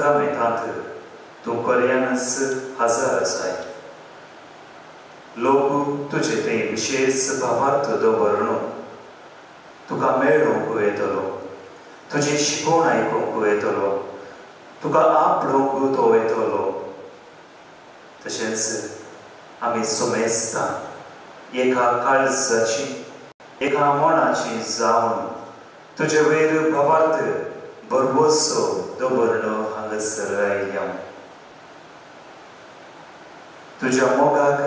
साक्रामेंतांत तूं खऱ्यानच हजर आसाय. लोक तुजे थंय विशेश भावार्थ दवरून तुका मेळोवंक येतलो, तुजी शिकवण आयकूंक येतलो, तुका आपडोवंक तो येतलो. तशेंच आमी सोमेस्तां एका काळजाची एका मनाची जावन तुजे वयर भावार्थ भरवसो दवरून हांगासर आयल्या. तुज्या मोगाक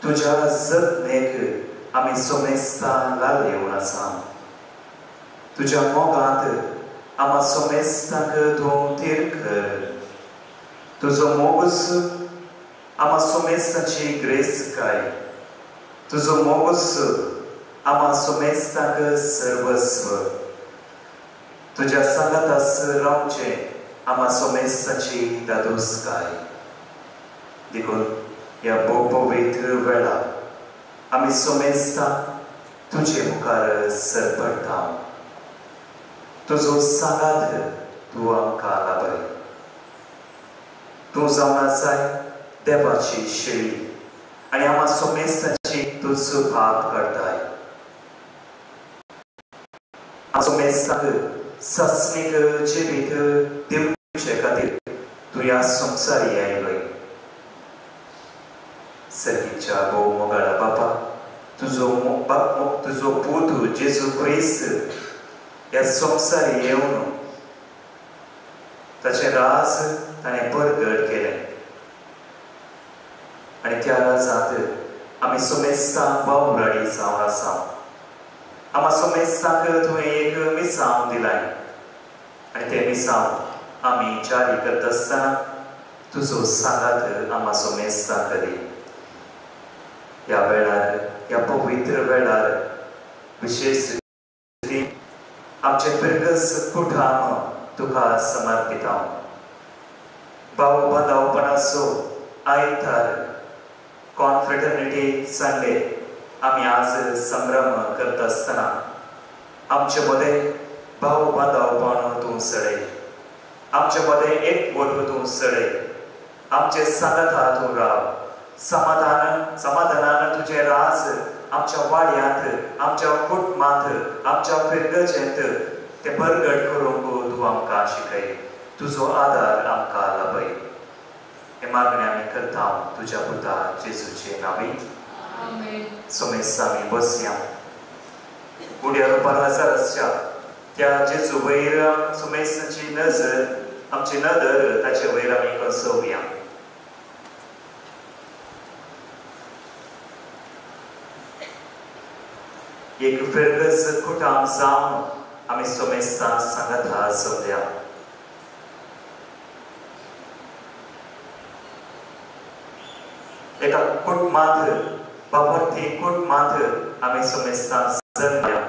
तुज्या जतनेक आमी सोमेस्तां लालेवन आसा. तुज्या मोगांत आमा सोमेस्तांक तूं थीर कर. तुजो मोगूच आमा सोमेस्तांची ग्रेस्तकाय, तुजो मोगूच आमा सोमेस्तांक सर्वस्व. तुज्या सांगातास रावचें आमा सोमेस्तांची दादोसकाय. देखून ह्या भोव पवित्र वेळा आमी सोमेस्तां तुजे मुखार सरपडटा. तुजो सांगात तूं आमकां लाभय. तूं जावन आसाय देवाची शेळी आनी आमा सोमेस्तांची तूंच पाप करताय. सोमेस्तांक सासणीक जिवीत दिवचे खातीर तूं ह्या संवसारी आयलोय. सर्गीच्या भोव मोगाळा बापा, तुजो तुजो पूत जेजू क्रिस्त ह्या संवसारी येवन ताचें राज ताणें परगट केलें आनी त्या राजांत आमी सोमेस्तांक वावराडी जावन आसा. आमा सोमेस्तांक तुवें एक मिसांव दिलाय आनी तें मिसांव आमी जारी करता आसतना तुजो सांगात आमा सोमेस्तांक दी. ह्या वेळार, ह्या पवित्र वेळार विशेश रितीन आमचे फिरगस कुठाम तुका समर्पिता. भाव बांदावपणाचो आयतार कॉन्फ्रेटर्निटी संडे आमी आज संभ्रम करता आसतना आमचे मदें भाव बांदावपण तूं सडय, आमचे मदें एकवट तूं सडय, आमचे सांगाता तूं राव. समाधान समाधानान तुजें राज आमच्या वाड्यांत, आमच्या कुटुंबांत, आमच्या फिरगजेंत तें परगट करूंक तूं आमकां शिकय. तुजो आदार आमकां लाभय. हें मागणें आमी करता तुज्या पुता जेजूचे नांवी. सोमेस्तां आमी बसया. उड्या रुपार हजर आसच्या त्या जेजू वयर सोमेस्तांची नजर, आमची नदर ताचे वयर आमी कसोवया. एक फिरगस कुटाम जावन आमी सोमेस्तां सांगाता जमल्या. एका कुटुंबांत, बाबर्थी कुटुंबांत आमी सोमेस्तां जल्मल्या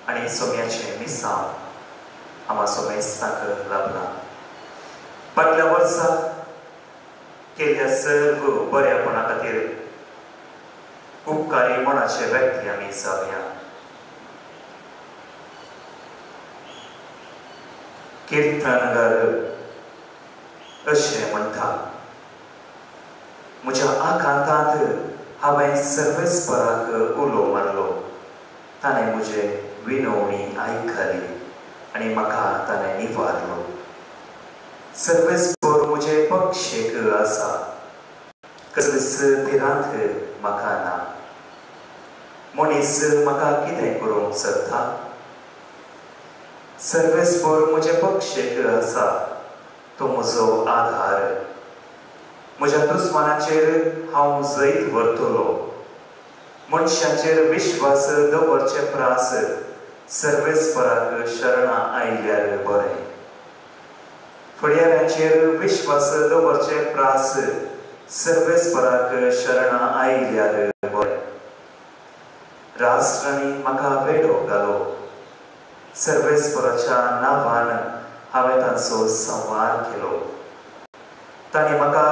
आनी सोम्याचें मिसांव आमा सोमेस्तांक लाभलां. फाटल्या वर्सा केल्ल्या सर्व बऱ्यापणा खातीर उपकारी मनाचे व्यक्ती आमी जावया. किर्तनगर अशें म्हणटा, म्हज्या आकांतांत हांवें सर्वेस्पराक उलो मारलो, ताणें म्हजे विनवणी आयकली आनी म्हाका ताणें निवारलो. सर्वेस्पर म्हजे पक्षेक आसा, कसलीच भिरांत म्हाका ना. मनीस म्हाका कितें करूंक शकता? सर्वेस्पर म्हजे पक्षेक आसा, तो म्हजो आधार. म्हज्या दुस्मानाचेर हांव जैत व्हरतलो. मनशाचेर विश्वास दवरचे प्रास सर्वेस्पराक शरणा आयल्यार बरें. फुडाऱ्यांचेर विश्वास दवरचे प्रास सर्वेस्पराक शरणा आयल्यार बरें. राष्ट्रांनी म्हाका वेडो घालो, सर्वेस्पराच्या नांवान हांवें तांचो संवाद केलो. तांणी म्हाका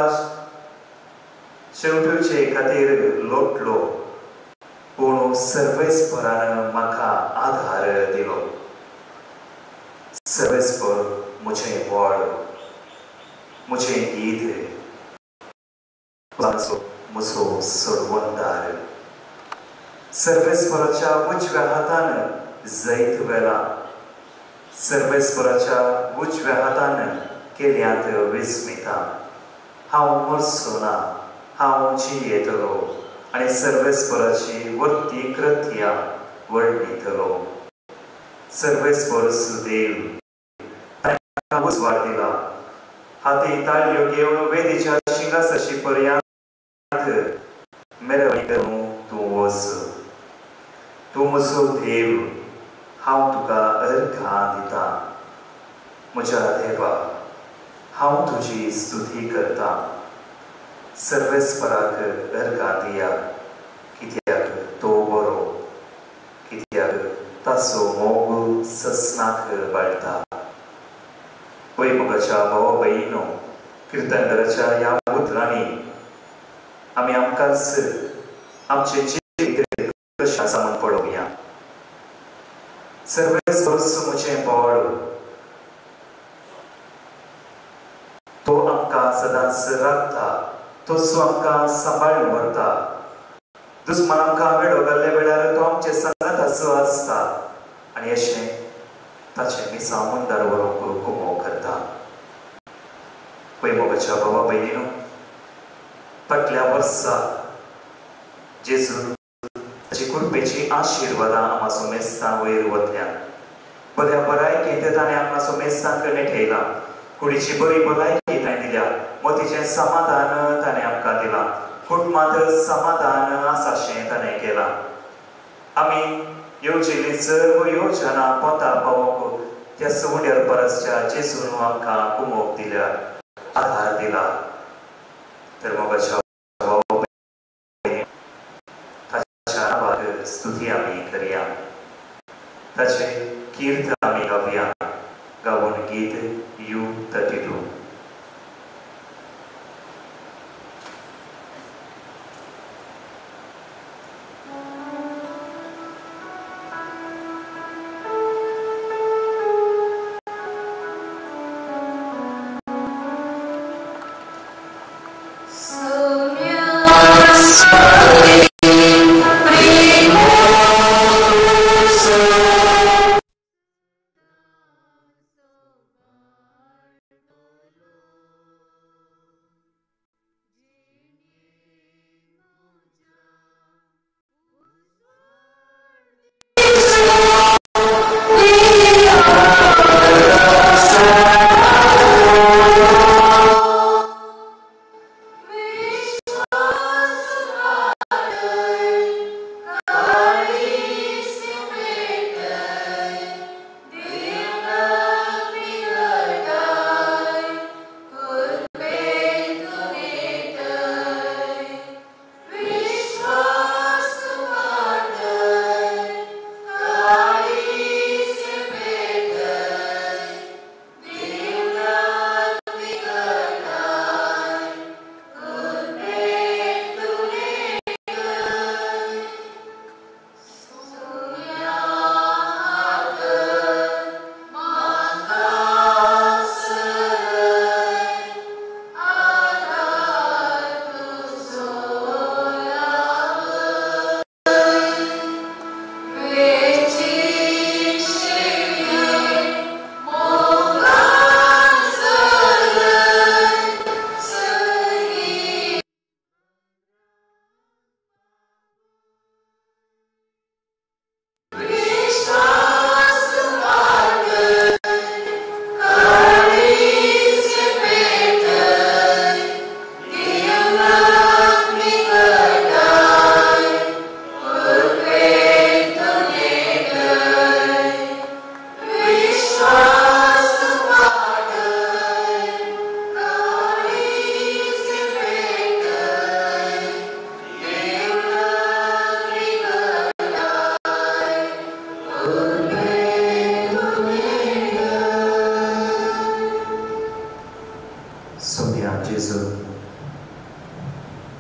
शेवटुचे खातीर लोटलो, पूण सर्वेस्परान म्हाका आधार दिलो. सर्वेस्पर म्हजें बळ, म्हजें गीत, म्हजो सोडवणदार. सर्वेस्पराच्या उजव्या हातान जैत वेला, सर्वेस्पराच्या उजव्या हातान केल्यांत विस्मिता. हांव मरचो ना, हांव जियेतलो आनी सर्वेस्पराची वर्ती कृत्या वर्णितलो. सर्वेस्पर सुदेव ताका उजवाड दिला, हाती ताळयो घेवन वेदीच्या शिंगासाशी पर्यंत मेरवणी करून तूं वच. तूं म्हजो देव, हांव तुका अर्घां दितां. म्हज्या देवा, हांव तुजी स्तुती करतां. सर्वेस्पराक अर्घां दिया, कित्याक तो बरो, कित्याक ताचो मोग ससनाक बाळटा. भुंयमुगाच्या भावा भयणीनो, किर्तनकाराच्या ह्या उतरांनी आमी आमकांच आमचें जिवीत कशें आसा म्हूण पळोवया. सर्वेस्पर म्हजें बळ, तो आमकां सदांच राखता, तोच आमकां सांबाळून व्हरता. दुस्मान आमकां वेडो घाल्ल्या वेळार तो आमचे सांगात आसो आसता आनी अशें ताचें मिसांव मुंदार व्हरूंक कुमो करता. भुंयमोगाच्या भावा भयणीनो, फाटल्या वर्सा जेजू ताची कृपेची आशिर्वादां आमकां सुमेस्तां वयर वतल्या. बऱ्या बरायकेंत ताणें आमकां सुमेस्तांक नेठयलां, कुडीची बरी भलायकी ताणें दिल्या, मतीचें समाधान ताणें आमकां दिलां, कुटुंबांत समाधान आसाशें ताणें केलां. आमी येवजिल्ली सर्व योजना पोंता पावोवंक त्या सवड्यार परसच्या जेजून आमकां कुमोक दिल्या, आधार दिला. तर मोगाच्या ताच्या नांवाक स्तुती आमी करया, ताचें कीर्त आमी गावया. गावून गीत U32.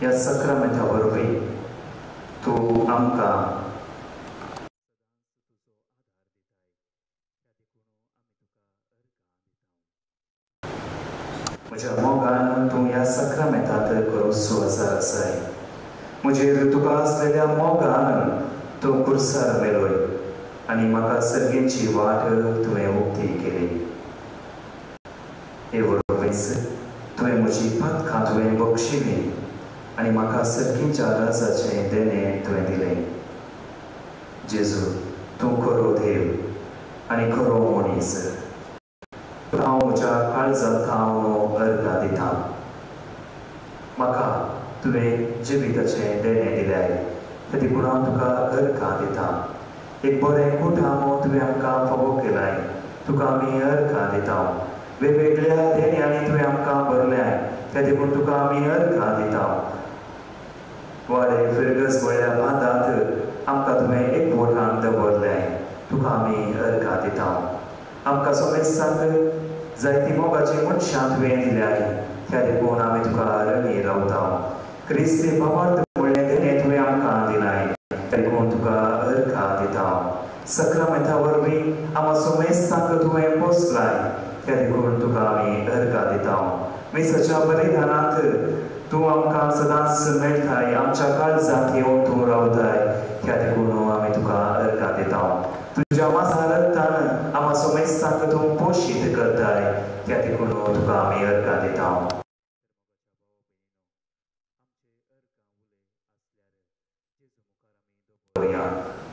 ह्या सक्रामेंता वरवीं तूं आमकां म्हज्या मोगान तूं ह्या साक्रामेंतात करूं आसा आसाय. म्हजेर तुका आसलेल्या मोगान तूं कुर्सार मेलोय आनी म्हाका सर्गेची वाट तुवें उक्ती केली. हे वरवींच तुवें म्हजी पातकां तुवें बक्षिली आनी म्हाका सर्गेच्या राजाचें देणें तुवें दिलें. जेजू, तूं खरो देव आनी खरो मनीस. हांव म्हज्या काळजांत हांव अर्घां दिता. म्हाका तुवें जिविताचें देणें दिल्याय, त्या देखून हांव तुका अर्घां दिता. एक बरें कुटाम तुवें आमकां फावो केलाय, तुका आमी अर्घां दिता. वेगवेगळ्या देण्यांनी तुवें आमकां भरल्याय, त्या देखून तुका आमी अर्घां दिता. वाडे फिरगस म्हळ्या बांदांत आमकां तुवें एकवटान दवरल्याय, तुका आमी अर्घां दिता. आमकां सोमेस्तांक जायती मोगाची मनशां तुवें दिल्याय, त्या देखून आमी तुका रणी रावता. क्रिस्ती भावार्थ म्हणलें देणें तुवें आमकां दिलाय, त्या देखून तुका अर्घां दिता. सक्रामेंता वरवीं आमकां सोमेस्तांक तुवें पोसलाय, त्या देखून तुका आमी अर्घां दिता. मिसाच्या बलिदानांत तूं आमकां सदांच मेळटाय, आमच्या काळजांत येवन तूं रावताय, त्या देखून आमी तुका अर्घां दिता. तुज्या मासा रक्तान आमकां सोमेस्तांक तूं पोशीत करताय, त्या देखून तुका आमी अर्घां दिता.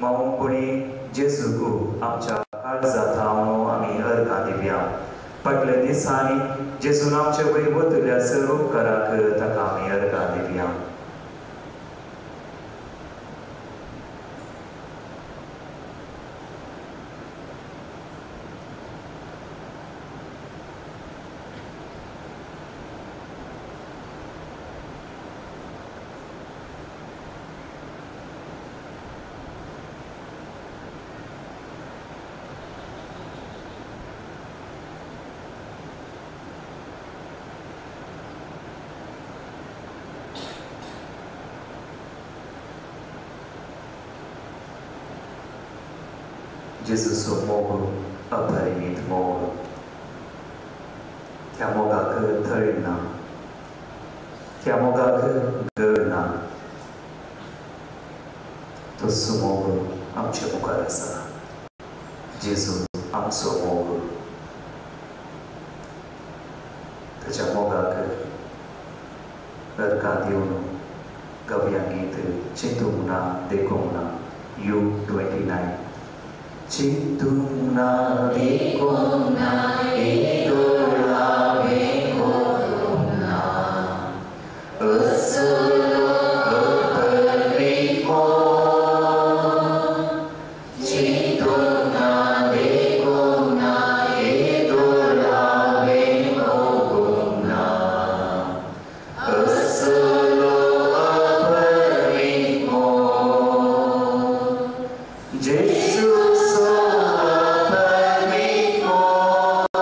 मावोपणी जेजूक आमच्या काळजांत आमी अर्घां दिवया. फाटल्या दिसांनी जेजून आमचे वयर वतल्या सर्व उपकाराक ताका आमी अर्घां दिवया. जेजूचो मोग अपरिमीत मोग, त्या मोगाक थळ ना, त्या मोगाक गळ ना. तो सुमोग आमचे मुखार आसा. जेजू आमचो मोग. ताच्या मोगाक अर्घां दिवन गवया गीत चिंतूंक ना देखूंक ना. You 29. चिंतूंक ना देखूंक ना एदोळावें करूंक ना, असलो अपरिमीत मोग. चिंतूंक ना देखूंक ना एदोळावें करूंक ना, असलो अपरिमीत मोग. जेजू अपरिमीत मोग,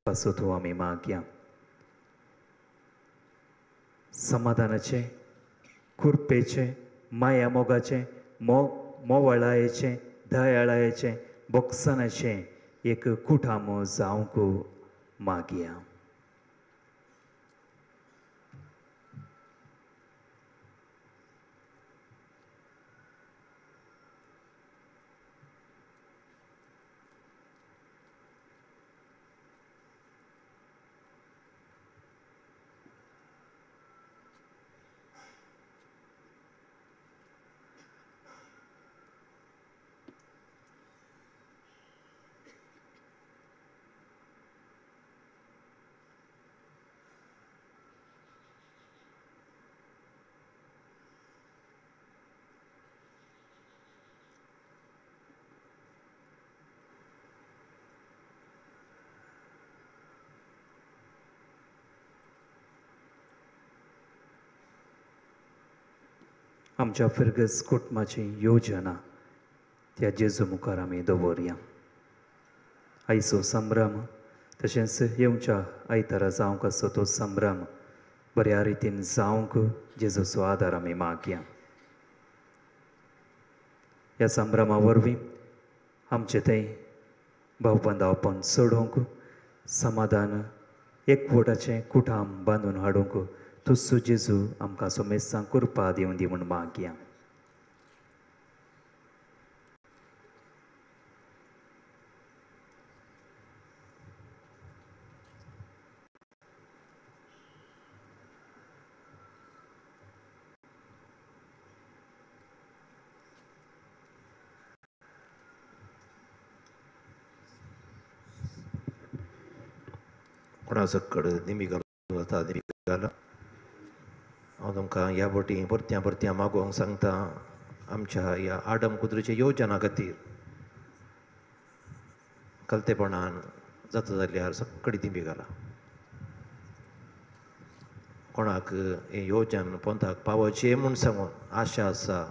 पासत आमी मागया. समाधानाचें, कृपेचें, माया मोगाचें, मोवळायेचें, दयाळायेचें, बोक्सनाचें एक कुटाम जावंक मागया. आमच्या फिरगज कुटुंबाची योजना त्या जेजू मुखार आमी दवरया. आयचो संभ्रम तशेंच येवच्या आयतारा जावंक आसो तो संभ्रम बऱ्या रितीन जावंक जेजूचो आदार आमी मागया. ह्या संभ्रमा वरवीं आमचें थंय भावबंदावपण चडोवंक, समाधान एकवटाचें कुटाम बांदून हाडूंक तुजो जेजू आमकां सोमेस्तां कृपा दिवन दी म्हूण मागया. कोणाचो कडेन निमी घालून वता निमी घाला. हांव तुमकां ह्या बोटी परत्या परत्या मागोवंक सांगता आमच्या ह्या आडम कुद्रूच्या योजना खातीर कलतेपणान जाता जाल्यार सगळी दिंबी घाला. कोणाक हें योजन पोंताक पावोवचें म्हूण सांगून आशा आसा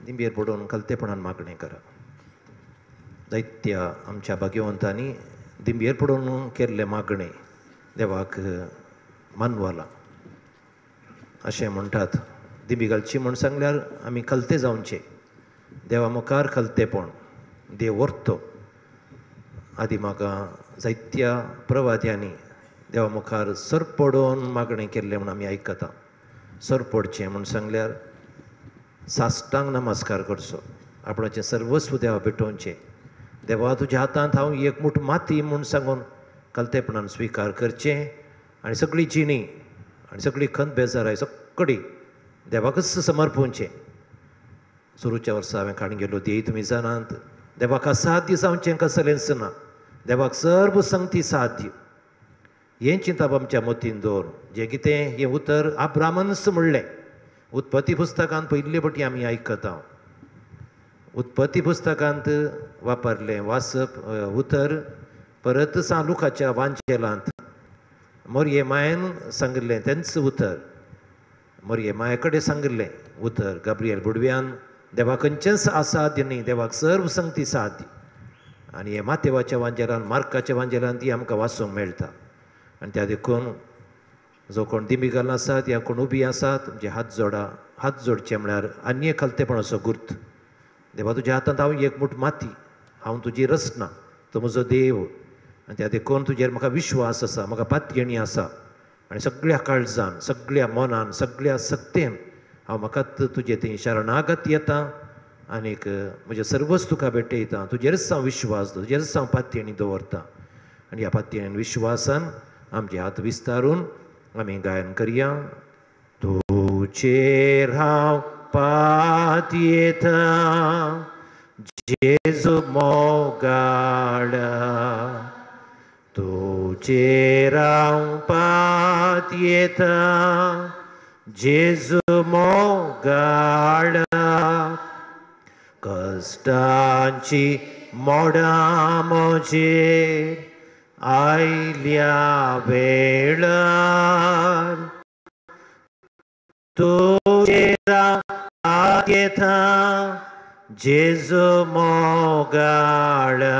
दिंबेर पडून कलतेपणान मागणें करा. जायत्या आमच्या भाग्यवंतांनी दिंबेर पडून केल्लें मागणें देवाक मानवलां अशें म्हणटात. दिंबी घालची म्हूण सांगल्यार आमी कलते जावचें, देवा मुखार कलतेपण, देव व्हरतो. आदी म्हाका जायत्या प्रवाद्यांनी देवा मुखार सरपडोवन मागणें केल्लें म्हूण आमी आयकता. सरपडचें म्हूण सांगल्यार साश्टांग नमस्कार करचो, आपणाचें सर्वस्व देवा भेटोवचें. देवा तुज्या हातांत हांव एक मूठ माती म्हूण सांगून कलतेपणान स्विकार करचें आनी सगळी जिणी आनी सगळी खंत बेजाराय सगळी देवाकच समर्पवचें. सुरूच्या वर्सा हांवें काडून गेलो ध्येय तुमी जाणात. देवाक असाध्य जावचें कसलेंच ना, देवाक सर्व संगती साध्य. हें चिंतप आमच्या मतीन दवर. जें कितें हें उतर आब्रामन्स म्हणलें उत्पत्ती पुस्तकांत पयले पटी आमी आयकता. उत्पत्ती पुस्तकांत वापरलें वाचप उतर परत सान लुकाच्या वांजेलांत मोरये मायेन सांगिल्लें तेंच उतर, मोरये माये कडेन सांगिल्लें उतर गाब्रियल बुडव्यान देवा खंयचेंच असाध्य न्ही, देवाक सर्व संगती साध्य. आनी हे मातेवाच्या वांजेलान मार्काच्या वांजेलान ती आमकां वाचूंक मेळटा. आनी त्या देखून जो कोण दिंबी घालून आसात या कोण उबी आसात तुमचे हात जोडा. हात जोडचे म्हळ्यार आनी एक खालतेपणाचो गुर्त. देवा तुज्या हातांत हांव एक मूठ माती, हांव तुजी रचना, तो म्हजो देव. आनी त्या देखून तुजेर म्हाका विश्वास आसा, म्हाका पातयेणी आसा. आनी सगळ्या काळजान, सगळ्या मनान, सगळ्या सक्तेन हांव म्हाका तुजे थंय शरणागत येता आनीक म्हजें सर्वच तुका भेटयता. तुजेरच हांव विश्वास, तुजेरच हांव पातयेणी दवरता. आनी ह्या पातयेणी विश्वासान आमचे हात विस्तारून आमी गायन करया. तुजेर हांव पातयेता जेजू मोगाळा, तुजेर हांव पातयेता जेजू मोगाळा. कश्टांची मोडां म्हजेर आयल्या वेळार तुजेर हांव पातयेता जेजू मोगाळा.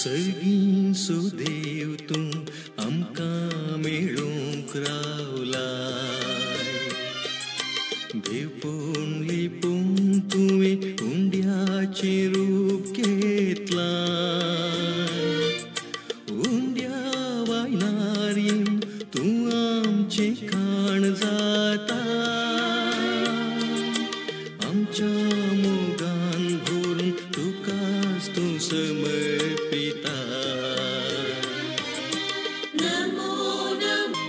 सर्गीं सुदेव तूं आमकां मेळूंक रावलाय. देवपूण लिपून तुवें उंड्याचें रूप घेतलां. उंड्या वायनार येवन तूं आमचें खाण जाता. आमच्या मोगान भरून तुकाच तूं समर्पिता. नमो नमो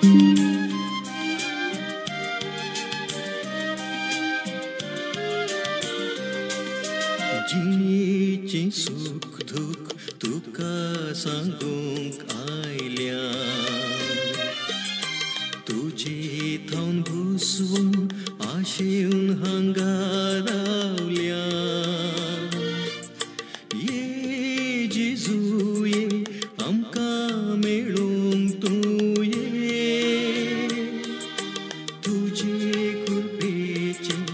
जिणेचें सूख दूख तुका सांगूंक आयल्या. तुजे थावन घुसवून आशेवन हांगा रावल्या. ये जेजू ये आमकां मेळूंक तूं ये. तुजे कृपेचें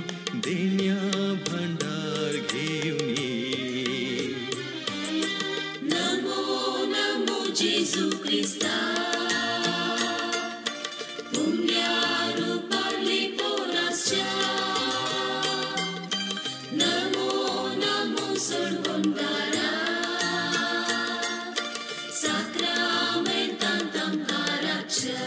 देण्या भांडार घेवन ये. नमो नमो जेजू क्रिस्ता, उंड्या रुपार लिपोवन आसच्या. नमो नमो सोडवणदारा, साक्रामेंतांत आमकां राखच्या.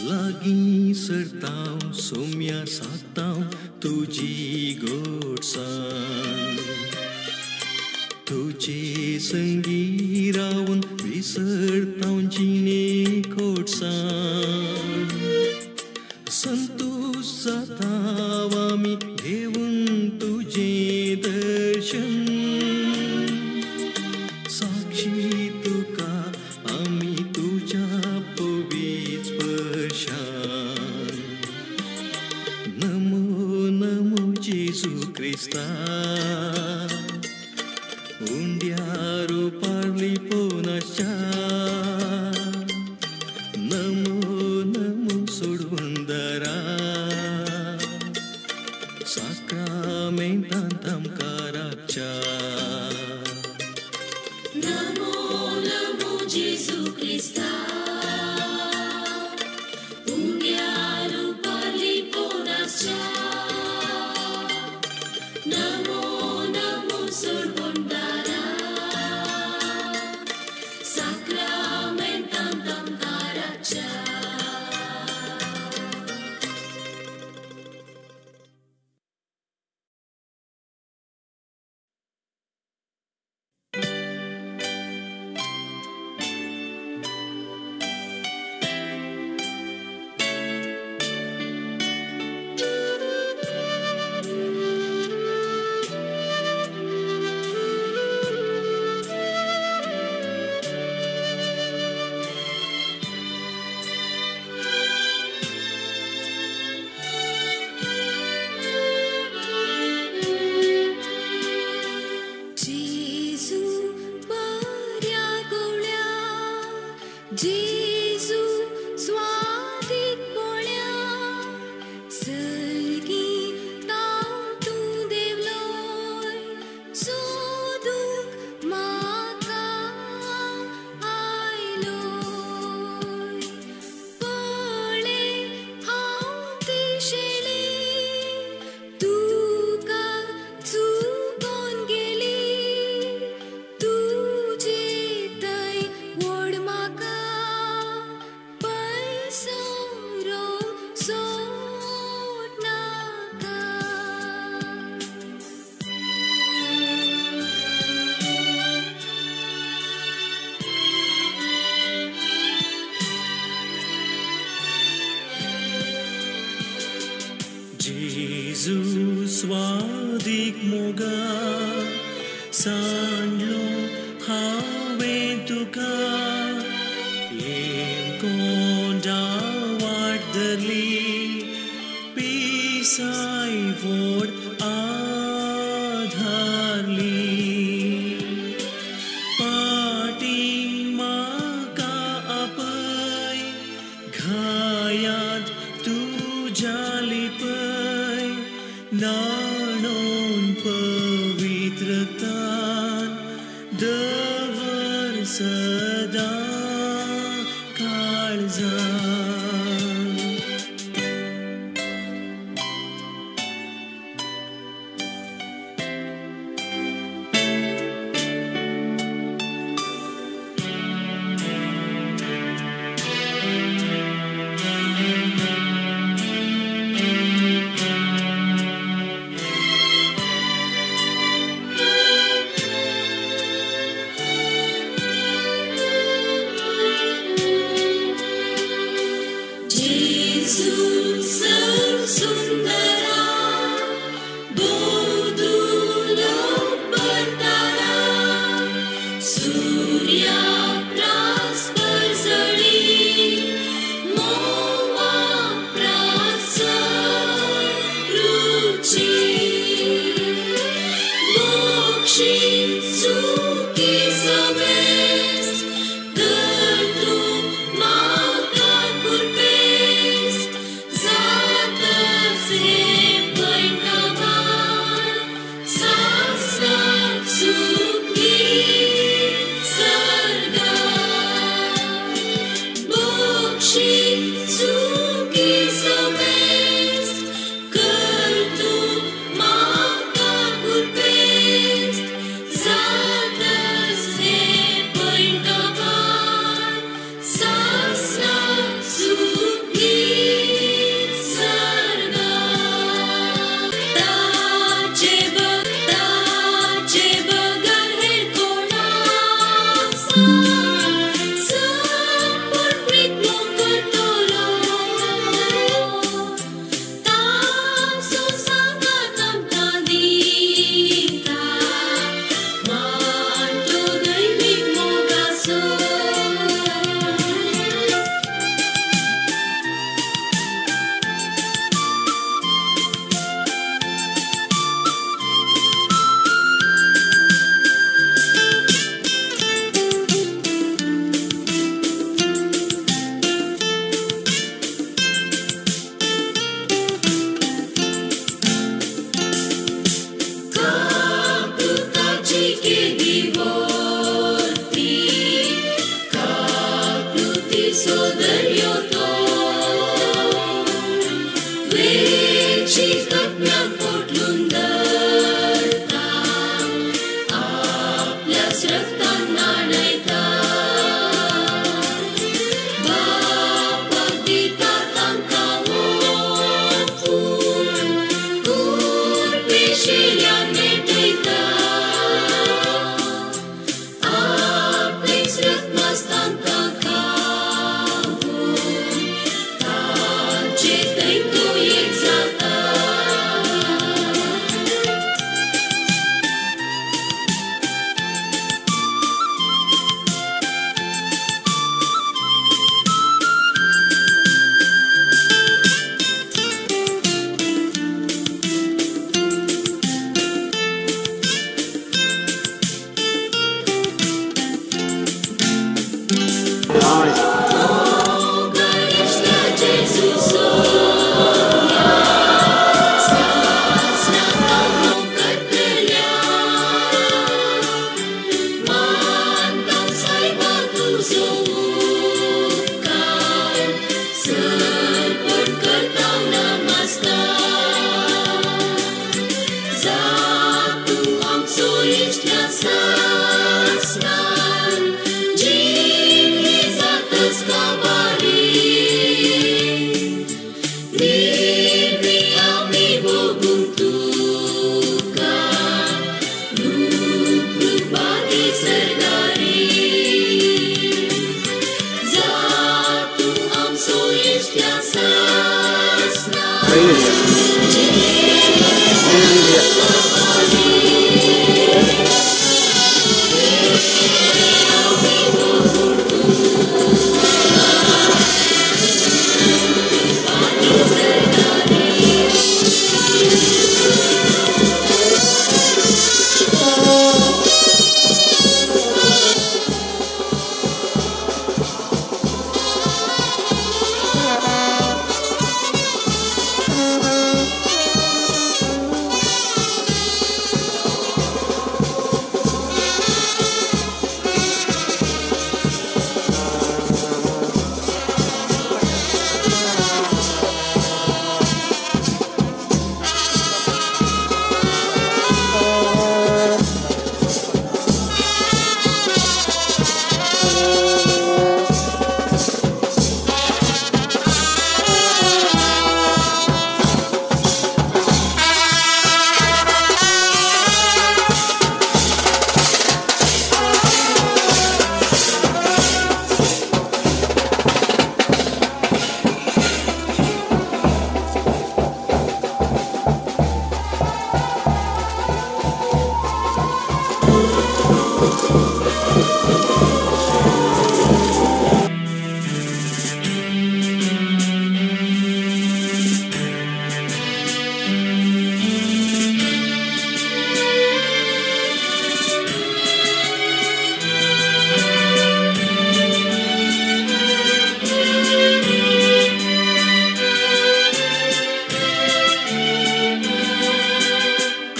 लागीं सरतांव सोम्या सातांव तुजी गोडसाण. तुजे संगी रावन विसरतांव जिणे कोडसाण. संतोश जाताव आमी घेवन तुजें दर्शन. साक्षी तुका आमी तुज्या पवित्र स्पर्शान. नमो नमो जेजू क्रिस्ता, उंड्या रुपार लिपोवन आसच्या. नमो नमो सोडवणदारा, साक्रामेंतांत आमकां राखच्या. नमो नमो जेजू क्रिस्ता, उंड्या रुपार लिपोवन आसच्या. नमो नमो सोडवणदारा, साक्रामेंतांत आमकां राखच्या. अदीक मोगा सांडलो हांवें तुका कोंडा वाट धरली पिसाय वोड आधारली पाटी म्हाका आपय घायांत तुज्या लिपय न्हाणोवन पवित्रतान दवर सदां काळजान.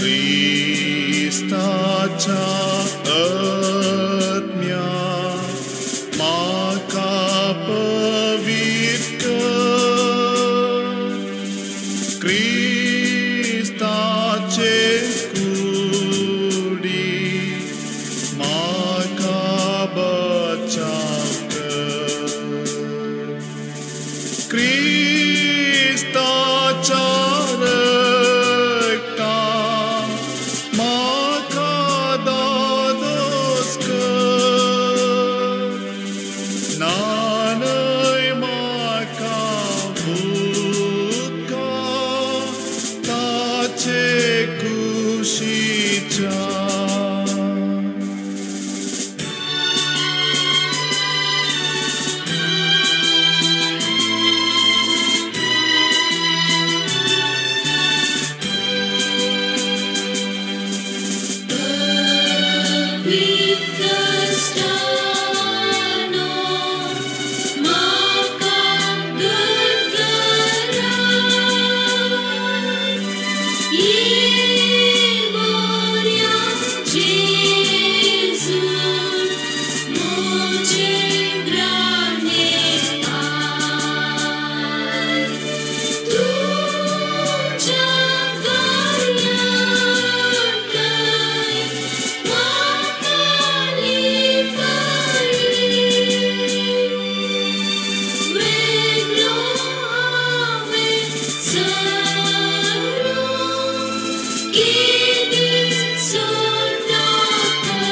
क्रिस्ताच्या आत्म्या म्हाका पवित्र क्रिस्ताचे कुडी म्हाका बचाव कर क्रिस्ताच्या रक्ता म्हाका दादोस कर नानय म्हाका भुका ताचे कुशीच्या. Cristiano, म्हाका गदगरात ये बोऱ्या जेजू म्हजे ग्राणे I तुज्या गार्यांकय म्हाका लिपय वेगळो हांवें सरूं केदीच सोडनाका.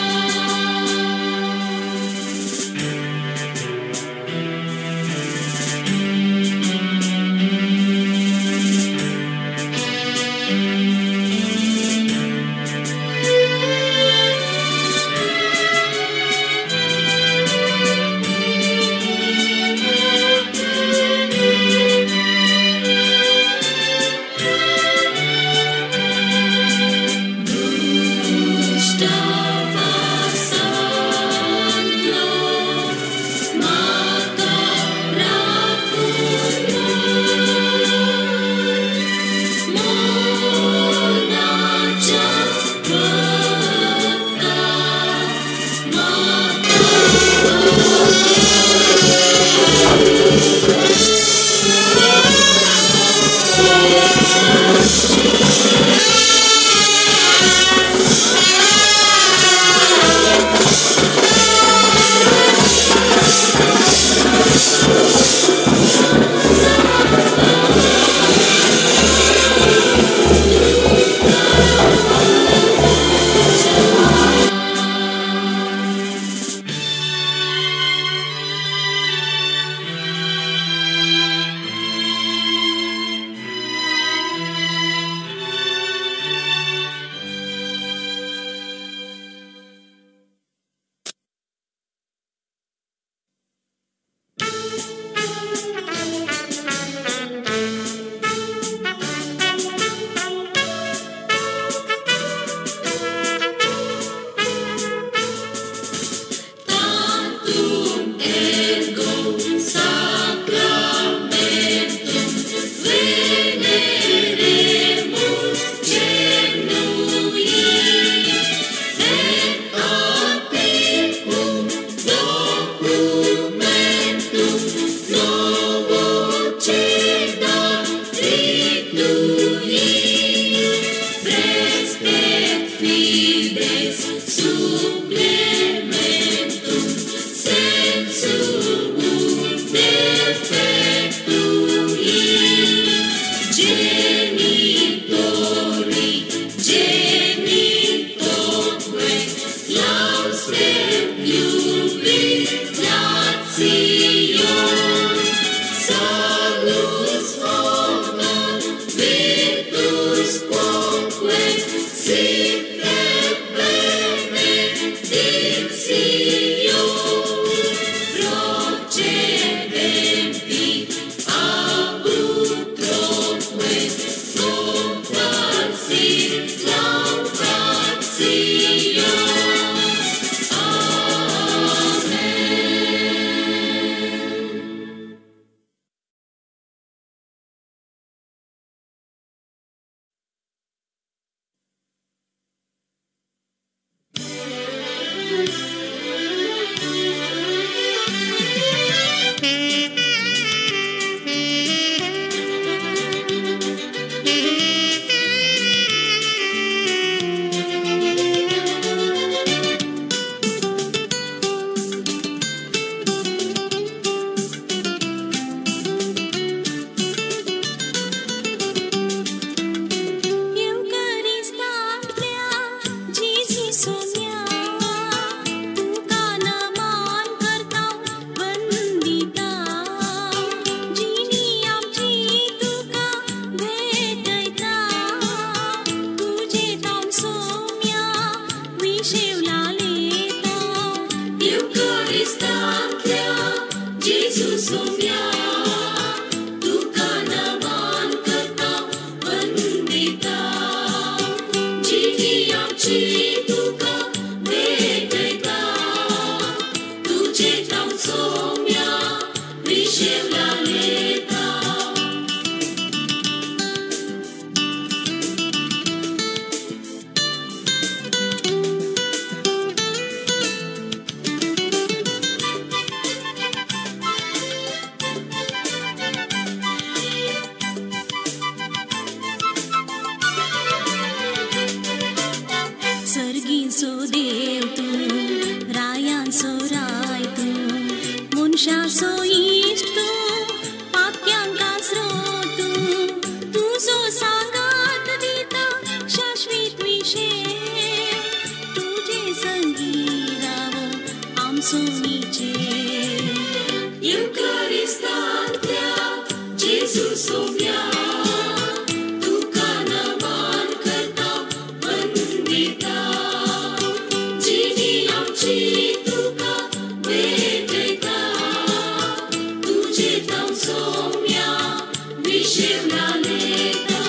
आमची तुका भेटयता, तुजे नांव सोम्या विशेवला लेता. सर्गीचो देव तूं, रायांचो राय तूं, मनशाचो इश्ट तूं, पापयांक आसरो तूं, तुजो सांगात दिता शाश्वीत विशेव, तुजे संगी रावो आमचो निचे. युकरिस्तांतल्या जेजू सोम्या, तुका नमान करता वंदिता, जिणी आमची तुका भेटयता, तुजे नांव सोम्या विशेवला लेता.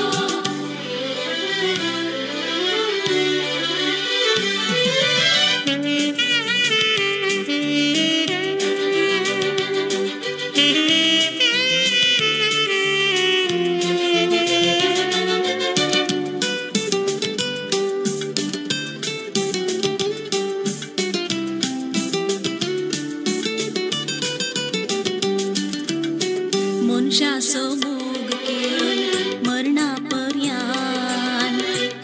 मनशाचो मोग केलोय मरणा पर्यान,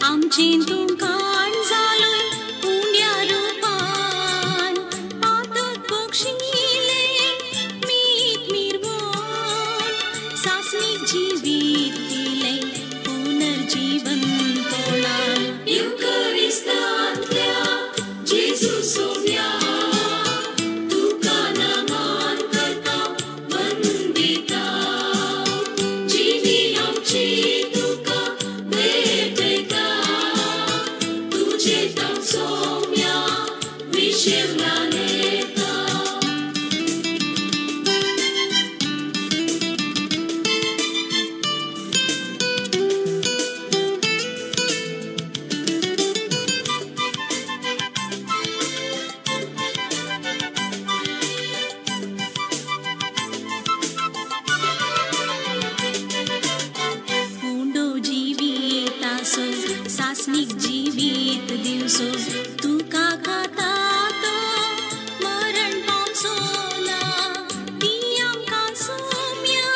आमचें तूं काण जालोय उंड्या रुपान, पातक बक्षिलें मीत मिरवोन, सासणीक जिवीत दिलें पुनर्जीवन कोणाक. युकरिस्तांतल्या जेजू सोम्या, तुका नमान करता वंदिता, जिणी आमची तुका भेटयता, तुजे नांव सोम्या विशेवला लेता. उंडो जिवीतासो सासणीक जिवीत दिवसो, तुका खाता तो मरण पावचो ना, ती आमकां सोम्या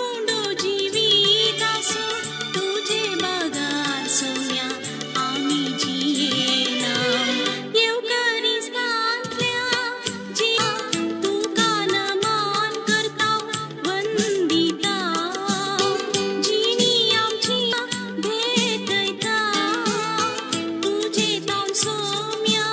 उंडो जिवीतासो, तुजे बगार सोम्या आमी जियेना. येवकरिस्तांतल्या जिवा तुका नमान करता वंदिता, जिणी आमची भेटयता, तुजे नांव सोम्या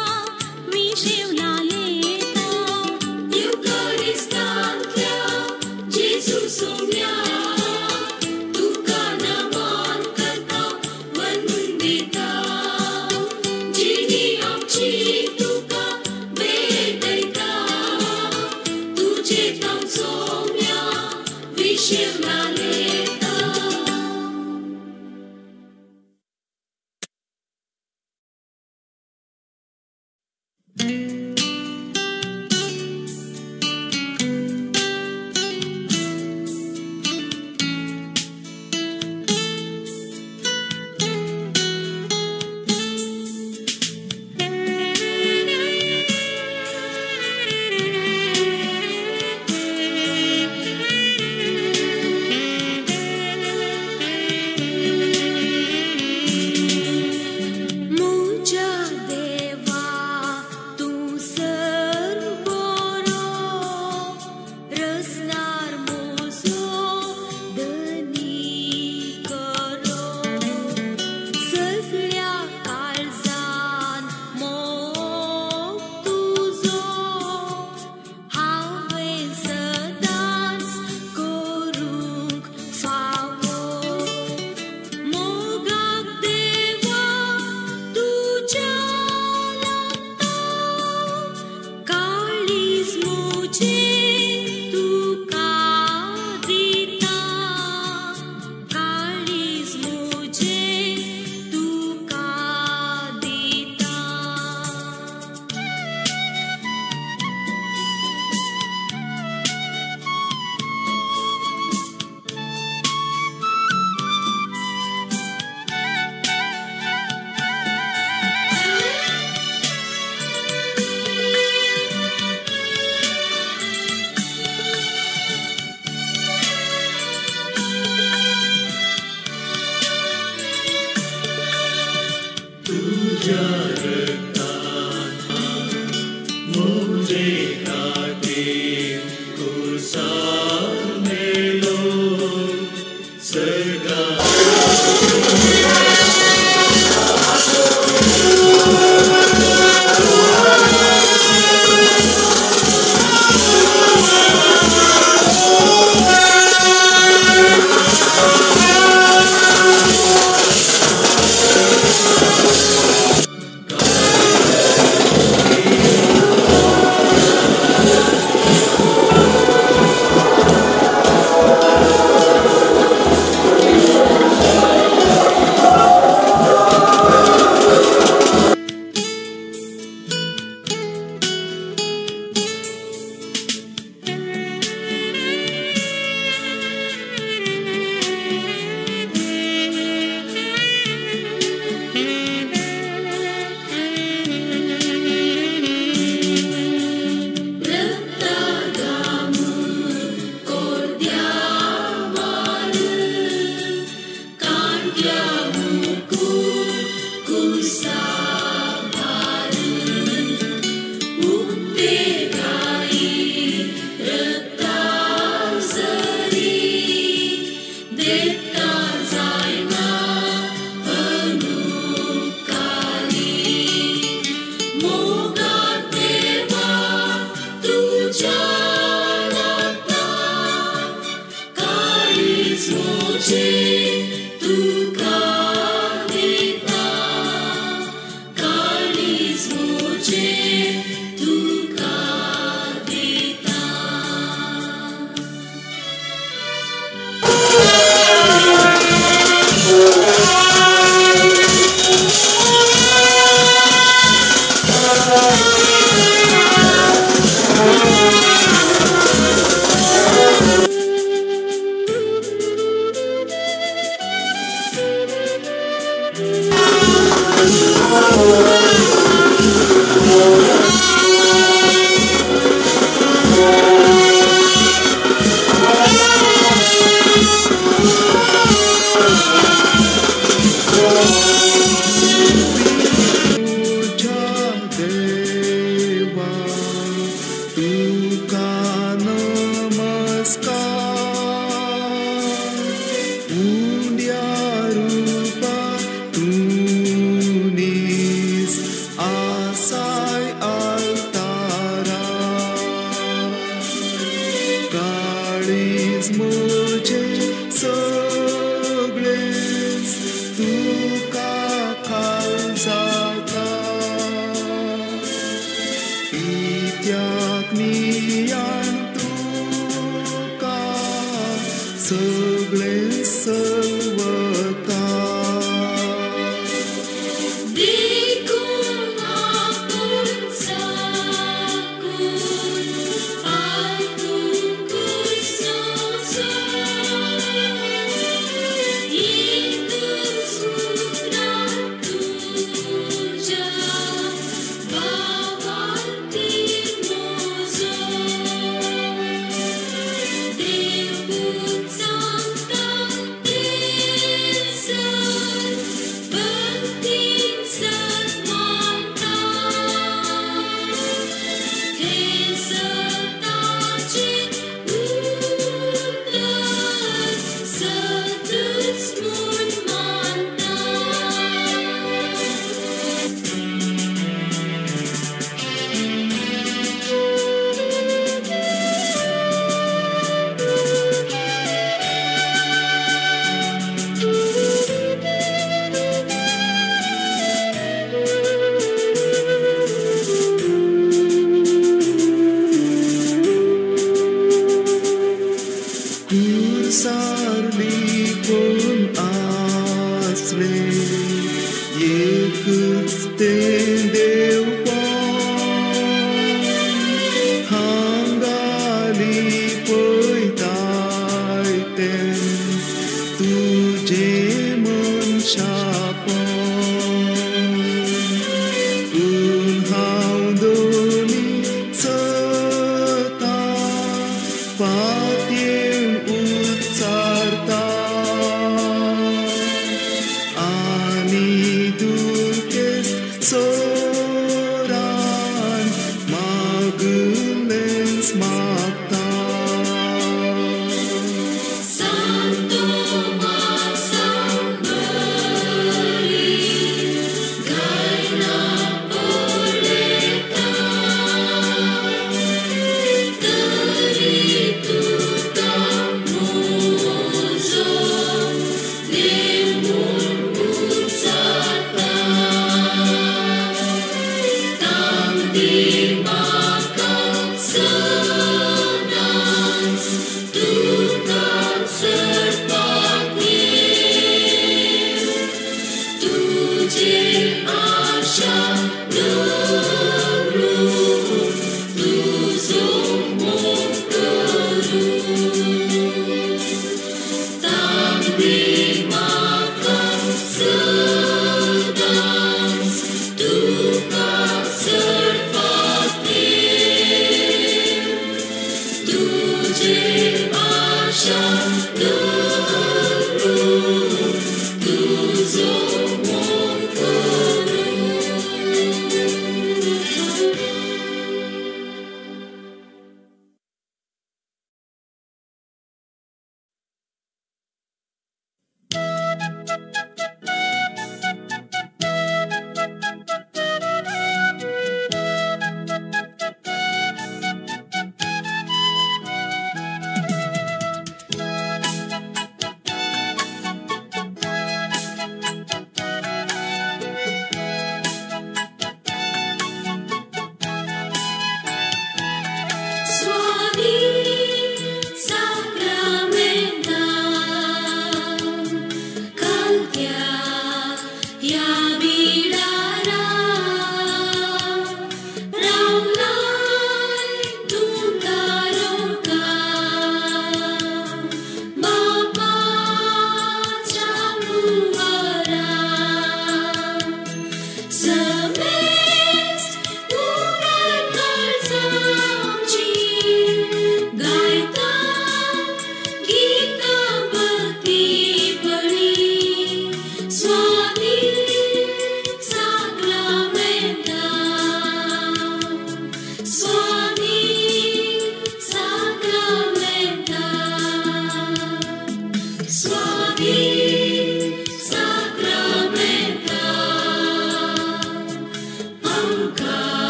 तुझ्या रक्तान म्हजे खातीर खुर्सार मेलो सर्गा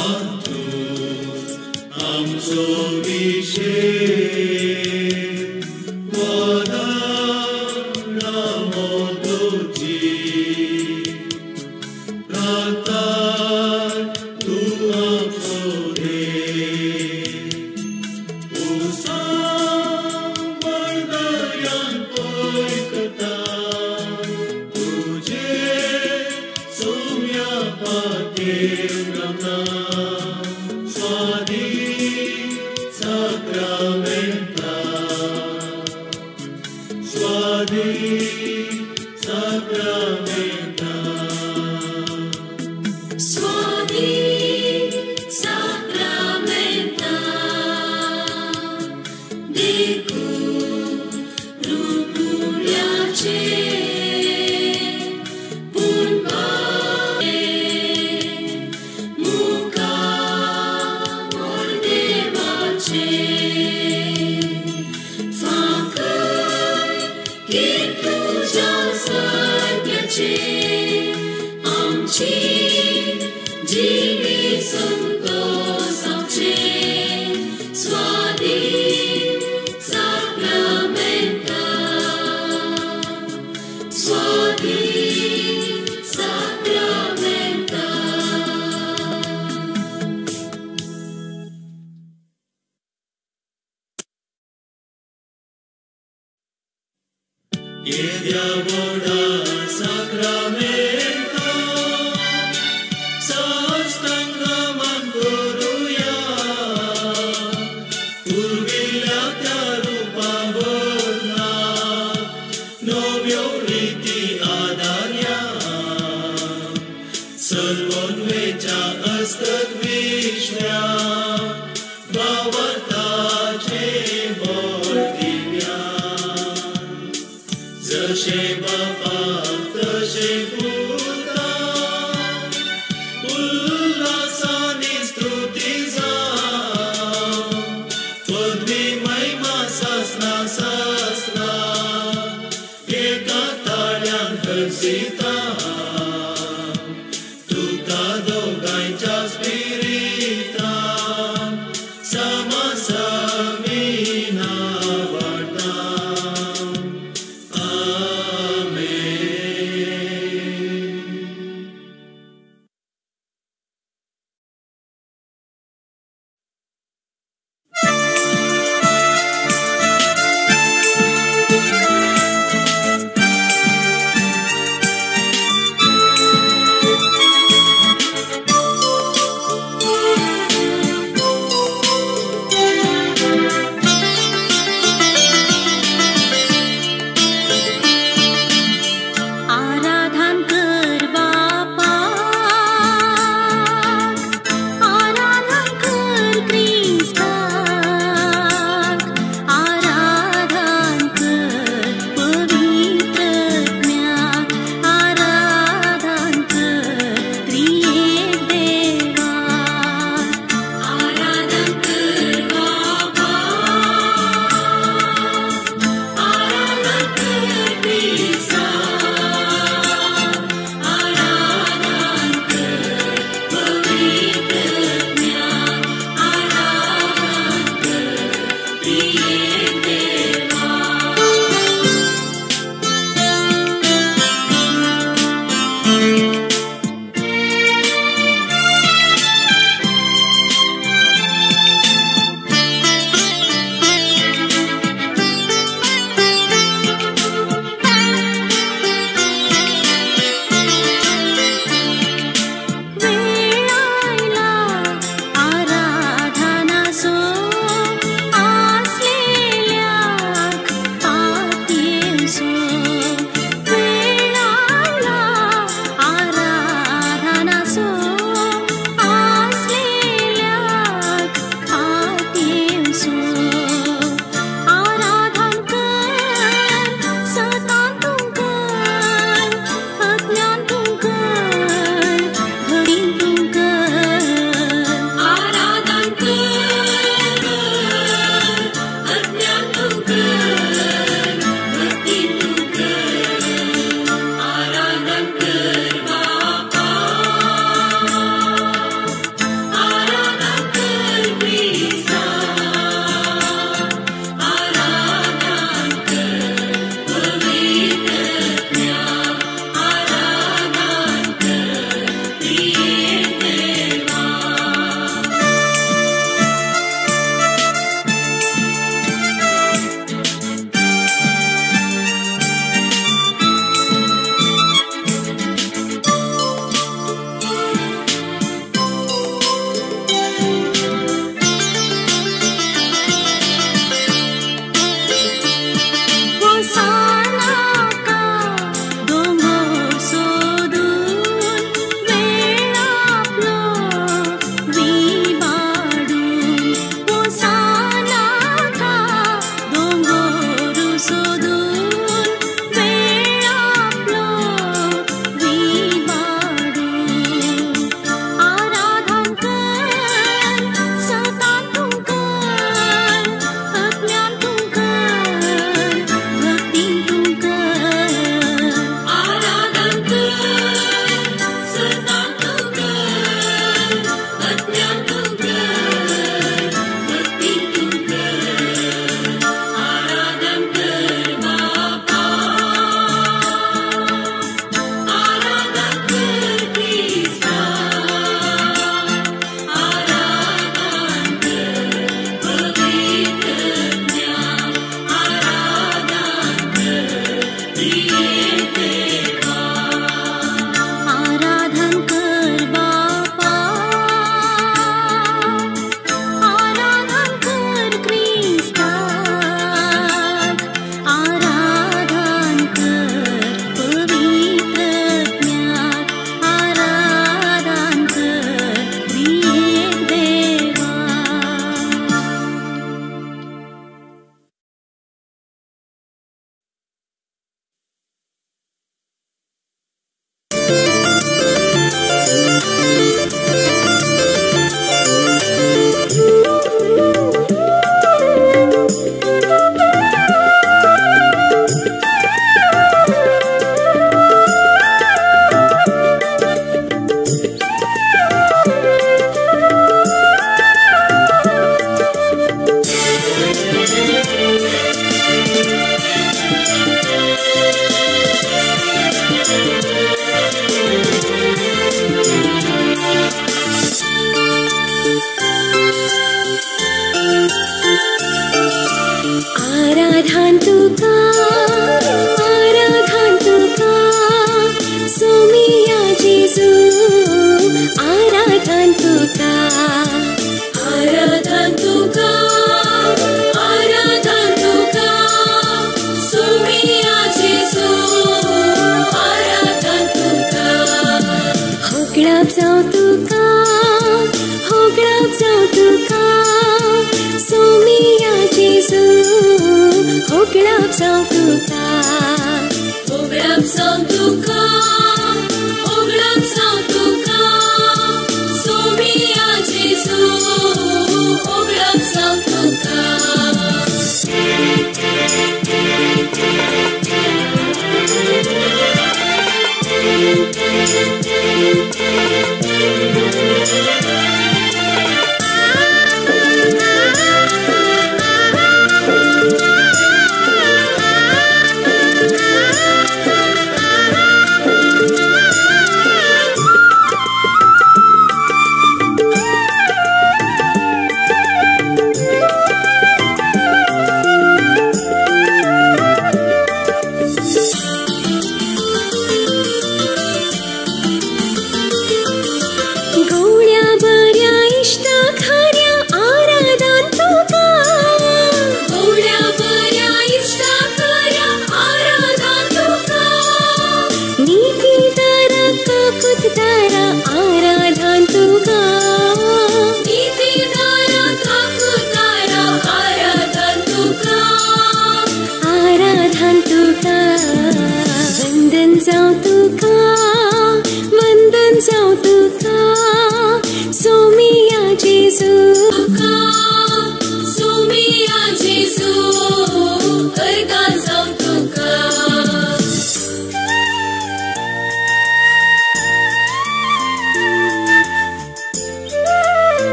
हातूंत आमचो विशेक वदनामोदोची प्रातार तूं आमचो देव उसां बळगऱ्यान पळयता तुजे सोम्या पातेर रावता स्वादी साक्रामेंता स्वादी साक्रामेंता स्वादी साक्रामेंता देखून रुपुड्याचे पूण मुखार देवाचे फांकय की तुज्या सारक्याचे आमची जिवी संतोषाचे स्वादी साक्रामेंता स्वादी साक्रामेंता. येद्या व्हडा साक्रामेंता साष्टांगमान करुया पुर्विल्ल्या त्या रुपा बदला नव्यो रिती आदारया सर्वोन्वेच्या अस्कत विश्व्या भावार्थाचे बळ दिव्या जशे बापाक तशे पुता उल्हासानी स्तुती जावं पदवी महिमा सासना सासना एका ताळ्यान हर्षिता तुका दोगांयच्या स्पिरितान समासमीना वाडटा.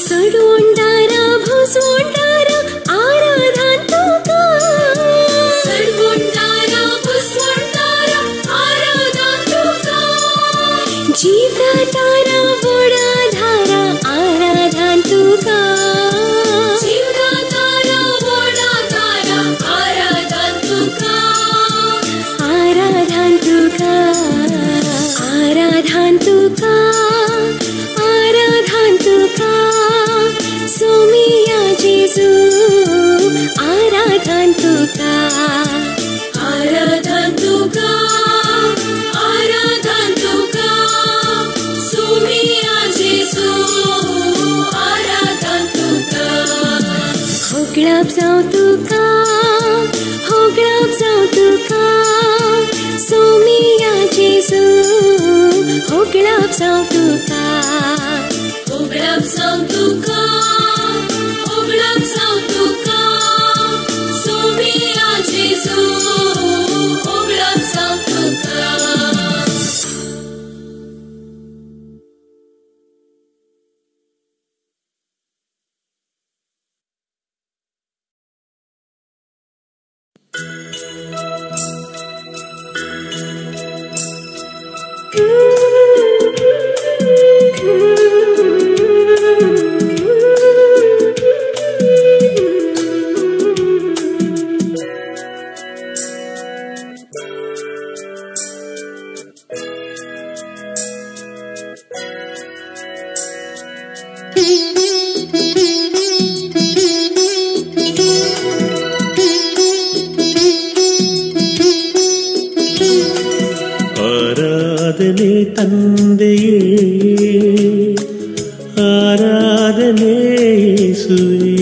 सडवोंडारा भोसवोंडारा आराधन तुका, सडवोंडारा भोसवोंडारा आराधन तुका, जीवदातारा वडाधारा आराधन तुका, जीवदातारा वडाधारा आराधन तुका, आराधन तुका, आराधन तुका, आराधन तुका, सोमिया जेजू आराधन तुका, आराधन तुका, आराधन तुका, सोमिया जेजू आराधन तुका, होगळप जावं तुका, होगळप जावं तुका, सोमिया जेजू होगळप जावं तुका, होगळप जावं तुका, होगळप जावं तुका, सोमिया जेजू होगळप जावं तुका. ಆರಾಧನೆ ತಂದೆಯೇ, ಆರಾಧನೆ ಯೇಸುವೇ,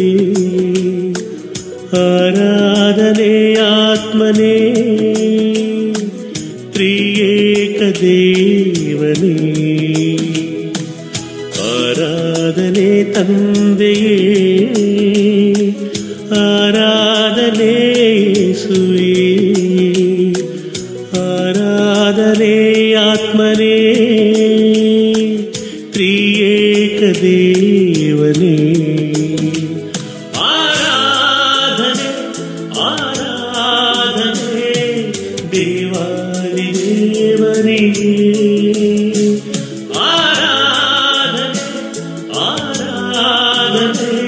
ಆರಾಧನೆ ಆತ್ಮನೇ, ತ್ರಿಯೇಕ ದೇವನೇ. ಆರಾಧನೆ ತಂದೆಯೇ, ಆರಾಧನೆ ಯೇಸುವೇ, ಆರಾಧನೆ ಆತ್ಮನೇ, ತ್ರಿಯೇಕ ದೇವನೇ. ಆರಾಧನೆ ಆರಾಧನೆ ದೇವಾದಿ ದೇವನಿಗೆ, ಆರಾಧನೆ ಆರಾಧನೆ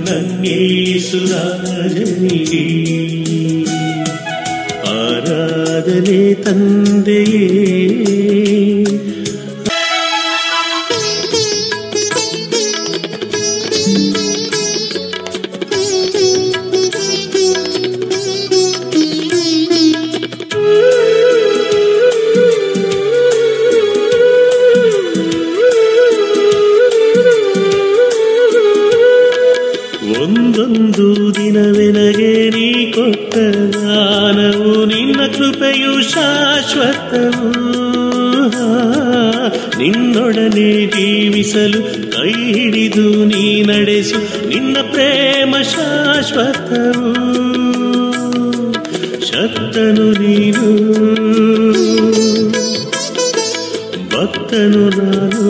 ನನ್ನೇಸು ರಾಜನಿಗೆ. ಆರಾಧನೆ ತಂದೆಯೇ. ಒಂದೊಂದು ದಿನವೆನಗೆ ನೀ ಕೊಟ್ಟ ದಾನವು ನಿನ್ನ ಕೃಪೆಯು ಶಾಶ್ವತವು. ನಿನ್ನೊಡನೆ ಜೀವಿಸಲು ಕೈ ಹಿಡಿದು ನೀ ನಡೆಸು ನಿನ್ನ ಪ್ರೇಮ ಶಾಶ್ವತವು. ಶಕ್ತನು ನೀನು, ಭಕ್ತನು ನಾನು,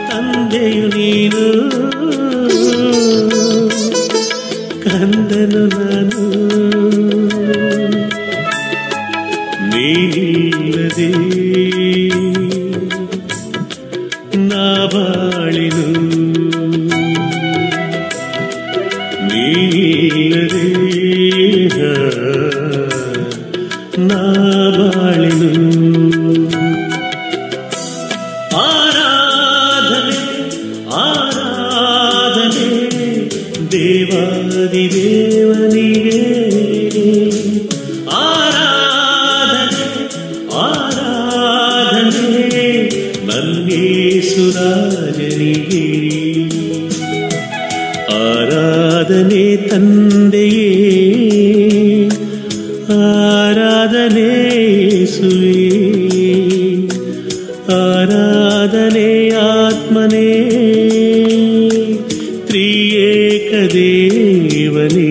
ತಂದೆಯು ನೀನು, ಕಂದನು ನಾನು. ನೀನಿಲ್ಲದೆ ನಾ ಬಾಳೆನು, ನೀನಿಲ್ಲದೆ ನಾ ಬಾಳೆನು. ಆರಾಧನೆ ಆರಾಧನೆ ದೇವಾದಿ ದೇವನಿಗೆ, ಆರಾಧನೆ ಆರಾಧನೆ ನನ್ನೇಸು ರಾಜನಿಗೆ. ಆರಾಧನೆ ತಂದೆಯೇ, ಆರಾಧನೆ ಯೇಸುವೇ, ಆರಾಧನೆ ಆತ್ಮನೇ, ತ್ರಿಯೇಕ ದೇವನೇ.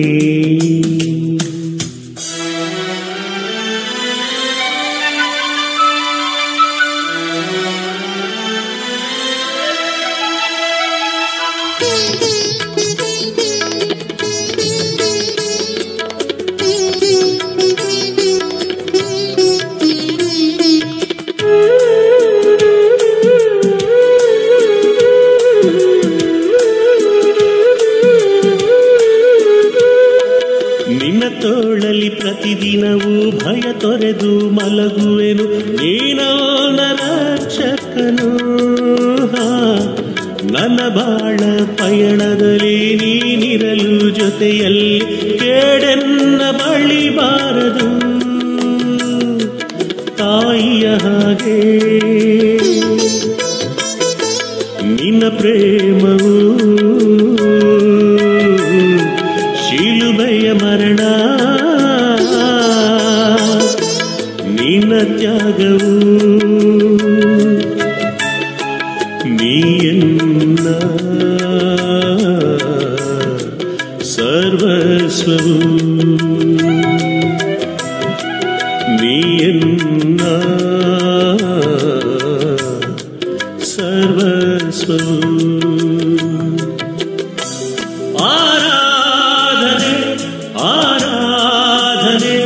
ತೋಳಲಿ ಪ್ರತಿದಿನವೂ ಭಯ ತೊರೆದು ಮಲಗುವೆನು, ನೀನವನ ರಕ್ಷಕನು. ನನ್ನ ಬಾಳ ಪಯಣದಲ್ಲಿ ನೀನಿರಲು ಜೊತೆಯಲ್ಲಿ, ಕೇಡೆನ್ನ ಬಳಿ ಬಾರದು ತಾಯಿಯ ಹಾಗೆ. ನಿನ್ನ ಪ್ರೇಮವು ಶಿಲುಬೆಯ ಮರಣ, ನಿನ್ನ ತ್ಯಾಗವು ನೀಯನ್ನ ಸರ್ವಸ್ವವು, ನೀಯನ್ನ ಸರ್ವಸ್ವವು. ಆರಾಧನೆ ಆರಾಧನೆ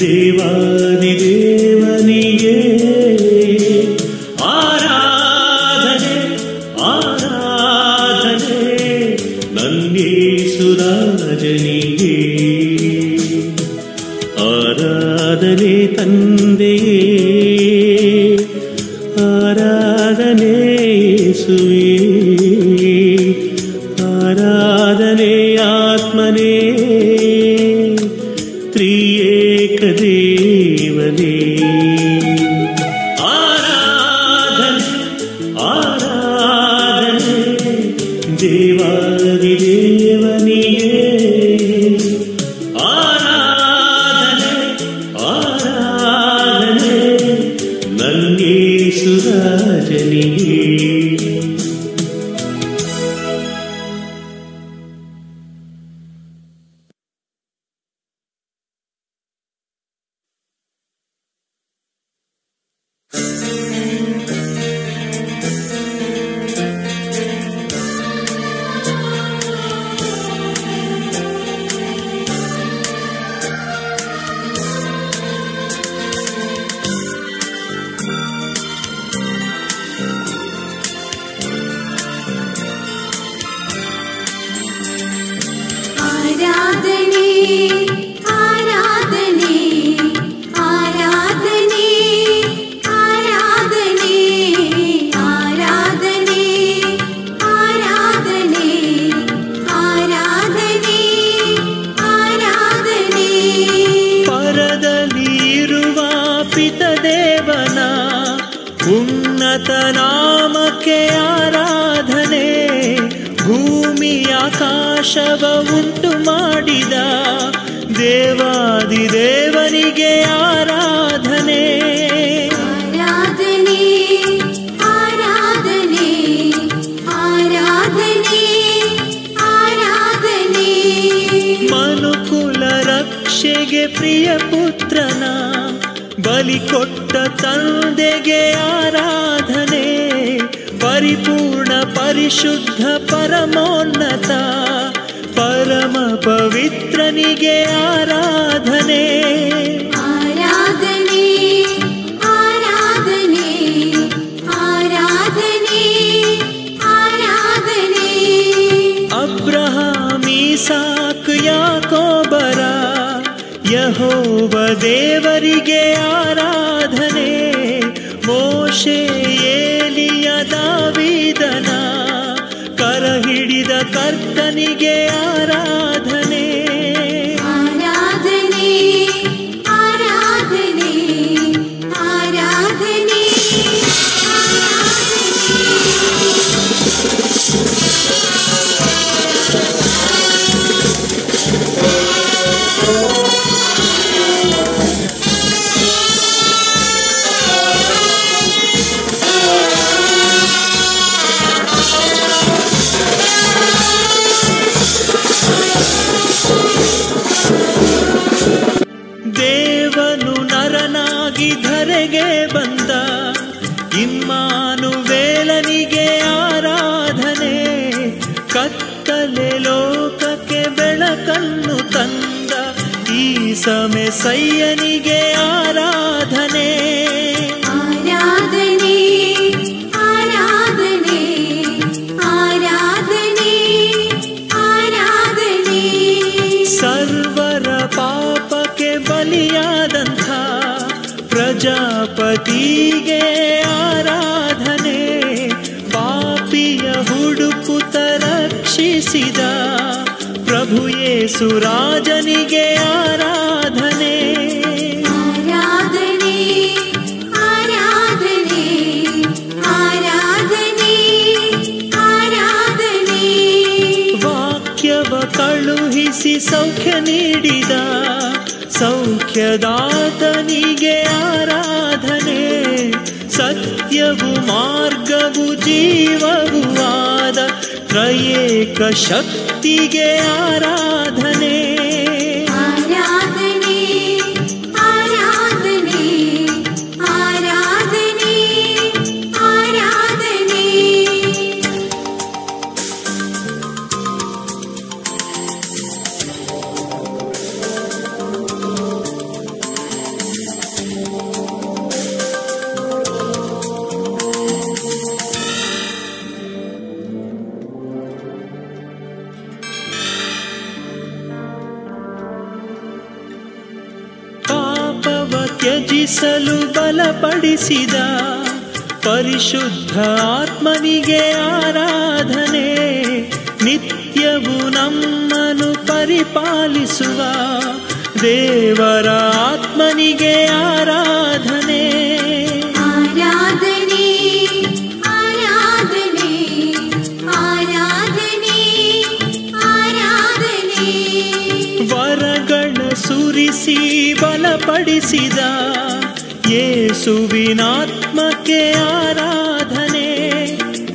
ದೇವಾದಿದೇವನಿಗೆ, ಆರಾಧನೆ ಆರಾಧನೆ ನನ್ನೇಸುರಾಜನಿಗೆ. ಆರಾಧನೆ ತಂದೆಯೇ, ಆರಾಧನೆ ಯೇಸುವೇ, ಆರಾಧನೆ ಆತ್ಮನೇ, ತ್ರಿಯೇಕ ದೇವನೇ. ಆರಾಧನೆ ಆರಾಧನೆ ದೇವಾದಿದೇವನಿಗೆ, ಆರಾಧನೆ ಆರಾಧನೆ ನನ್ನೇಸುರಾಜನಿಗೆ. ಆರಾಧನೆ ಆರಾಧನೆ ಆರಾಧನೆ ಆರಾಧನೆ ಆರಾಧನೆ ಆರಾಧನೆ ಆರಾಧನೆ ಆರಾಧನೆ. ಪರದಲ್ಲಿರುವ ಪಿತದೇವನ ಉನ್ನತ ನಾಮಕ್ಕೆ ಆರಾಧನೆ. ಭೂಮಿ ಆಕಾಶವ ಉಂಟು ಮಾಡಿದ ದೇವಾದಿದೇವನಿಗೆ ಆರಾಧನೆ. ಆರಾಧನೆ ಆರಾಧನೆ ಆರಾಧನೆ ಆರಾಧನೆ. ಮನುಕುಲ ರಕ್ಷೆಗೆ ಪ್ರಿಯ ಪುತ್ರನ ಬಲಿ ಕೊಟ್ಟ ತಂದೆಗೆ ಆರಾಧನೆ. ಪರಿಪೂರ್ಣ ಪರಿಶುದ್ಧ ಪರಮೋನ್ನತ ಪರಮ ಪವಿತ್ರನಿಗೆ ಆರಾಧನೆ. ಆರಾಧನೆ ಆರಾಧನೆ ಆರಾಧನೆ ಆರಾಧನೆ. ಅಬ್ರಹಾಮ್ ಈಸಾಕ್ ಯಾಕೋಬರ ಯೆಹೋವ ದೇವರಿಗೆ ಆರಾಧನೆ. ಮೋಶೆ ಏಲಿಯ ದಾವೀದನ ಕರ ಹಿಡಿದ ಕರ್ತನಿಗೆ ಆರಾಧನೆ. ಆರಾಧನೆ ಆರಾಧನೆ ಆರಾಧನೆ. ಕತ್ತಲೆ ಲೋಕಕ್ಕೆ ಬೆಳಕನ್ನು ತಂದ ಈ ಸಮೆಸಯ್ಯನಿಗೆ ಆರಾಧನೆ. ಆರಾಧನೆ ಆರಾಧನೆ ಆರಾಧನೆ ಆರಾಧನೆ. ಸರ್ವರ ಪಾಪಕ್ಕೆ ಬಲಿಯಾದಂಥ ಪ್ರಜಾಪತಿಗೆ ಆರಾಧನೆ. ಪಾಪಿಯ ಹುಡುಕುತ ರಕ್ಷಿಸಿದ ಪ್ರಭು ಯೇಸು ರಾಜನಿಗೆ ಆರಾಧನೆ. ಆರಾಧನೆ ಆರಾಧನೆ ಆರಾಧನೆ ಆರಾಧನೆ. ವಾಕ್ಯವ ಕಳುಹಿಸಿ ಸೌಖ್ಯ ನೀಡಿದ ಸೌಖ್ಯದಾತನಿಗೆ ಆರಾಧನೆ. ಸತ್ಯವು ಮಾರ್ಗವು ಜೀವವೂ ಆದ ತ್ರಯೇಕ ಶಕ್ತಿಗೆ ಆರಾಧನೆ. ಆರಾಧನೆ ಆರಾಧನೆ ಆರಾಧನೆ ಆರಾಧನೆ. ಪಾಪವ ತ್ಯಜಿಸಲು ಬಲಪಡಿಸಿದ ಪರಿಶುದ್ಧ ಆತ್ಮನಿಗೆ ಆರಾಧನೆ. ನಿತ್ಯವು ನಮ್ಮನ್ನು ಪರಿಪಾಲಿಸುವ ದೇವರ ಆತ್ಮನಿಗೆ ಆರಾಧನೆ. ಆರಾಧನೆ ಆರಾಧನೆ ಆರಾಧನೆ ಆರಾಧನೆ. ವರಗಳ ಸುರಿಸಿ ಬಲಪಡಿಸಿದ ಯೇಸುವಿನಾತ್ಮಕ್ಕೆ ಆರಾಧನೆ.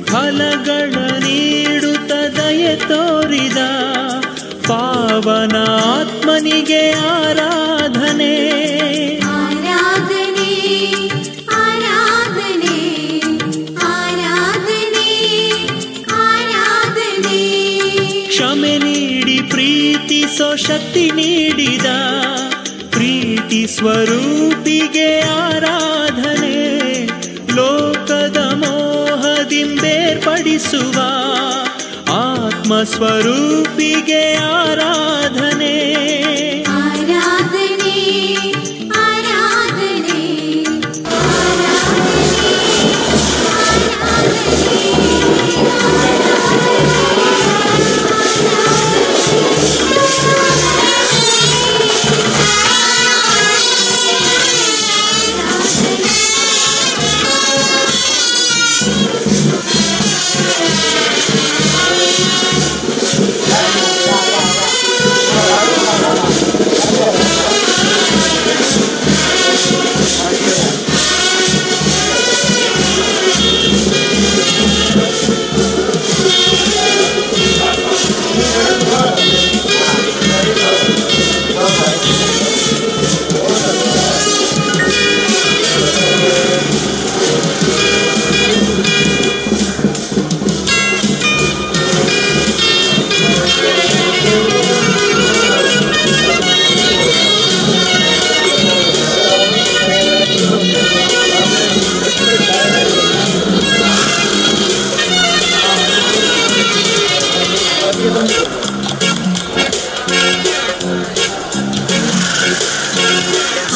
ಫಲಗಳ ನೀಡುತ್ತ ದಯೆ ತೋರಿದ ಪಾವನ ಆತ್ಮನಿಗೆ ಆರಾಧನೆ. ಆರಾಧನೆ ಆರಾಧನೆ ಆರಾಧನೆ ಆರಾಧನೆ. ಕ್ಷಮೆ ನೀಡಿ ಪ್ರೀತಿಸೋ ಶಕ್ತಿ ನೀಡಿದ ಪ್ರೀತಿ ಸ್ವರೂಪಿಗೆ ಆರಾಧನೆ. ಲೋಕದ ಮೋಹದಿಂಬೇರ್ಪಡಿಸುವ ಆತ್ಮಸ್ವರೂಪಿಗೆ ಆರಾಧನೆ. ಆರಾಧನೆ ಆರಾಧನೆ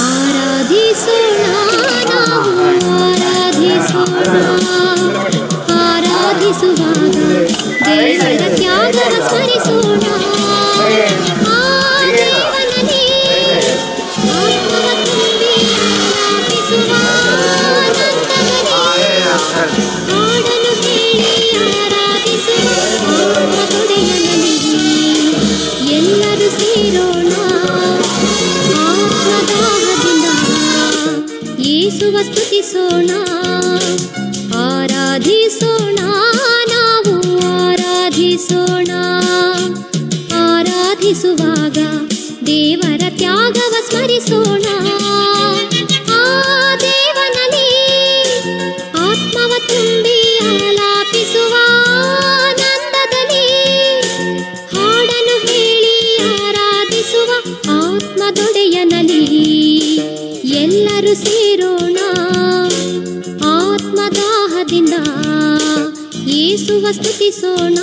ಆರಾಧಿಸೋಣ ನಾವು ಆರಾಧಿಸೋಣ. ಆರಾಧಿಸುವಾಗ ದೇವರ ತ್ಯಾಗವ ಸ್ಮರಿಸೋಣ. ಆ ದೇವನಲ್ಲಿ ಆತ್ಮವ ತುಂಬಿ ಆಲಾಪಿಸುವ ಆನಂದದಲ್ಲಿ ಹಾಡನ್ನು ಹೇಳಿ ಆರಾಧಿಸುವ ಆತ್ಮದೊಡೆಯನಲ್ಲಿ ಎಲ್ಲರೂ ಸೇರೋಣ. ಆತ್ಮದಾಹದಿಂದ ಯೇಸುವ ಸ್ತುತಿಸೋಣ. ಆರಾಧಿಸೋಣ ನಾವು ಆರಾಧಿಸೋಣ. ಆರಾಧಿಸುವಾಗ ದೇವರ ತ್ಯಾಗವ ಸ್ಮರಿಸೋಣ. ಆ ದೇವನಲ್ಲಿ ಆತ್ಮವ ತುಂಬಿ ಆಲಾಪಿಸುವ ಆನಂದದಲ್ಲಿ ಸ್ತುತಿಸೋಣ.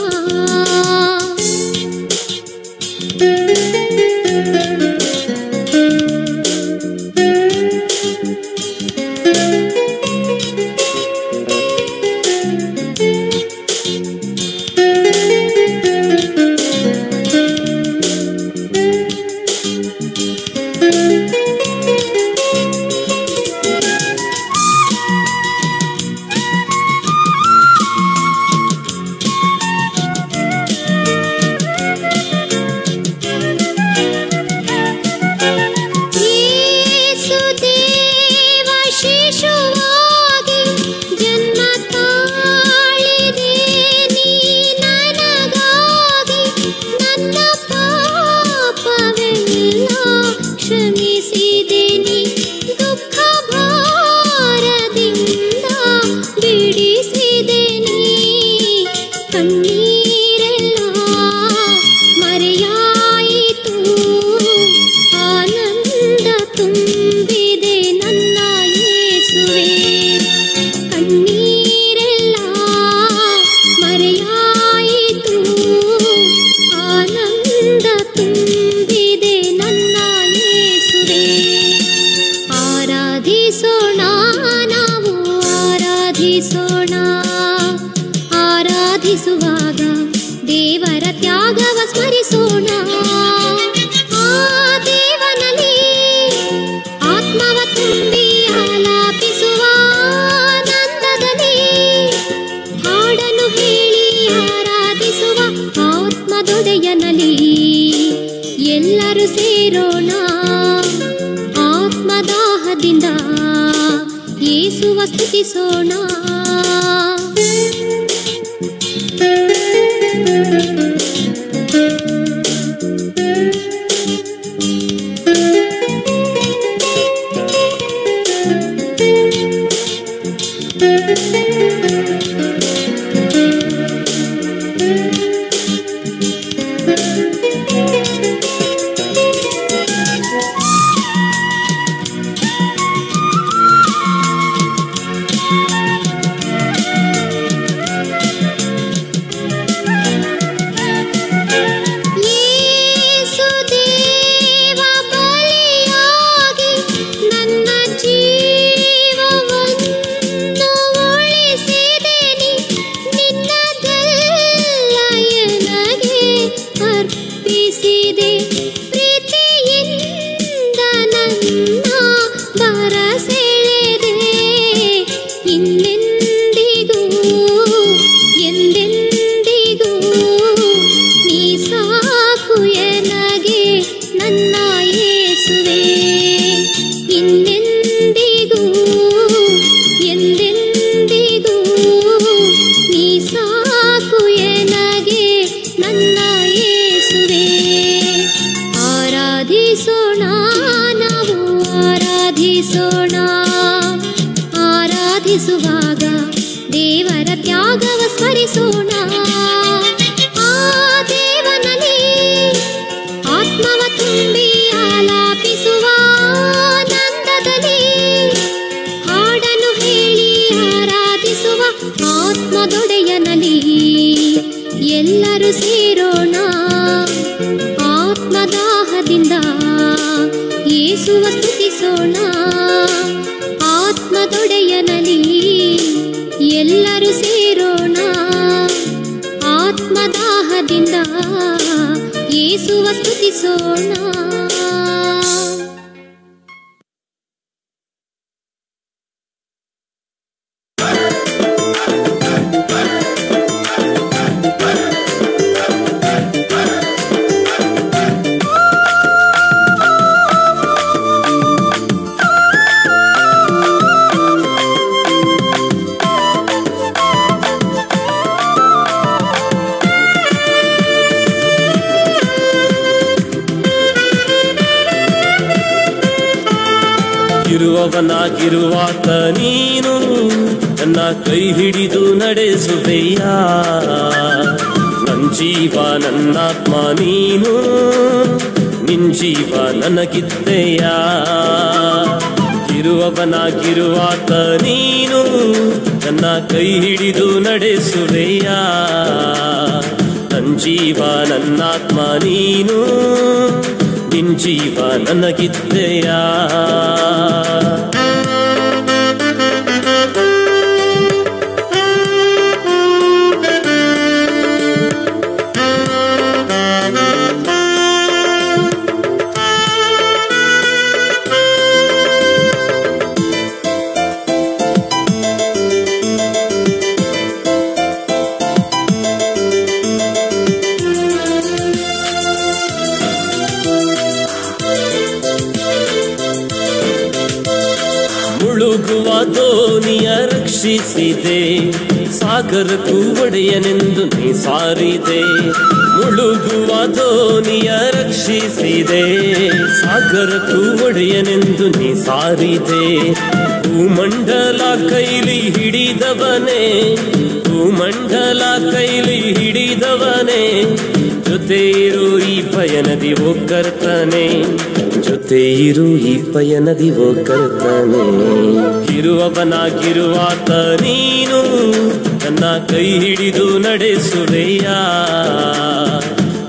ಆರಾಧಿಸುವಾಗ ದೇವರ ತ್ಯಾಗವ ಸ್ಮರಿಸೋಣ. ಆ ದೇವನಲ್ಲಿ ಆತ್ಮವ ತುಂಬಿ ಆಲಾಪಿಸುವ ಆನಂದದಲ್ಲಿ ಹಾಡನ್ನು ಹೇಳಿ ಆರಾಧಿಸುವ ಆತ್ಮದೊಡೆಯನಲ್ಲಿ ಎಲ್ಲರೂ ಸೇರೋಣ. ಆತ್ಮದಾಹದಿಂದ ಯೇಸುವ ಸ್ತುತಿಸೋಣ. ಆರಾಧಿಸುವಾಗ ದೇವರ ತ್ಯಾಗವ ಸ್ಮರಿಸೋಣ. ಆ ದೇವನಲ್ಲಿ ಆತ್ಮವ ತುಂಬಿ ಆಲಾಪಿಸುವ ಆನಂದದಲ್ಲಿ ಹಾಡನ್ನು ಹೇಳಿ ಆರಾಧಿಸುವ ಆತ್ಮದೊಡೆಯನಲ್ಲಿ ಎಲ್ಲರೂ ಸೇರೋಣ. ಆತ್ಮದಾಹದಿಂದ ಯೇಸುವ ಸ್ತುತಿಸೋಣ. ಆತ್ಮದೊಡೆಯನಲ್ಲಿ ಎಲ್ಲರೂ ಸೇರೋಣ. ಆತ್ಮದಾಹದಿಂದ ಯೇಸುವ ಸ್ತುತಿಸೋಣ. ಇರುವವನಾಗಿರುವಾತ ನೀನು ನನ್ನ ಕೈ ಹಿಡಿದು ನಡೆಸುವೆಯ, ನನ್ನ ಜೀವ ನನ್ನಾತ್ಮ ನೀನು, ನಿನ್ ಜೀವ ನನಗಿದ್ದೆಯ. ಇರುವವನಾಗಿರುವಾತ ನೀನು ನನ್ನ ಕೈ ಹಿಡಿದು ನಡೆಸುವೆಯ. ನನ್ನ ಜೀವ ನನ್ನಾತ್ಮ ನೀನು, ನಿನ್ ಜೀವ ನನಗಿದ್ದೆಯ. ಮುಳುಗುವ ದೋಣಿಯ ರಕ್ಷಿಸಿದೆ, ಸಾಗರಕ್ಕೂ ಒಡೆಯನೆಂದು ನೀ ಸಾರಿದೆ. ಮುಳುಗುವ ದೋಣಿಯ ರಕ್ಷಿಸಿದೆ, ಸಾಗರಕ್ಕೂ ಒಡೆಯನೆಂದು ನೀ ಸಾರಿದೆ. ಭೂಮಂಡಲ ಕೈಲಿ ಹಿಡಿದವನೇ, ಭೂಮಂಡಲ ಕೈಲಿ ಹಿಡಿದವನೇ, ಜೊತೆ ಇರು ಈ ಪಯಣದಿ ಓ ಕರ್ತನೆ, ಜೊತೆ ಇರು ಈ ಪಯಣದಿ ಓ ಕರ್ತನೆ. ಇರುವವನಾಗಿರುವಾತ ನೀನು ನನ್ನ ಕೈ ಹಿಡಿದು ನಡೆಸುವೆಯ.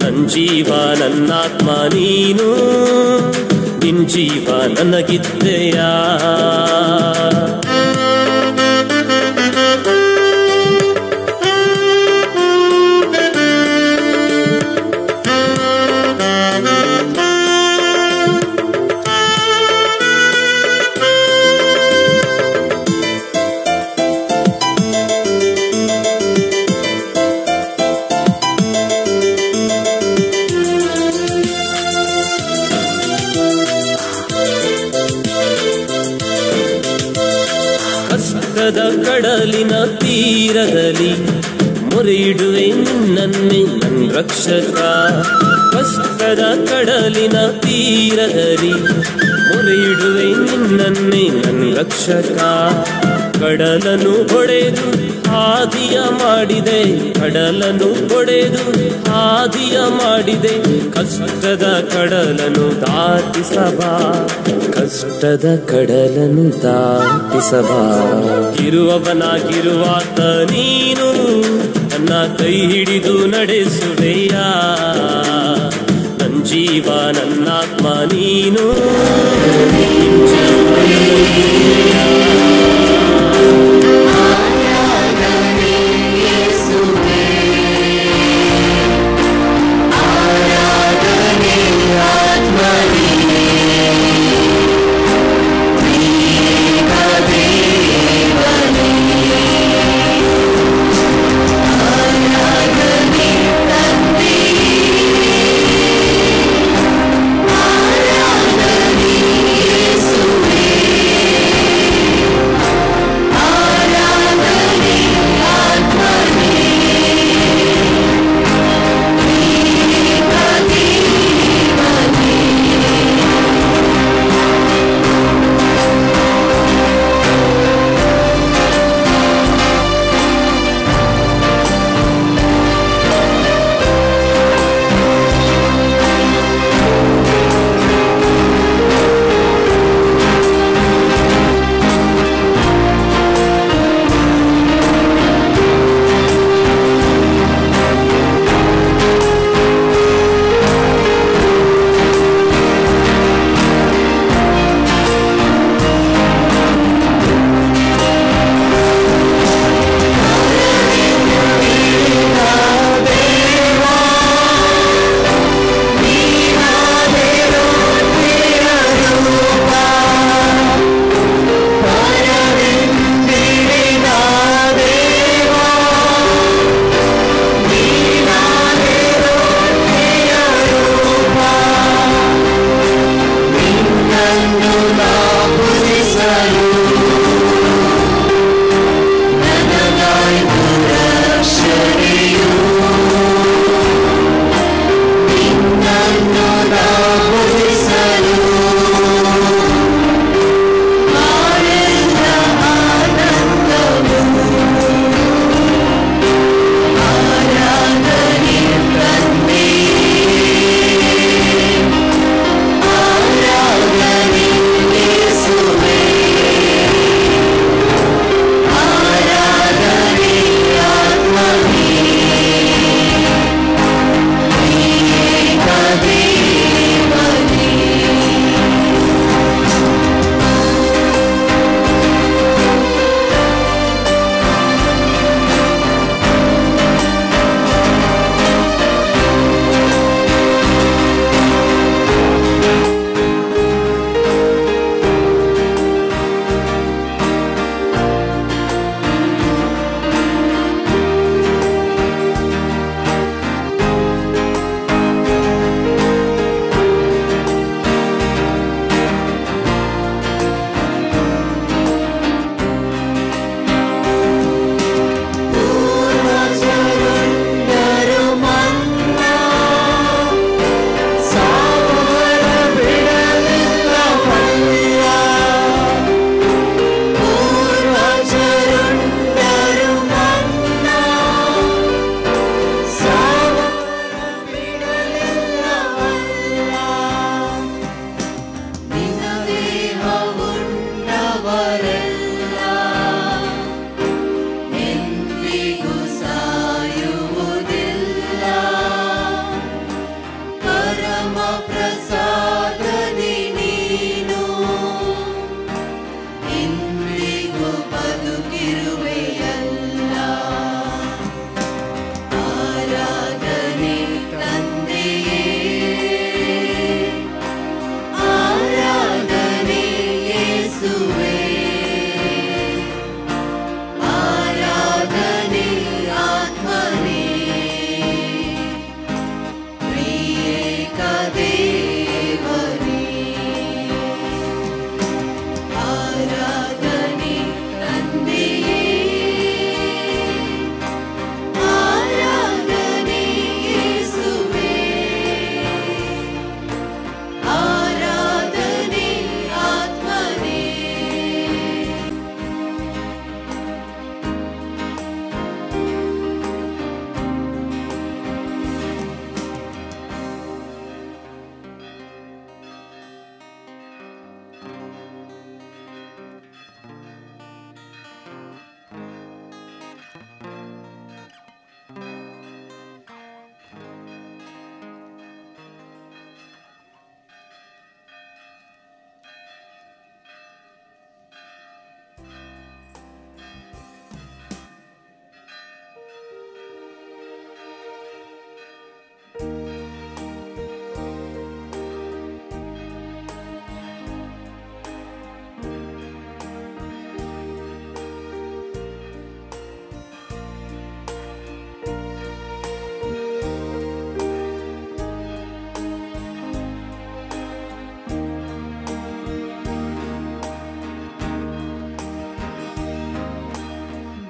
ನನ್ನ ಜೀವ ನನ್ನಾತ್ಮ ನೀನು, ನಿನ್ ಜೀವ ನನಗಿದ್ದೆಯ. ಕಷ್ಟದ ಕಡಲಿನ ತೀರದಲ್ಲಿ ಮೊರೆಯಿಡುವೆ ನಿನ್ನನ್ನೇ ನನ್ನ ರಕ್ಷಕ. ಕಷ್ಟದ ಕಡಲಿನ ತೀರದಲ್ಲಿ ಮೊರೆಯಿಡುವೆ ನಿನ್ನನ್ನೇ ನನ್ನ ರಕ್ಷಕ. ಕಡಲನ್ನು ಹೊಡೆದು ಹಾದಿಯ ಮಾಡಿದೆ, ಕಡಲನ್ನು ಹೊಡೆದು ಹಾದಿಯ ಮಾಡಿದೆ. ಕಷ್ಟದ ಕಡಲನ್ನು ದಾಟಿಸಬಾ, ಕಷ್ಟದ ಕಡಲನ್ನು ದಾಟಿಸಬಾ. ಇರುವವನಾಗಿರುವಾತ ನೀನು ನನ್ನ ಕೈ ಹಿಡಿದು ನಡೆಸುವೆಯ. ನನ್ನ ಜೀವ ನನ್ನಾತ್ಮ ನೀನು, ನಿನ್ ಜೀವ ನನಗಿದೆಯ. ಆರಾಧನೆ.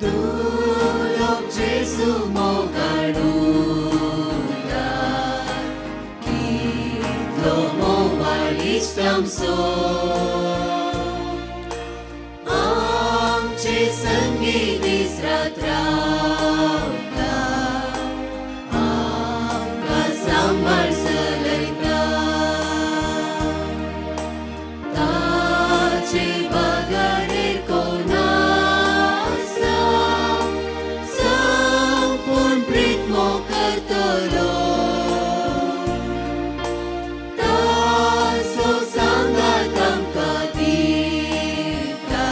Sulok Jesu mogaluda Kitlo mo walistamso Amche sangi disrat ravta Amka sambal salaita Tache bagarer konasa Sampun pritmo kartolo Taso sangatam kadita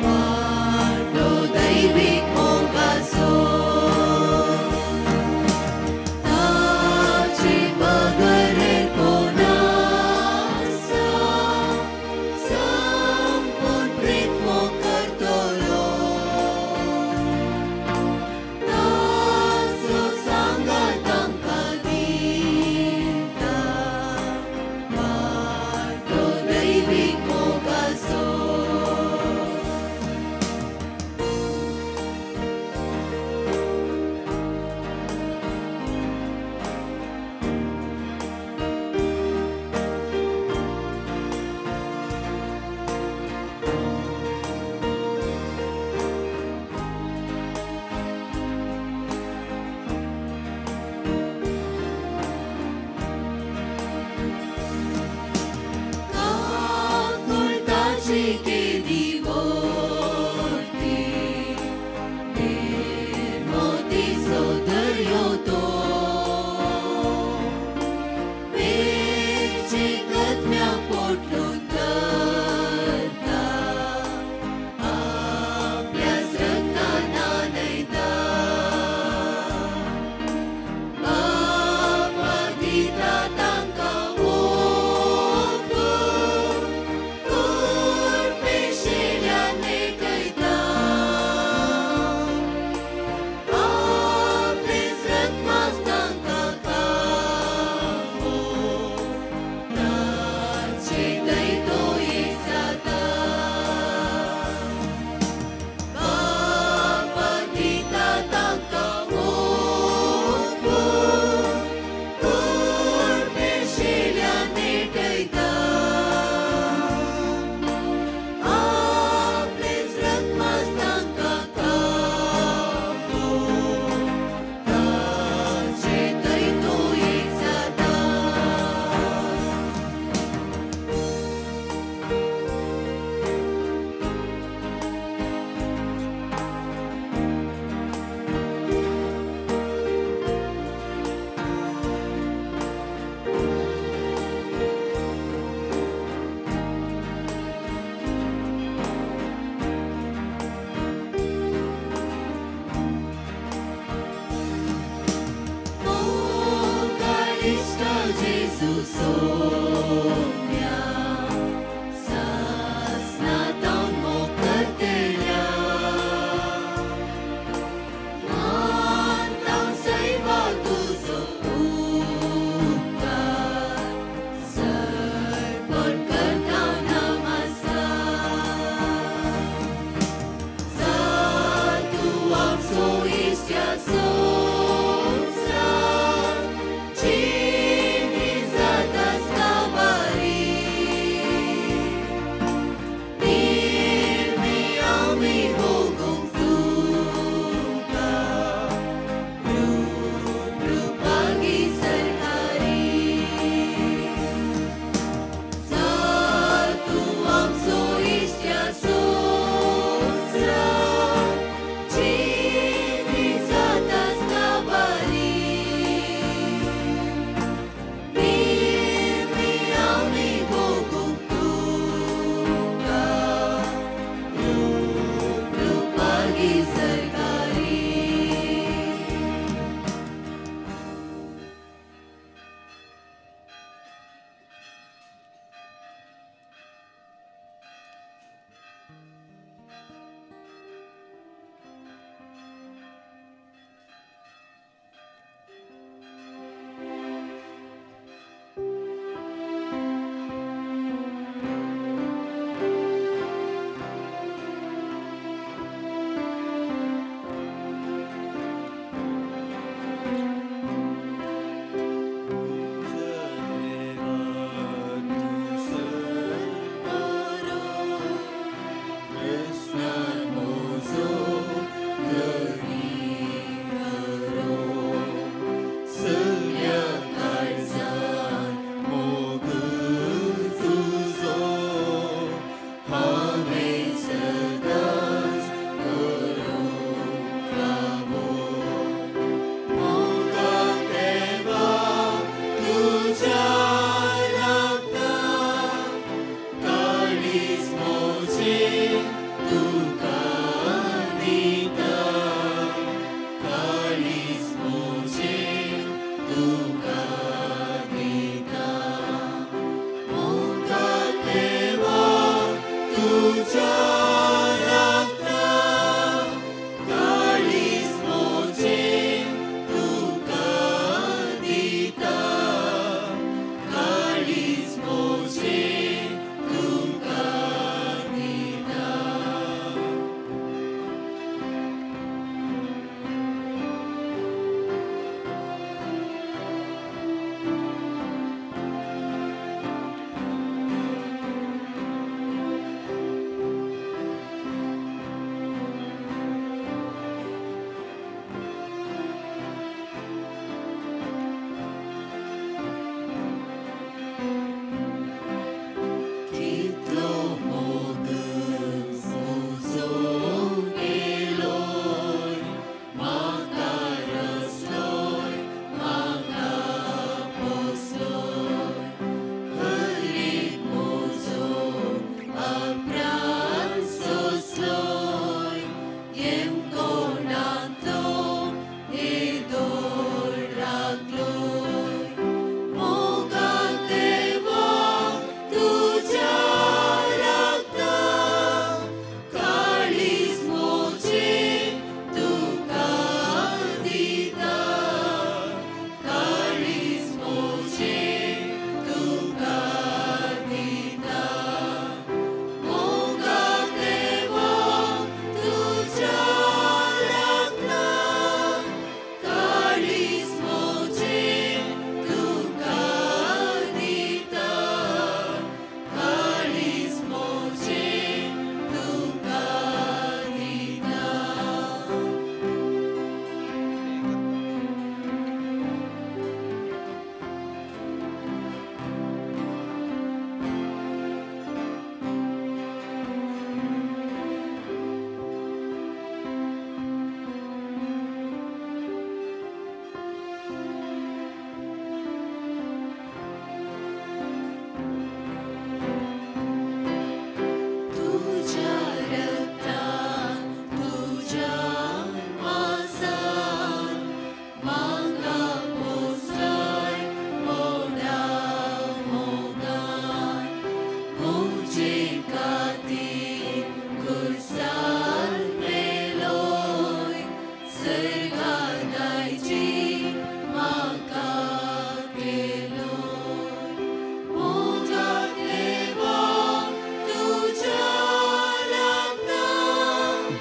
Pardo daivik mogaso Tache bagarer konasa Sampun pritmo kartolo Taso sangatam kadita Pardo daivik mogaso. Kakultache ke divorti Nirmoti sodaryoto Veche katmya potlu tarta Aplyas rakta nanayta Bapa dita tanka opo Kurpeshelya netayta Aples rakmas tanka kapo Tache dayto ek jata Bapa dita tanka opo Kurpeshelya netayta Aples rakmas tanka kapo Tache dayto ek jata. Mogalista Jesu somya Sasnataun mo kartelya Mantaun saiva tuzo upkar Sarpan kartaun namaskar Satu amso istya somsa Chini zatas kabari.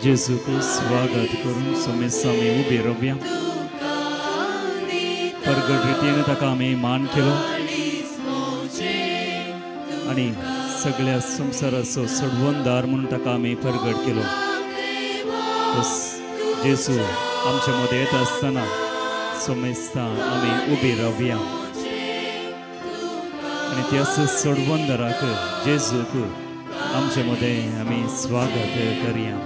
जेजूक स्वागत करून Soames आमी उबी रावया. परगट रितीन ताका आमी मान केलो आनी सगळ्या संवसाराचो सोडवणदार म्हणून ताका आमी परगट केलो. जेजू आमच्या मदें येता आसतना सोमेस्तां आमी उबी रावया आनी त्याच सोडवणदाराक जेजूक आमचे मदें आमी स्वागत करया.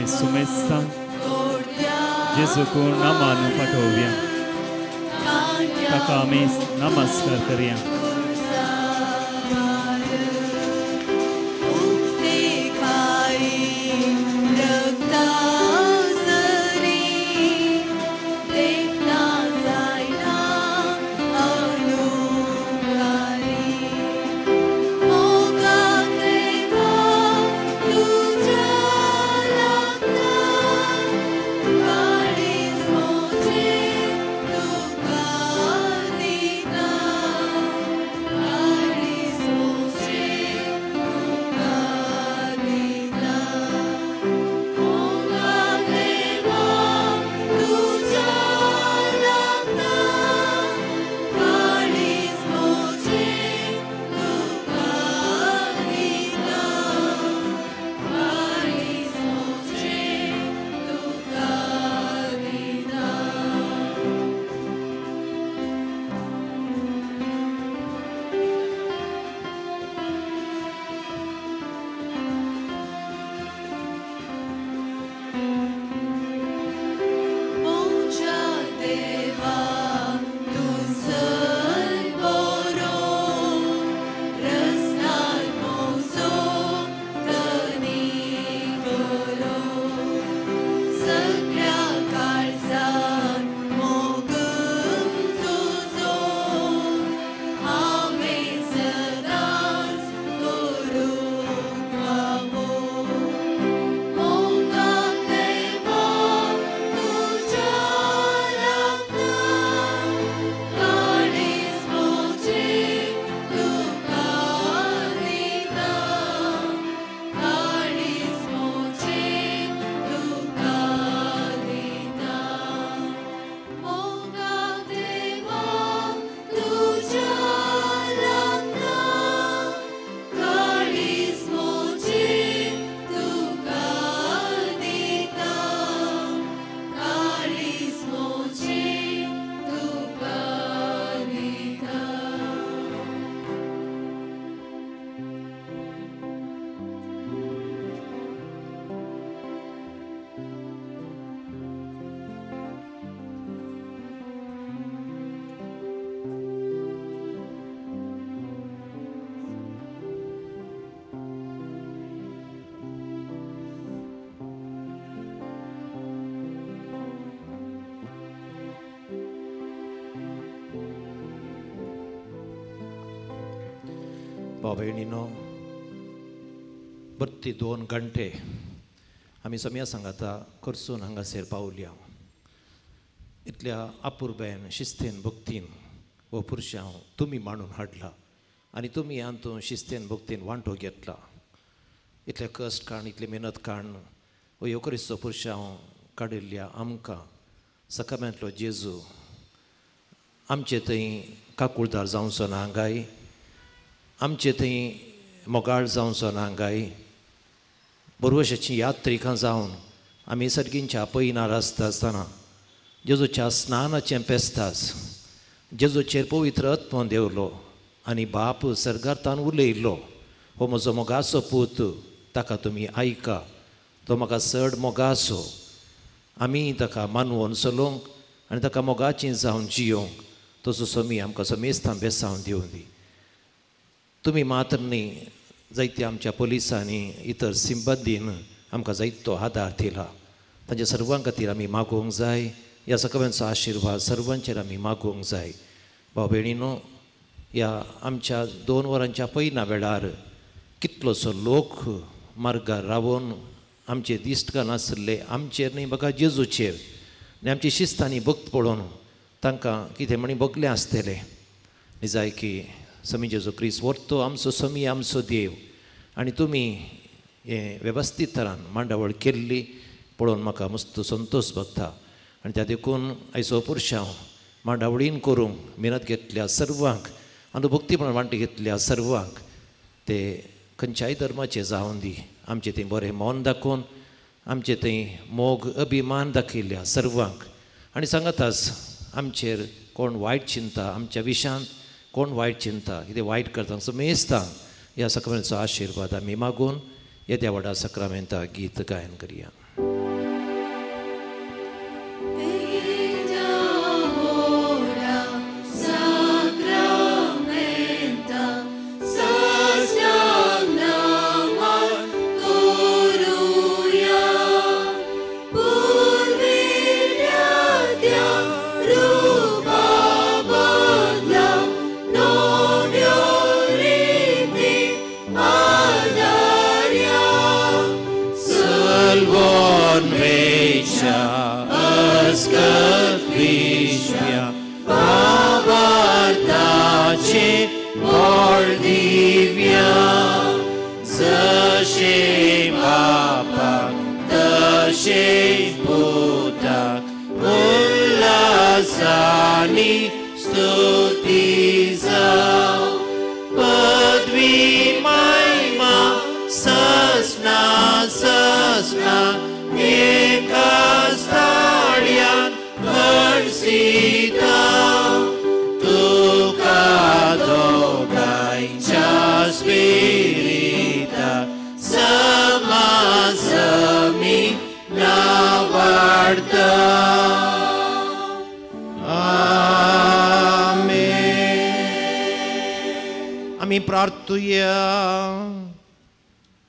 सुमेस्ता जेजूक नामान पाठोवया, ताका आमी नमस्कार करया. तुका दिता। भाव भयणीनो, बत्ती 2 घंटे आमी सम्या सांगाता करसून हांगासर पावल्या. इतल्या अपुरबायेन शिस्तेन भक्तीन हो पुरशांव तुमी मांडून हाडला आनी तुमी हातूंत शिस्तेन भक्तीन वांटो घेतला. इतले कश्ट काण, इतली मेहनत काण हो येवक्रिस्तचो पुरशांव काडिल्ल्या आमकां सकाम्यांतलो जेजू आमचे थंय काकुळदार जावचो ना गाय, आमचे थंय मोगाळ जावचो ना गाय. बरवशाची यात्रिकां जावन आमी सर्गींच्या पयनार आसता आसतना जेजूच्या स्नानाचें पेस्तास जेजूचेर पवित्र आत्मो देंवलो आनी बाप सर्गार्थान उलयलो, हो म्हजो मोगाचो पूत, ताका तुमी आयका, तो म्हाका चड मोगाचो. आमी ताका मानवोन चलोवंक आनी ताका मोगाची जावन जियोंक तसो समी आमकां समेस्तां बेसांव दिवं दी. तुमी मात्र न्ही, जायते आमच्या पोलिसांनी इतर सिंबंदीन आमकां जायतो आदार दिला. तांच्या सर्वां खातीर आमी मागोवंक जाय. ह्या सगळ्यांचो आशिर्वाद सर्वांचेर आमी मागोवंक जाय. भाव भयणीनो, ह्या आमच्या 2 वरांच्या पयना वेळार कितलोसो लोक मार्गार रावोन आमचे दिश्ट नासले आमचेर न्ही बघा जेजूचेर आनी आमची शिस्तांनी भक्त पळोवन तांकां कितें म्हणी भोगलें आसतलें. निजाय की समी जेजू क्रिस्त व्हरतो आमचो समी, आमचो देव. आनी तुमी हें वेवस्थीत तरान मांडावळ केल्ली पळोवन म्हाका मस्त संतोश भोगता. आनी त्या देखून आयचो पुरशांव मांडावळीन करूंक मेहनत घेतल्या सर्वांक आनी भक्तीपणान वांटे घेतल्या सर्वांक, ते खंयच्याय धर्माचे जावन दी, आमचें थंय बरें मन दाखोवन आमचें थंय मोग अभिमान दाखयल्ल्या सर्वांक. आनी सांगताच आमचेर कोण वायट चिंता, आमच्या विशांत कोण वायट चिंता, कितें वायट करता समेस्तांक ह्या सगळ्यांचो आशिर्वाद आमी मागून येद्या व्हडा सक्रामेंता गीत गायन करया.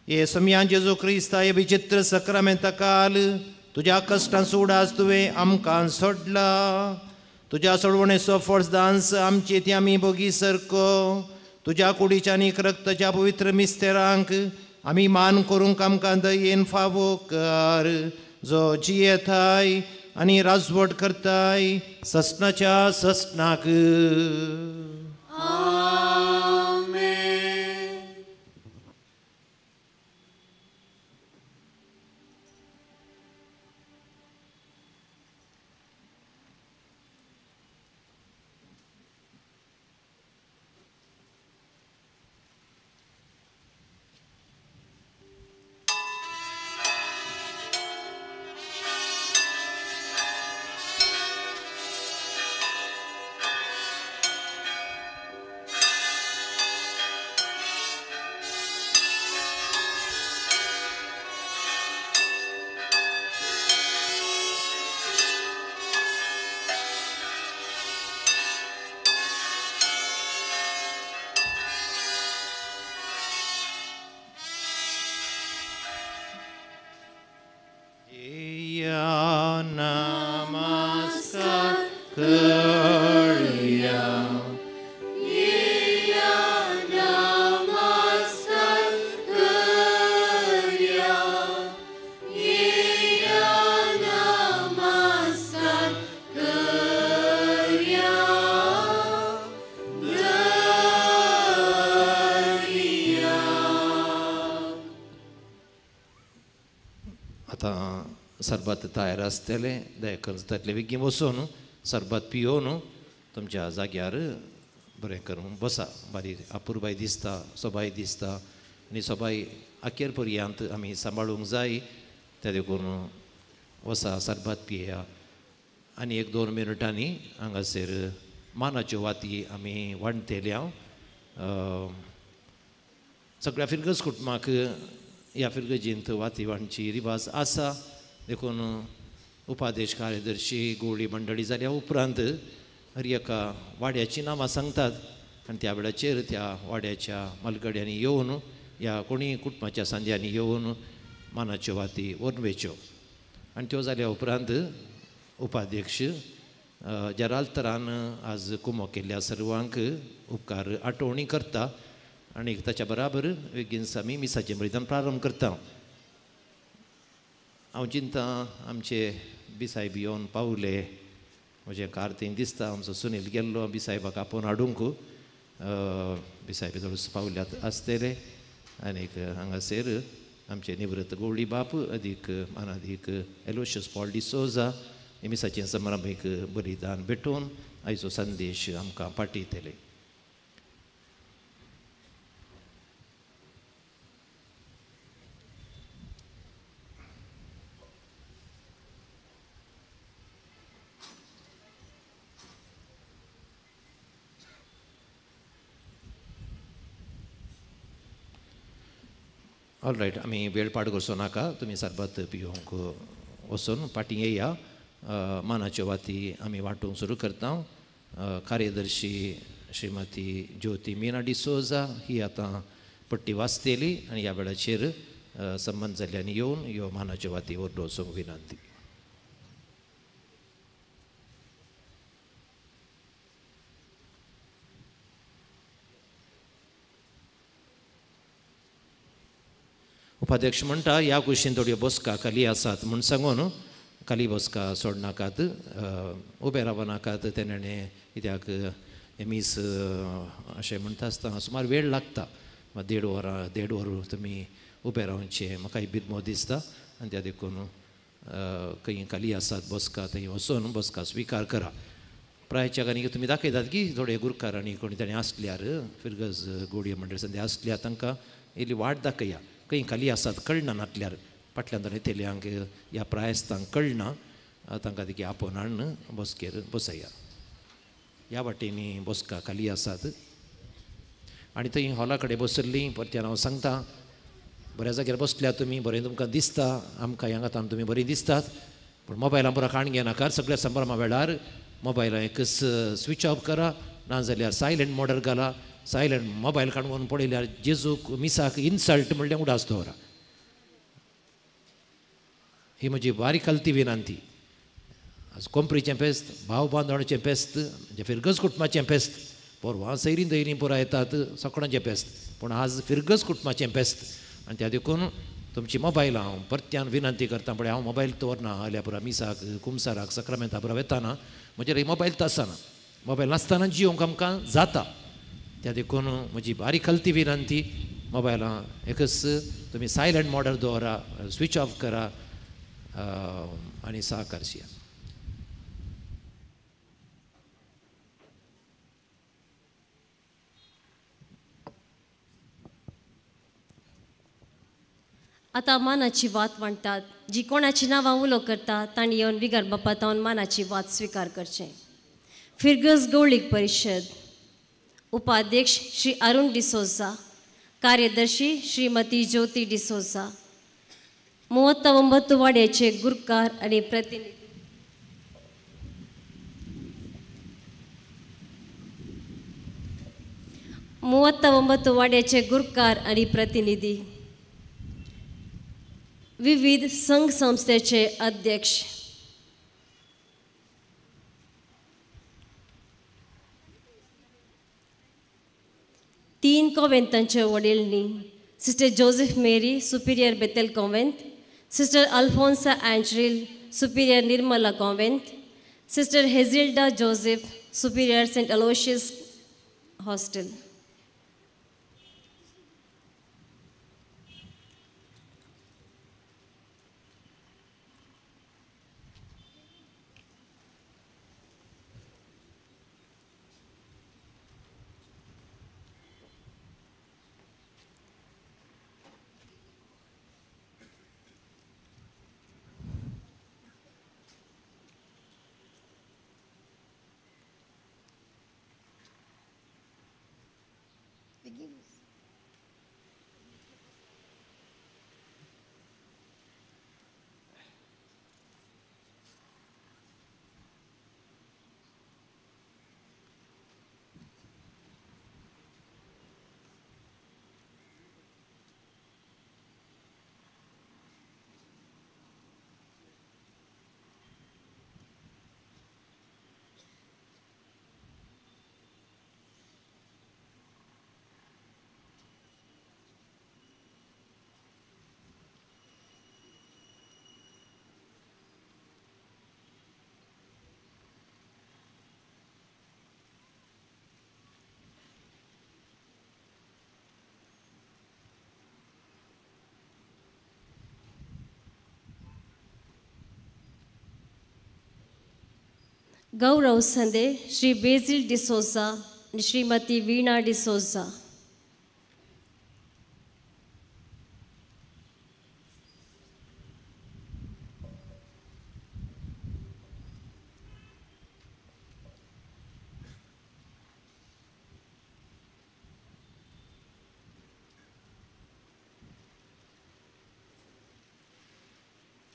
हे सम्यान जेजू क्रिस्ता हे विचित्र सक्रामेंता काल तुज्या कश्टां उडास तुवें आमकां सोडला. तुज्या सोडवणेचो फर्ज आमचे ती आमी भोगी सरको. तुज्या कुडीच्या आनी रक्ताच्या पवित्र मिस्तेरांक आमी मान करूंक आमकां दयेन फावो कर, जो जियेताय आनी राजवट करताय ससनाच्या ससनाक. नमस्कार. सरबत तयार आसतलें दया करून जातलें बेगीन वचून सरबत पियोवन तुमच्या जाग्यार बरें करून बसा. बारी अपुरबाय दिसता, सोबाय दिसता आनी सोबाय अखेर पर्यंत आमी सांबाळूंक जाय. त्या देखून वसा सरबत पिया आनी एक दोन मिनटांनी हांगासर मानाच्यो वाती आमी वांटतले. हांव सगळ्या फिरगज कुटुंबाक ह्या फिरगजींत वाती वांटची रिवाज आसा. देखून उपादेश कार्यदर्शी गोवळी मंडळी जाल्या उपरांत हर एका वाड्याचीं नांवां सांगतात आनी त्या वेळाचेर त्या वाड्याच्या मालगड्यांनी येवन ह्या कोणी कुटुंबाच्या सांद्यांनी येवन मानाच्यो वाती व्हरून वयच्यो. आनी त्यो जाल्या उपरांत उपाध्यक्ष जेराल्तरान आज कुमो केल्ल्या सर्वांक उपकार आठवणी करता आनी ताच्या बराबर बेगीन आमी मिसाचें बलिदान प्रारंभ करता. हांव चिंता आमचे बिसायब येवन पावले, म्हजें कार थंय दिसता. आमचो सुनील गेल्लो बिसायबाक आपोवन हाडूंक, बिसायब थोडो पावल्यात आसतले. आनीक हांगासर आमचे निवृत्त गोवळी बाप अदीक मानादीक एलोशियस पॉल डिसोजा हे मिसाचें समारंभीक बलिदान भेटोवन आयचो संदेश आमकां पाठयतले. ऑल रायट, आमी वेळ पाड करचो नाका. तुमी सरबत पियोवंक वचून फाटीं येया. मानाच्यो वाती आमी वांटूंक सुरू करता. कार्यदर्शी श्रीमती ज्योती मीना डिसोजा ही आतां पट्टी वाचतली आनी ह्या वेळाचेर संबंद जाल्ल्यांनी येवन ह्यो मानाच्यो वाती व्हरून वचूंक विनंती. उपाध्यक्ष म्हणटा ह्या कुशीन थोड्यो बसका खाली आसात म्हूण सांगून खाली बसका सोडनाकात, उबे रावनाकात. तेणें कित्याक मीस अशें म्हणटा आसतना सुमार वेळ लागता, देड वरां देड वर तुमी उबे रावचें म्हाकाय बिदमो दिसता. आनी त्या देखून खंय खाली आसात बसका थंय वचून बसका स्विकार करा. प्रायच्या आनी तुमी दाखयतात की थोडे गुरकार आनी कोणी ताणें आसल्यार फिरगज गोडये मंडळ संदी आसल्यार तांकां इल्ली वाट दाखया. खंय खाली आसात कळना नातल्यार फाटल्यान ताणें तेल्यांक ह्या प्रायस्तांक कळना, तांकां देखी आपोवन हाडून बसकेर बसया. ह्या वाटेनी बसका खाली आसात आनी थंय हॉला कडेन बसल्लीं परत्यान हांव सांगता, बऱ्या जाग्यार बसल्या तुमी, बरें तुमकां दिसता, आमकां हांगा तान तुमी बरीं दिसतात, पूण मोबायलां पुरा काण घेनाकात. सगळ्या संभ्रमा वेळार मोबायलां एकच स्विच ऑफ करा, नाजाल्यार सायलंट मोडर घाला. सायलंट मोबायल काडून पळयल्यार जेजूक मिसाक इन्सल्ट म्हणल्यार उडास दवरा. ही म्हजी बारीक खालती विनंती. आज कोंपरीचें फेस्त, भाव बांदवणचें फेस्त, म्हणजे फिरगज कुटुंबाचें फेस्त, पोरवां सैरीं दैरीं पुरा येतात सगळ्यांचें फेस्त, पूण आज फिरगज कुटुंबाचें फेस्त. आनी त्या देखून तुमची मोबायलां हांव परत्यान विनंती करता, पळय हांव मोबायल दवरना आल्या पुरा मिसाक कुमसाराक सक्रामेंता पुरा वेताना म्हजेर मोबायल आसना, मोबायल नासतना जियोंक आमकां जाता. त्या देखून म्हजी बारीक खालती विनंती, मोबायलां एकच तुमी सायलंट मोडर दवरा, स्विच ऑफ करा आनी सहकारशिया. आतां मानाची वात वांट्टात. जी कोणाची नांवां उलो करता तांणी येवन बिगर बापा तावन मानाची वात स्विकार करचें. फिरगज गौळीक परिशद उपाध्यक्ष श्री अरुण डिसोजा, कार्यदर्शी श्रीमती ज्योती डिसोजा, 39 वाड्याचे गुरकार आनी प्रतिनिधी. 39 वाड्याचे गुरकार आनी प्रतिनिधी, विविध संघ संस्थेचे अध्यक्ष, तीन कॉवेंतांचे वडीलनी, sister Joseph Mary superior Bethel convent, sister Alphonsa Angeril superior Nirmala convent, sister Hezilda Joseph superior Saint Aloysius hostel. गौरव संदे श्री बेझील डिसोजा आनी श्रीमती वीणा डिसोजा.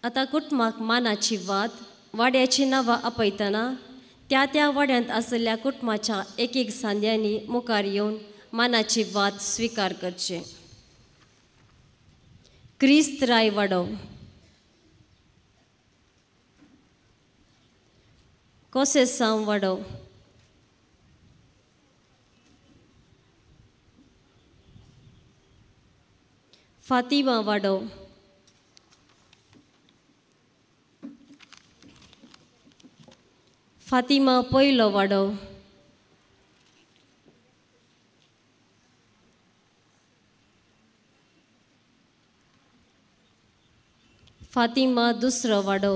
आतां कुटुंबाक मानाची वात वाड्याची नांवां आपयतना त्या त्या वाड्यांत आशिल्ल्या कुटुंबाच्या एक एक सांद्यांनी मुखार येवन मानाची वात स्विकार करचे. क्रिस्त राय वाडो, कोसेसांव वाडो, फातिमा वाडो, फातिमा पयलो वाडो, फातिमा दुसरो वाडो,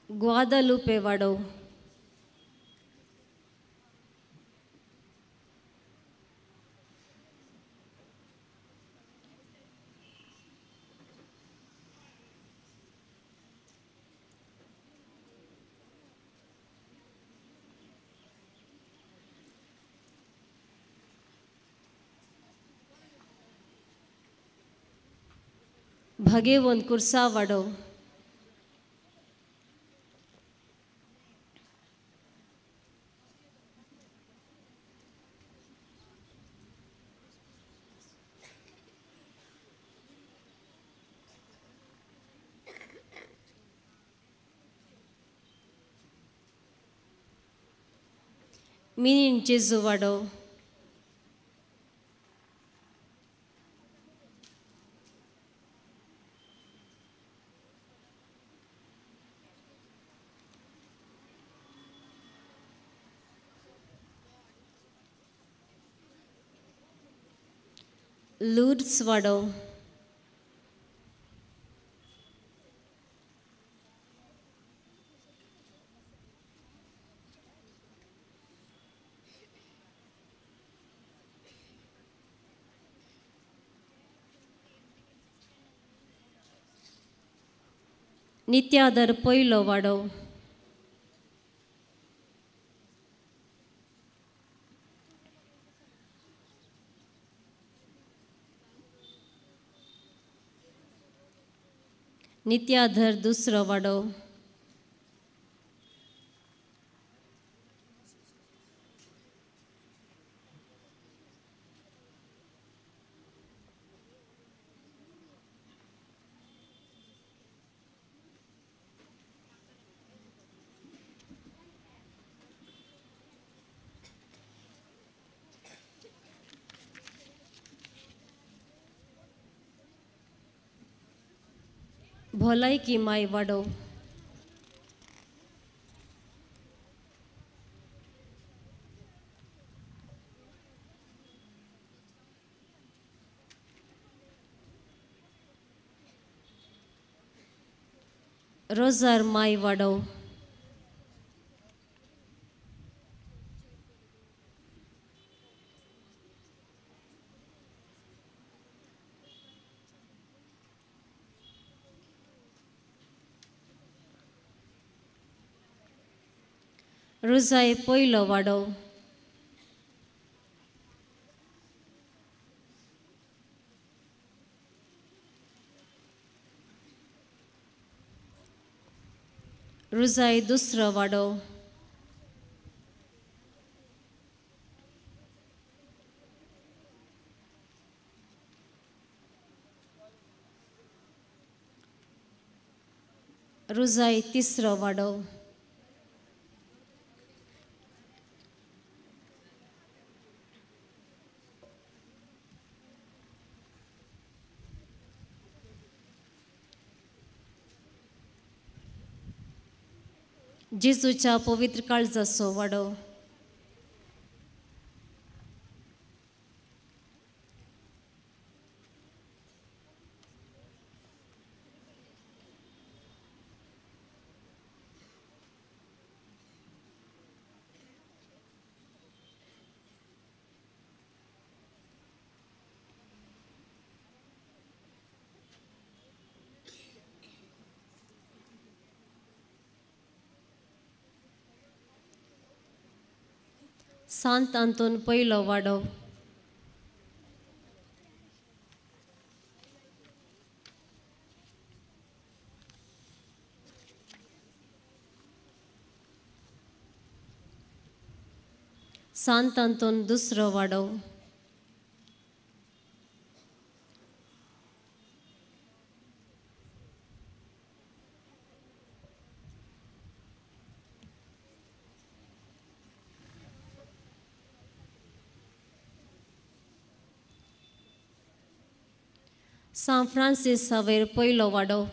ग्वादालुपे वाडो, भगेवन कुर्सा वाडो, मिनीन जेजू वाडो, लूर्स वाडो, नित्यादर पयलो वाडो, नित्याधर दुसरो वाडो, भलायकी माय वाडो, रोजार माय वाडो, रोजाय पयलो वाडो, रोजाय दुसरो वाडो, रुजाय तिसरो वाडो. जेजूच्या पवित्र काळजाचो वाडो. सांत आंतोन पयलो वाडो. सांत आंतोन दुसरो वाडो. सांत फ्रांसीस सावेर पयलो वाडो.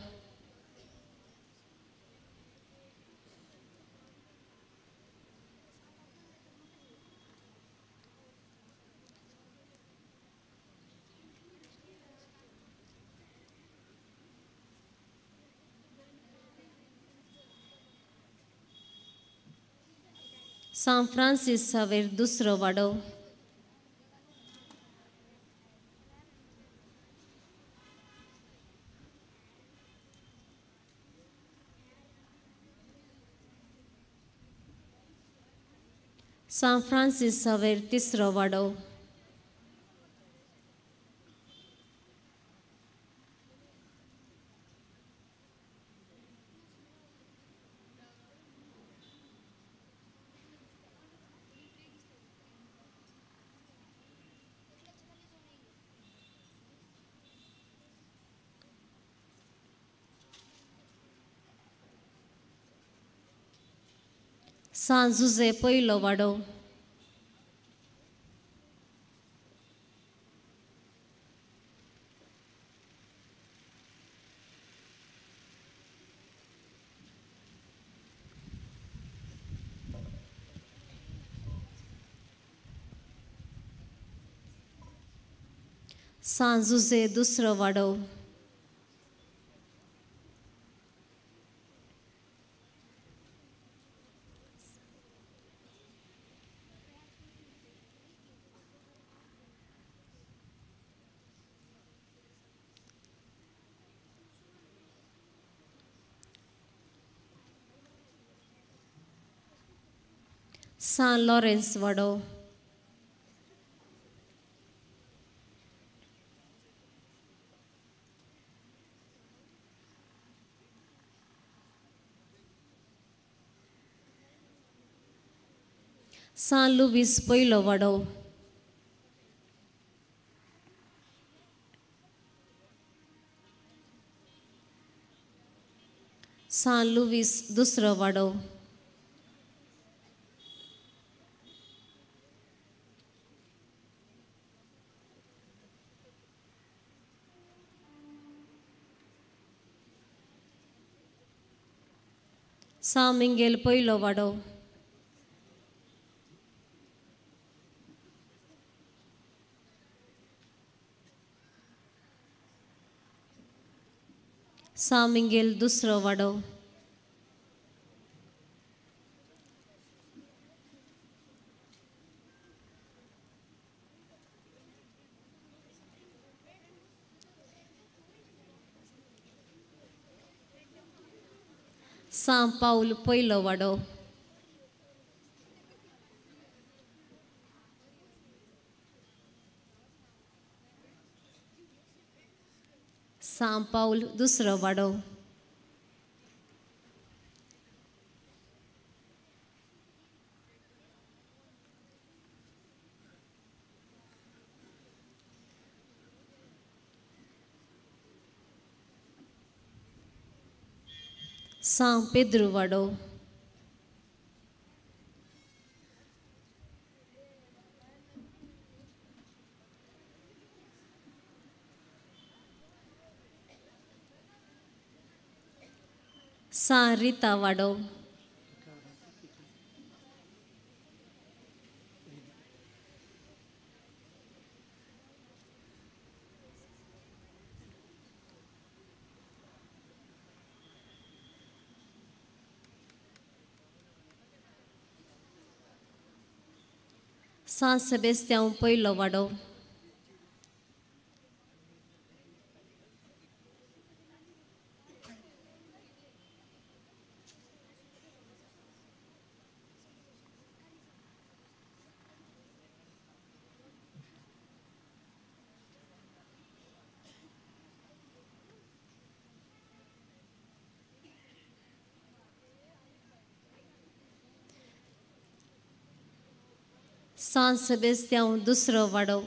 सांत फ्रांसीस सावेर दुसरो वाडो. सांत फ्रांसीस सावेर तिसरो वाडो. सांत जुझे पयलो वाडो. सांत जुझे दुसरो वाडो. सांत लॉरेन्स वाडो. सांत लुवीस पयलो वाडो. सांत लुवीस दुसरो वाडो. सांत मिंगेल पयलो वाडो. सांत मिंगेल दुसरो वाडो. सांत पावल पयलो वाडो. सांत पावल दुसरो वाडो. सां पेद्रू वाडो. सां रिता वाडो. सां सेबेस्त्यांव पयलो वाडो. सां सेबेस्त्यांव दुसरो वाडो.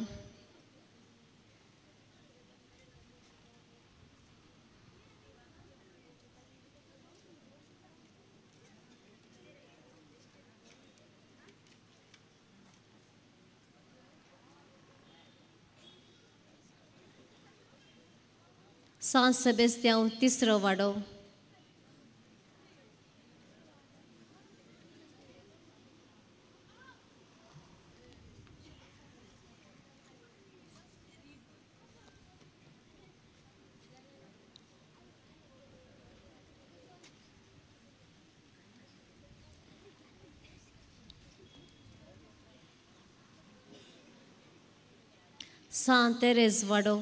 सां सेबेस्त्यांव तिसरो वाडो. सां तेरेज वाडो.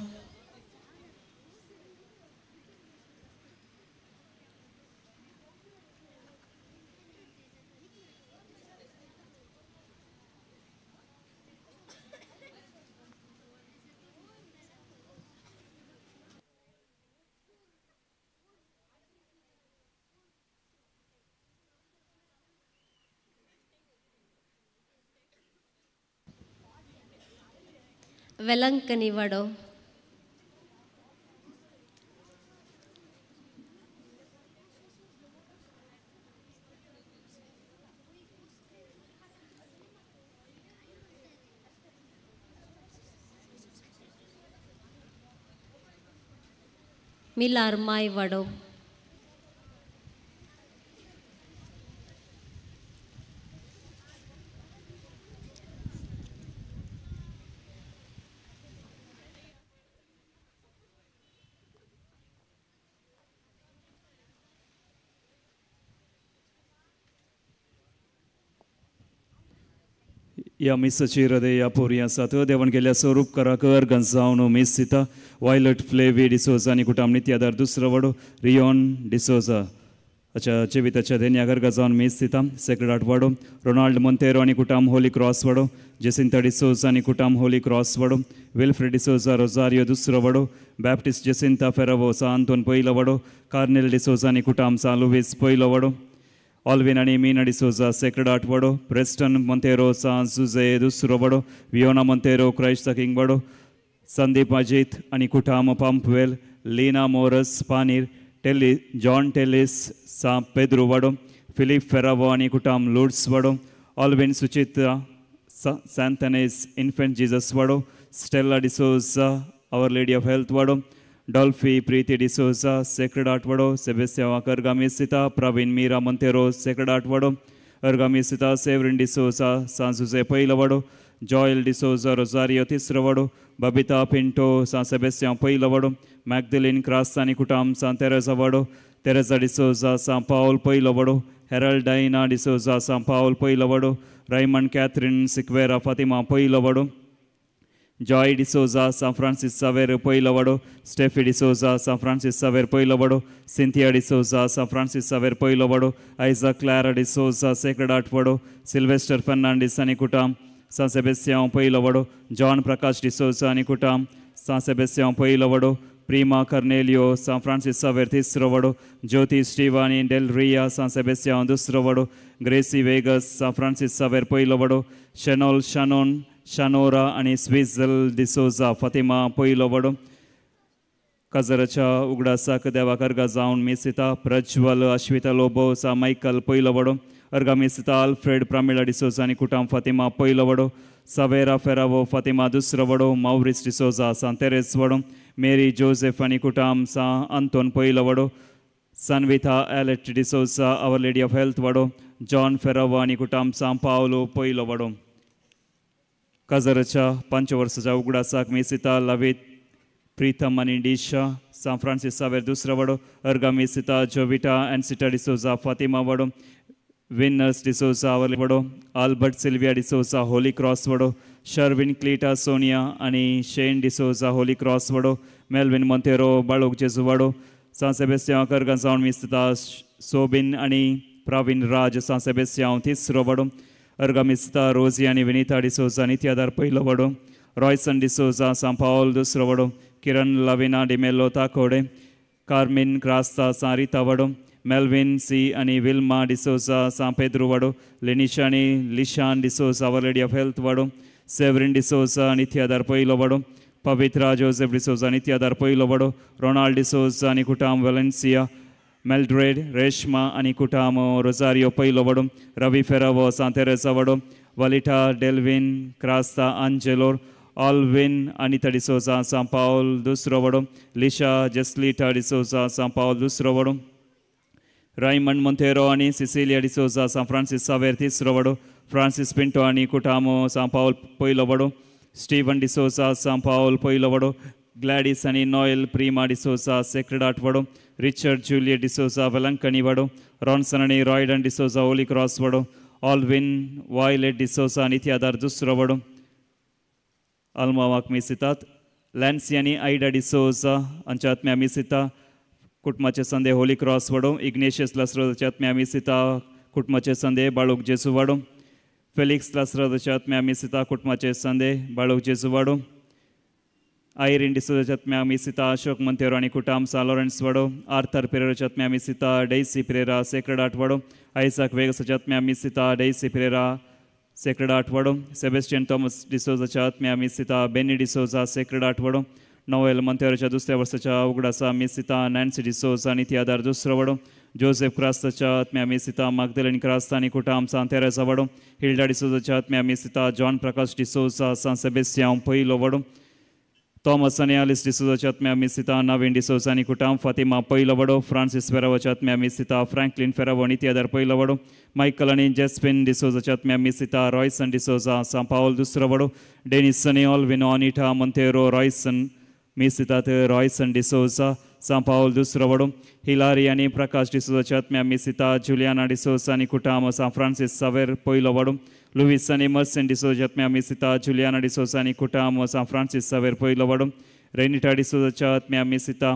वेलंकनी वाडो. मिलार माय वाडो. या मिसाची हृदय या पोरी आसात देवान केल्ल्या स्वरूप कराक अर्गन जावन मीस दिता वायलट फ्लेवी डिसोजा आनी कुटाम नित्यादार दुसरो वाडो रियोन डिसोजा अच्छा जिविताच्या देन्या गर्गा जावन मीस दिता सेक्रेड हार्ट वाडो रोनाल्ड मोंतेरो आनी कुटाम होली क्रॉस वाडो जेसिंता डिसोजा आनी कुटाम होली क्रॉस वाडो विल्फ्रेड डिसोजा रोजारियो दुसरो वाडो बॅप्टिस्ट जेसिंता फेरावो सा आंतोन पयलो वाडो कार्नेल डिसोजा आनी कुटाम सा लुवीस पयलो वाडो ऑल्विन आनी मीना डिसोजा सेक्रेड हार्ट वाडो प्रेस्टन मोंतेरो सां जुजे दुसरो वाडो वियोना मोंतेरो क्रायस्ट the king वाडो संदीप अजीत आनी कुटाम पंपवेल लीना मोरस पानीर टेली जॉन टेलीस सां पेद्रू वाडो फिलीप फेरावो आनी कुटाम लुड्स वाडो ऑल्विन सुचित्रा सांतनेस इन्फेंट जीजस वाडो Stella D'Souza our lady of health वाडो डॉल्फी प्रीती डिसोजा सेक्रेड हार्ट वाडो सेबेस्त्यांव अर्गामी सीता प्रवीण मीरा मोंतेरो सेक्रेड हार्ट वाडो अर्गामी सीता सेवरीन डिसोजा सां जुजे पयलो वाडो जॉयल डिसोजा रोजारियो तिसरो वाडो बबिता पिंटो सां सेबेस्त्यांव पयलो वाडो मॅगदलीन क्रास आनी कुटाम सां तेरेजा वाडो तेरेजा डिसोजा सां पावल पयलो वाडो हेरल्ड डायना डिसोजा सां पावल पयलो वाडो रायमंड कॅथरीन सिक्वेरा फातिमा पयलो वाडो जॉय डिसोजा सां फ्रांसीस सावेर पयलो वाडो स्टेफी डिसोजा सां फ्रांसीस सावेर पयलो वाडो सिंथिया डिसोजा सां फ्रांसीस सावेर पयलो वाडो Aiza Clara D'Souza sacred heart वाडो सिल्वेस्टर फर्नांडीस आनी कुटाम सां सेबेस्त्यांव पयलो वाडो जॉन प्रकाश डिसोजा आनी कुटाम सां सेबेस्त्यांव पयलो वाडो प्रीमा कर्नेलियो सां फ्रांसीस सावेर तिसरो वाडो ज्योती स्टीवानी डेल रिया सां सेबेस्त्यांव दुसरो वाडो ग्रेसी वेगस सां फ्रांसीस सावेर पयलो वाडो शेनोल शानोन शानोरा आनी स्विझल डिसोजा फातिमा पयलो वाडो काजाराच्या उगडासाक देवाक अर्गां जावन मिसिता प्रज्वल अश्विता लोबो सा मायकल पयलो वडो अर्गां मिसिता अल्फ्रेड प्रामिळा डिसोजा आनी कुटाम फातिमा पयलो वडो सवेरा फेरावो फातिमा दुसरो वडो मावरीस डिसोजा सान तेरेस वडो मेरी जोसेफ आनी कुटाम सा अंतोन पयलो वडो Sanvitha Alet D'Souza our lady of health वडो जॉन फेरावो आनी कुटाम सान पावलो पयलो वडो काजाराच्या 5 वर्साच्या उगडासाक मिसिता लवीत प्रीतम आनी डिशा सान फ्रांसीस सावेर दुसरो वडो अर्गा मिसिता जोविटा एन्सिटा डिसोजा फातिमा वडो विनर्स डिसोजा our वडो Albert Sylvia D'Souza Holy Cross वडो शर्विन क्लीटा सोनिया आनी शेन डिसोजा होली क्रॉस वडो मेल्विन मोंतेरो बाळोक जेजू वडो सान सेबेस्तियांव अर्गां जावन मिसिता सोबिन आनी प्रवीण राज सान सेबेस्तियांव तिसरो वडो अर्गां मिसिता रोजी आनी विनीता डिसोजा नित्यादार पयलो वडो रॉयसन डिसोजा सान पावल दुसरो वडो किरण लविना डिमेलो ताकोडे कार्मिन क्रास्ता सान रिता वडो मेल्विन सी आनी विल्मा डिसोजा सान पेद्रू वडो लेनिशा आनी Lishan D'Souza our lady of health वडो सेवरीन डिसोजा नित्यादार पयलो वडो पवित्रा जोसेफ डिसोजा नित्यादार पयलो वडो रोनाल्ड डिसोजा आनी कुटाम वेलेन्सिया मेल्ड्रेड रेशमा आनी कुटाम रोजारियो पयलो वडो रवी फेरावो सान तेरेसा वडो वलिटा डेल्विन क्रास्ता आंजेलोर ऑल्विन अनिता डिसोजा सान पावल दुसरो वडो लिशा जेस्लिटा डिसोजा सान पावल दुसरो वडो रायमंड मोंतेरो आनी सिसिलिया डिसोजा सान फ्रांसीस सावेर तिसरो वडो फ्रांसीस पिंटो आनी कुटामो सान पावल पयलो वडो स्टीवन डिसोजा सान पावल पयलो वडो ग्लॅडीस आनी नॉयल प्रीमा डिसोजा सेक्रेड आर्ट वडो रिचर्ड जुलियट डिसोजा वेलंकनी वडो रॉन्सन आनी रॉयडन डिसोजा होली क्रॉस वडो ऑल्विन वायलेट डिसोजा नित्यादार दुसरो वडो आल्मावाक मिसितात लॅन्सी आनी आयडा डिसोजा हांच्या आत्म्या मिसिता कुटुंबाचे संदे होली क्रॉस वडो इग्नेशियस लास्रोजाच्या आत्म्या मिसिता कुटुंबाचे संदे बाळूक जेजू वडो फेलिक्स लास्रोजाच्या आत्म्या मिसिता कुटुंबाचे संदे बाळूक जेजू वडो आयरीन डिसोजाच्या आत्म्या मिसिता अशोक मंतेरो आनी कुटाम सा लॉरन्स वडो आर्थर पिरेराच्या आत्म्या मिसिता डेसी पिरेरा सेक्रेड आर्ट वडो आयसाक वेगसाच्या आत्म्या मिसिता डेसी पिरेरा सेक्रेड आर्ट वडो सेबेस्टियन थॉमस डिसोजाच्या आत्म्या मिसिता बेनी डिसोजा सेक्रेड आर्ट वडो नोएल मंतेरोच्या दुसऱ्या वर्साच्या उगडासा मिसिता नॅन्सी डिसोजा नित्यादार दुसरो वडो जोसेफ क्रास्ताच्या आत्म्या मिसिता मागदेलीन क्रास्ता आनी कुटाम सान तेरेसा वडो हिल्डा डिसोजाच्या आत्म्या मिसिता जॉन प्रकाश डिसोजा सान सेबेस्तियांव पयलो वडो थॉमस आनी आलिस डिसोजाच्या आत्म्या मिसिता नवीन डिसोजा आनी कुटाम फातिमा पयलो वडो फ्रांसीस फेरावोच्या आत्म्या मिसिता फ्रँकलीन फेरावो नित्यादार पयलो वडो मायकल आनी जेस्पिन डिसोजाच्या आत्म्या मिसिता रॉयसन डिसोजा सान पावल दुसरो वडो डेनिस आनी ऑल्विन ऑनिटा मोंतेरो रॉयसन मिसितात रॉयसन डिसोजा सान पावल दुसरो वडो हिलारी आनी प्रकाश डिसोजाच्या आत्म्या मिसिता जुलियाना डिसोजा आनी कुटाम सान फ्रांसीस सावेर पयलो वडो लुवीस आनी मर्सन डिसोजाच्या आत्म्या मिसिता जुलियाना डिसोजा आनी कुटाम सान फ्रांसीस सावेर पयलो वडो रेनिटा डिसोजाच्या आत्म्या मिसिता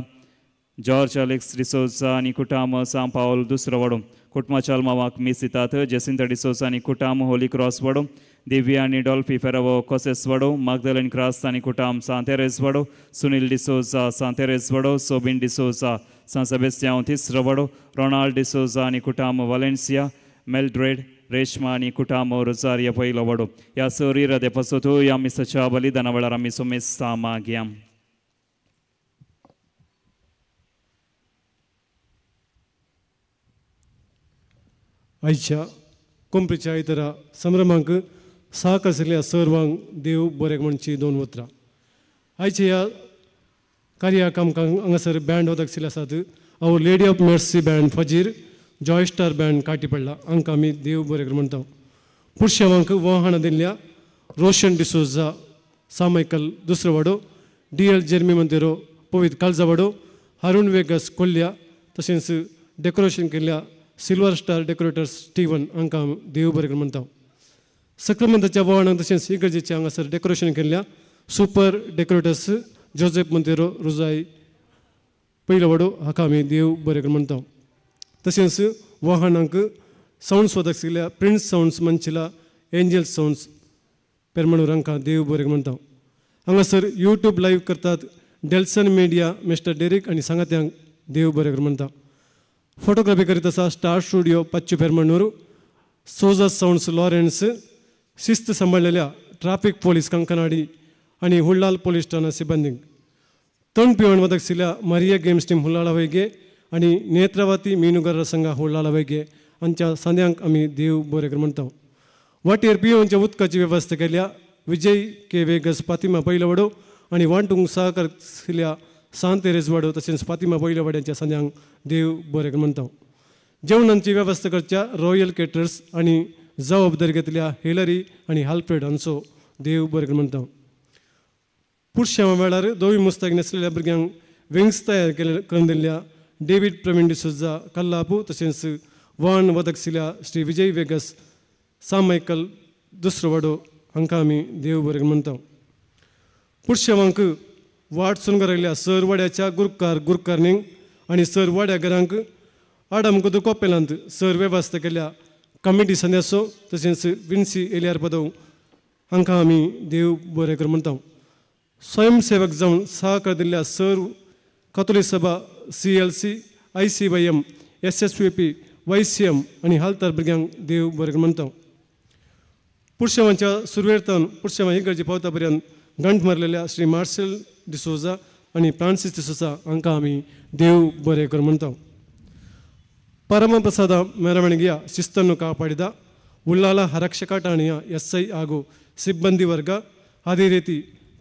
जॉर्ज अलेक्स डिसोजा आनी कुटाम सान पावल दुसरो वडो कुटुंबाच्या आल्मावाक मिसितात जेसिंता डिसोजा आनी कुटाम होली क्रॉस वडो दिव्या आनी डॉल्फी फेरावो कोसेस वडो मागदलन क्रास आनी कुटाम सान तेरेस वडो सुनील डिसोजा सान तेरेस वडो सोबिन डिसोजा सान सेबेस्तियांव तिसरो वडो रोनाल्ड डिसोजा आनी कुटाम वालेन्सिया मेल्ड्रेड रेशमा आनी कुटाम रोजारिया पयलो वडो ह्या सरी रदे पसोतू ह्या मिसाच्या बलिदाना वेळार आमी सोमेस्ता मागया. आयच्या कोंपरीच्या इतर संभ्रमांक साक आशिल्ल्या सर्वांक देव बरें म्हणची दोन उतरां. आयच्या ह्या कार्याक आमकां हांगासर बँड वदक आशिल्ले आसात our lady of mercy band फजीर जॉय स्टार बँड काटी पडला हांकां आमी देव बरें म्हणटा. पुरशेवांक वाहनां दिल्ल्या रोशन डिसोजा सामायकल दुसरो वाडो डी एल जेर्मी मंतेरो पवित काळजा वाडो हरुण वेगस कोल्ल्या तशेंच डेकोरेशन केल्ल्या सिल्वर स्टार डेकोरेटर स्टीवन हांकां देव बरें म्हणटा. सक्रामेंताच्या वाहनांक तशेंच इगर्जेच्या हांगासर डेकोरेशन केल्ल्या सुपर डेकोरेटर्स जोसेफ मंतेरो रोजाय पयलो वाडो हाका आमी देव बरें म्हणटा. तशेंच वाहनांक सावंड्स वदक आशिल्ल्या प्रिन्स सावंड्स मंचिला एंजल सावंड्स पेरमणूर हांकां देव बरें म्हणटा. हांगासर यूट्यूब लायव्ह करतात डेल्सन मिडिया मिस्टर डेरिक आनी सांगात्यांक देव बरें म्हणटा. फोटोग्राफी करीत आसा स्टार स्टुडियो पाच्चू पेरमणूर सोजा सावंड्स लॉरेन्स शिस्त सांबाळलेल्या ट्राफीक पोलीस कंकनाडी आनी हुल्लाल पोलीस ठाणा सिब्बंदींक तण पिवण ಒದಗಿಸಿಲ್ಲ ಮರಿಯಾ ಗೇಮ್ಸ್ टीम हुल्लाळावैगे आनी नेत्रावती मीनुगारर संघ हुल्लाळावैगे हांच्या सांद्यांक आमी देव बरें कर म्हणटा. वाटेर पिवनच्या उदकाची वेवस्था केल्या विजय के वेगस फातिमा पैलवडो आनी वांटूंक सहकार आशिल्ल्या सांत तेरेज वाडो तशेंच फातिमा पैलवड्यांच्या सांद्यांक देव बरें कर म्हणटा. जेवणांची वेवस्था करच्या रॉयल केटर्स आनी जबाबदारी घेतल्या हिलरी आनी हाल्फ्रेड हांचो देव बरें कर म्हणटा. पुरशां वेळार दोवी मुस्ताक न्हेसलेल्या भुरग्यांक विंग्स तयार केले करून दिल्ल्या डेवीड प्रवीण डिसोजा कल्लापू तशेंच वान वदकसिल्या श्री विजय वेगस सामायकल दुसरो वाडो हांकां आमी देव बरें म्हणटा. पुरशेवांक वाट सुनगरायल्ल्या सर वाड्याच्या गुरकार गुरकारणींक आनी सर वाड्या घरांक आडमकुदू कोपेलांत सर वेवस्था केल्या कमिटी संद्यासो तशेंच विन्सी एलियार पदव हांकां आमी देव बरें कर म्हणटा. स्वयंसेवक जावन सहकार दिल्ल्या सर कातोलीक सभा CLC ICYM SSVP YCM आनी हालतार भुरग्यांक देव बरें म्हणटा. पुरशेवांच्या सुरवेरतान पुरशेवां ही गरजे पावता पर्यंत गंठ मारलेल्या श्री मार्सेल डिसोजा आनी फ्रांसीस डिसोजा हांकां आमी देव बरें कर म्हणटा. ಪರಮಪ್ರಸಾದ ಮೆರವಣಿಗೆಯ ಶಿಸ್ತನ್ನು ಕಾಪಾಡಿದ ಉಳ್ಳಾಲ ಆರಕ್ಷಕ ಠಾಣೆಯ ಎಸ್ಐ ಹಾಗೂ ಸಿಬ್ಬಂದಿ ವರ್ಗ, ಅದೇ ರೀತಿ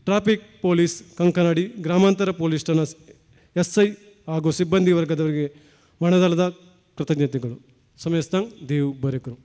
ಟ್ರಾಫಿಕ್ ಪೊಲೀಸ್ ಕಂಕನಾಡಿ ಗ್ರಾಮಾಂತರ ಪೊಲೀಸ್ ಠಾಣಾ ಎಸ್ಐ ಹಾಗೂ ಸಿಬ್ಬಂದಿ ವರ್ಗದವರಿಗೆ ಮನದಾಳದ ಕೃತಜ್ಞತೆಗಳು. ಸಮಯಸ್ಥಾಂಗ್ ದೇವ್ ಬರೇಕರು.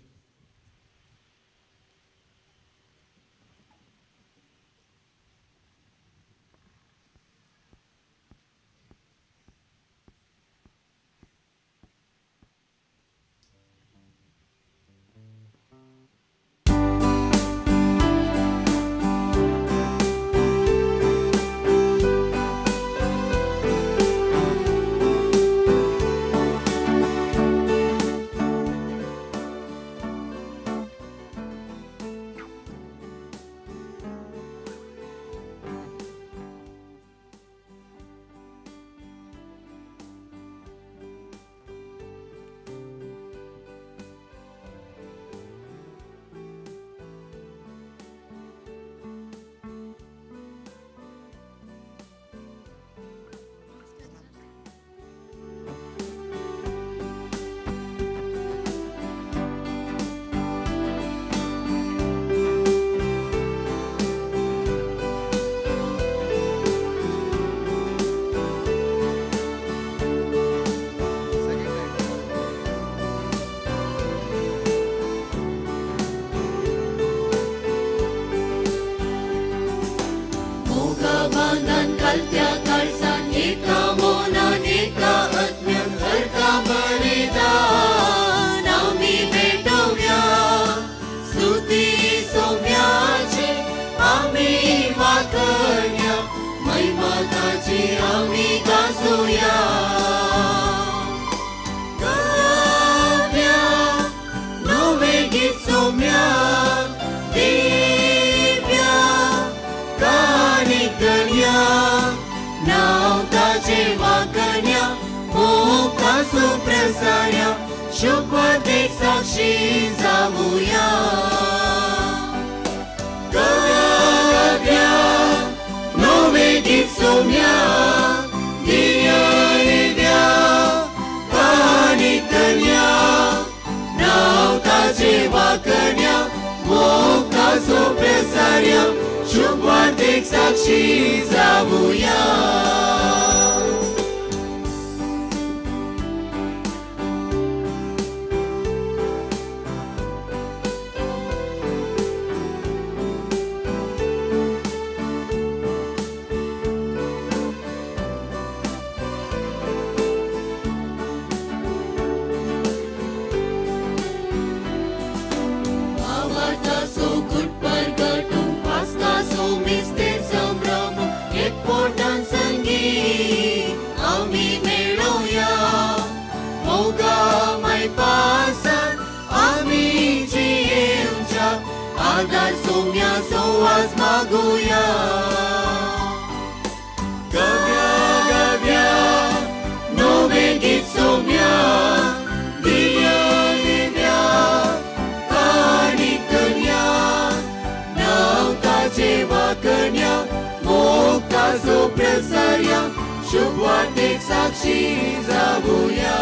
Sopresarya. शुभवार्तेक साक्षी जावया.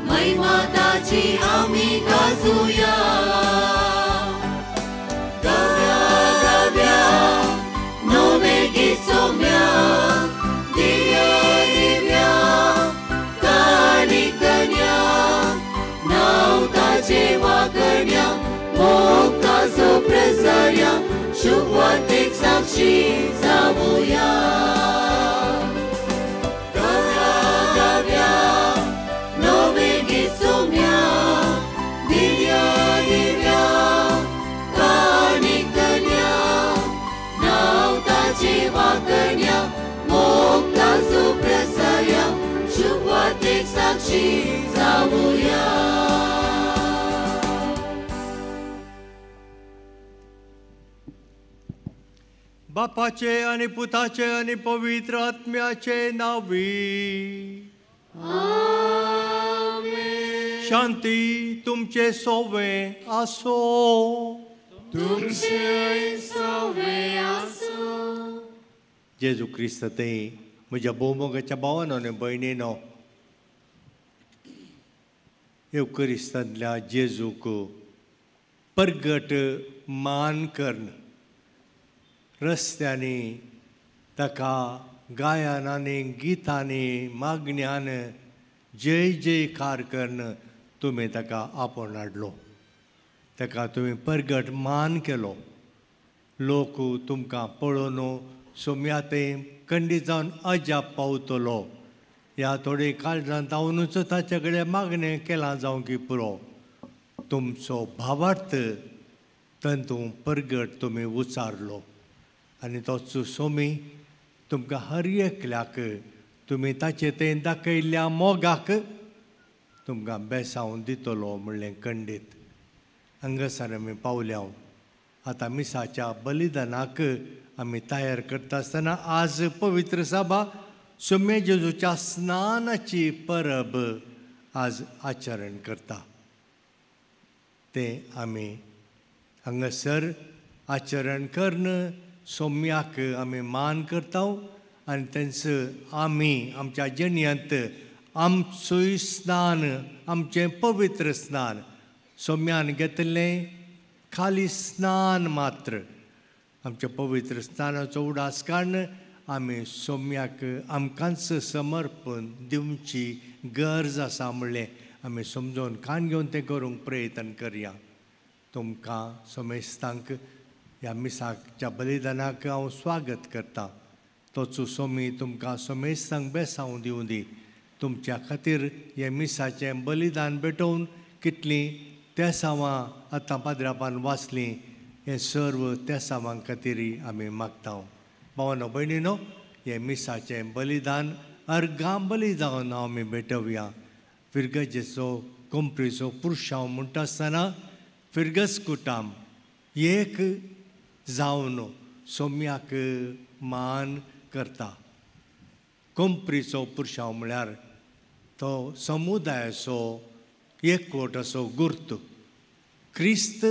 महिमा ताची आमी गाजुया. गाव्या गाव्या नवे गीत सोम्या, दिव्या दिव्या काणीक धन्या, नांव ताचे वागण्या, मोग ताजो प्रसार्या, शुभवार्तेक साक्षी जावया. गाव्या गाव्या नवे गीत सोम्या, दिव्या दिव्या काणीक धन्या, नांव ताचे वागण्या, मोग ताजो प्रसार्या, शुभवार्तेक साक्षी जावया. बापाचे आनी पुताचे आनी पवित्र आत्म्याचे नांवी आमेन. शांती तुमचे सोवे आसो. तुमचे सोवे आसो. जेजू क्रिस्त ते म्हज्या भोवमोगाच्या भावानो आनी भयणीनो, येवक्रिस्तांतल्या जेजूक परगट मान कर्ण रस्त्यांनी ताका गायनांनी गितांनी मागण्यान जय जयकार कर्ण तुमी ताका आपोवन हाडलो, ताका तुमी परगट मान केलो. लोक तुमकां पळोवन सोम्या ते कंडी जावन अजाप पावतलो. ह्या थोडे काळजांत जावनूच ताचे कडेन मागणें केलां जावं की पुरो. तुमचो भावार्थ तंतू परगट तुमी उचारलो आनी तोच सोमी तुमकां हर एकल्याक तुमी ताचे ते दाखयल्ल्या मोगाक तुमकां बेसांव दितलो म्हणलें खंडीत. हांगासर आमी पावल्या. आतां मिसाच्या बलिदानाक आमी तयार करता आसतना आज पवित्र सभा सोम्या जेजूच्या स्नानाची परब आज आचरण करता. तें आमी हांगासर आचरण करून सोम्याक आमी मान करता आनी तेंच आमी आमच्या जिणेंत आमचोय स्नान, आमचें पवित्र स्नान सोम्यान घेतिल्लें खाली स्नान मात्र, आमच्या पवित्र स्नानाचो उडास काडून आमी सोम्याक आमकांच समर्पण दिवची गरज आसा म्हणलें आमी समजून कान घेवन तें करूंक प्रयत्न करया. तुमकां समेस्तांक ह्या मिसाच्या बलिदानाक हांव स्वागत करतां. तोच सोमी तुमकां समेस्तांक बेसांव दिवं दी. तुमच्या खातीर हें मिसाचें बलिदान भेटोवन कितलीं तेसांवां आतां पाद्रापान वाचलीं, हें सर्व तेसांवां खातीर आमी मागता. भावानो भयणीनो, हें मिसाचें बलिदान अर्गां बलिदान आमी भेटोवया. फिरगजेचो कोंपरीचो पुरशांव म्हणटा आसतना फिरगज कुटाम एक जावन सोम्याक मान करता. कोंपरीचो पुरशांव म्हळ्यार तो समुदायाचो एकवट असो गुर्त. क्रिस्त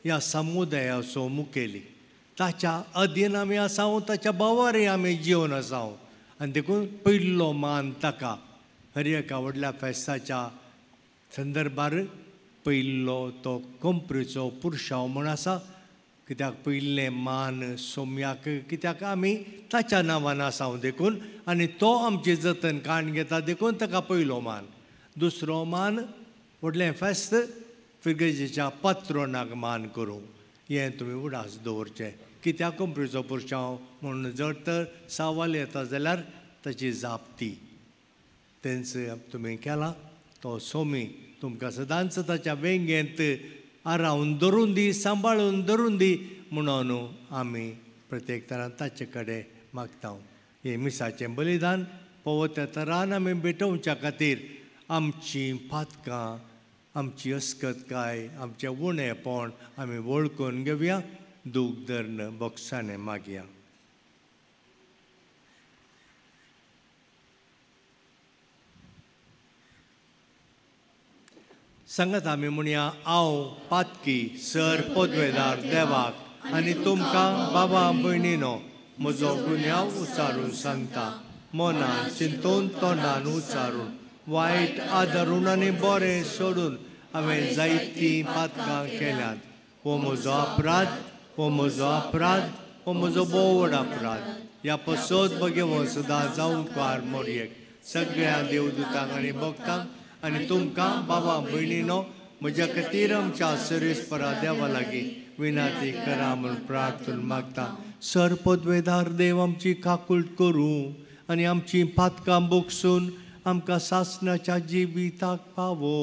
ह्या समुदायाचो मुखेली, ताच्या अधीन आमी आसा, ताच्या भावारय आमी जिवन आसा आनी देखून पयलो मान ताका. हर एका व्हडल्या फेस्ताच्या संदर्भार पयलो तो कोंपरीचो पुरशांव म्हूण आसा. कित्याक पयलें मान सोम्याक, कित्याक आमी ताच्या नांवान आसा देखून, आनी तो आमचें जतन काण घेता देखून ताका पयलो मान. दुसरो मान व्हडलें फेस्त फिरगजेच्या पात्रोनाक मान करूं, हें तुमी उडास दवरचें. कित्याक कोंपरीचो पुरशांव म्हणून जर तर सवाल येता जाल्यार ताची जाप ती. तेंच तुमी केलां, तो सोमी तुमकां सदांच ताच्या वेंगेंत आरावन धरून दी, सांबाळून धरून दी म्हणून आमी प्रत्येक तरान ताचे कडेन मागता. हें मिसाचें बलिदान पवित्र तरान आमी भेटोवच्या खातीर आमची पातकां, आमची अस्कतकाय, आमचें उणेपण आमी वळखून घेवया, दूख धरून बोगसाणें मागया. सांगात आमी म्हणया, हांव पातकी सर पदवेदार देवाक आनी तुमकां बाबा भयणीनो म्हजो गुन्यांव उच्चारून सांगता. मनान चिंतून तोंडान उच्चारून वायट आदरून आनी बरें सोडून हांवें जायतीं पातकां केल्यांत. हो म्हजो अपराध, हो म्हजो अपराध, हो म्हजो भोव व्हड अपराध. ह्या पसत भगेवन सदां जावंकार मोरयेक सगळ्या देवदूतांक आनी भक्तांक आनी तुमकां बाबा भयणीनो म्हज्या खातीर आमच्या सरेस्परा देवा लागीं विनाती करा म्हूण प्रार्थना मागता. सर पदवेदार देव आमची काकूट करूं आनी आमची पातकां बोगसून आमकां सासणाच्या जिविताक पावो.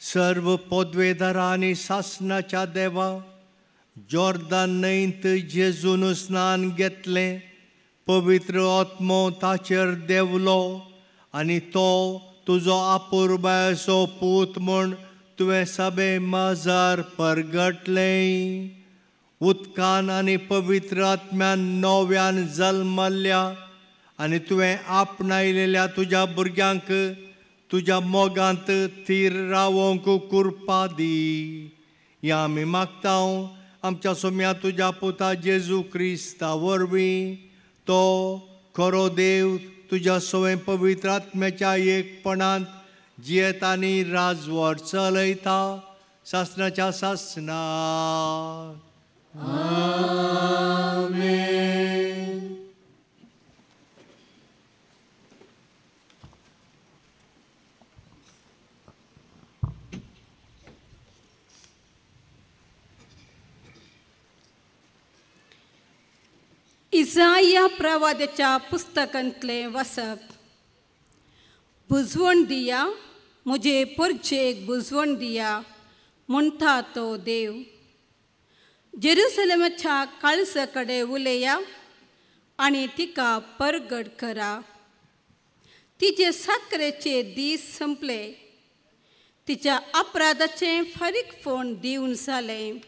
सर्व पदवेदारा आनी सासणाच्या देवा, जॉर्दान न्हंयत जेजून स्नान घेतलें, पवित्र आत्मो ताचेर देंवलो आनी तो तुजो आपुरबायेचो पूत म्हूण तुवें सभे माजार परगटलें. उदकान आनी पवित्र आत्म्यान नव्यान जल्मल्ल्या आनी तुवें आपणायलेल्या तुज्या भुरग्यांक तुज्या मोगांत थीर रावोंक कुरपा दी. ह्या आमी मागता आमच्या सोम्या तुज्या पुता जेजू क्रिस्ता वरवीं, तो खरो देव तुज्या सवय पवित्र आत्म्याच्या एकपणांत जियेत आनी राजवट चलयता सासणाच्या सासणाक. आमेन. इजाया प्रवादाच्या पुस्तकांतलें वाचप. बुजवण दिया म्हजे परजेक बुजवण दिया म्हणटा तो देव. जेरुसलेमाच्या काळजा कडेन उलया आनी तिका परगट करा. तिचे साकरेचे दीस संपले, तिच्या अपराधाचें फारीकपण दिवन जालें.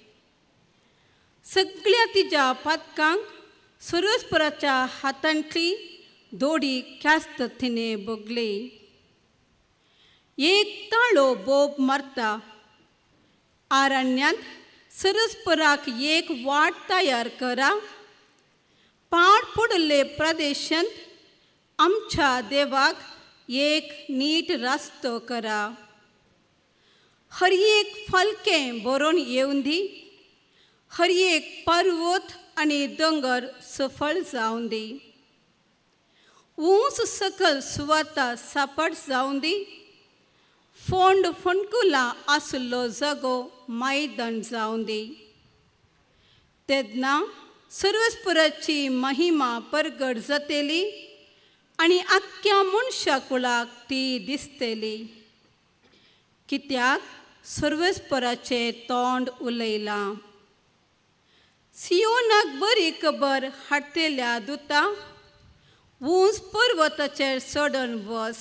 सगळ्या तिच्या पातकांक सुरसपुराच्या हातांतली दोडी ख्यास्त तिणें भोगली. एक ताळो बोब मारता, आरण्यांत सरस्पराक एक वाट तयार करा. पाड पडिल्ले प्रदेशांत आमच्या देवाक एक नीट रस्तो करा. हर एक फालकें बरोवन येवन दी, हर एक पर्वत आनी दोंगर सफळ जावन दी. ऊंच सकल सुवाता सापट जावन दी. फोंड फोंडकुलां आशिल्लो जागो मैदान जावन दी. तेन्ना सर्वस्पुराची महिमा परगट जातली आनी आख्ख्या मनशा कुळाक ती दिसतली. कित्याक सर्वस्पराचें तोंड उलयलां. सियोनाक बरी खबर हाडटल्या दुता, ऊंच पर्वताचेर चडून वस.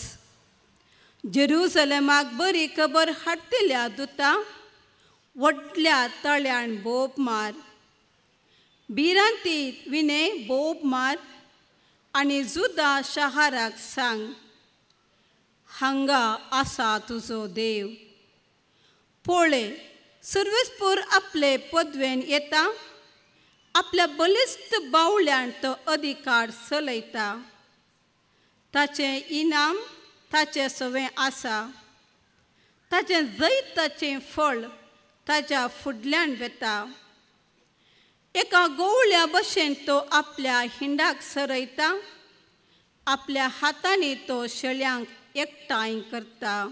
जेरुसलेमाक बरी खबर हाडटल्या दुता, व्हडल्या तळ्यान बोब मार. भिरांती विणे बोब मार आनी जुदा शहाराक सांग, हांगा आसा तुजो देव. पळय, सर्वस्पूर आपले पदवेन येता, आपल्या बलिश्त बावल्यान तो अधिकार चलयता. ताचें इनाम ताचें सवें आसा, ताचें जैताचें फळ ताच्या फुडल्यान वेता. एका गोवळ्या भशेन तो आपल्या हिंडाक सरयता, आपल्या हातांनी तो शेळ्यांक एकठांय करता.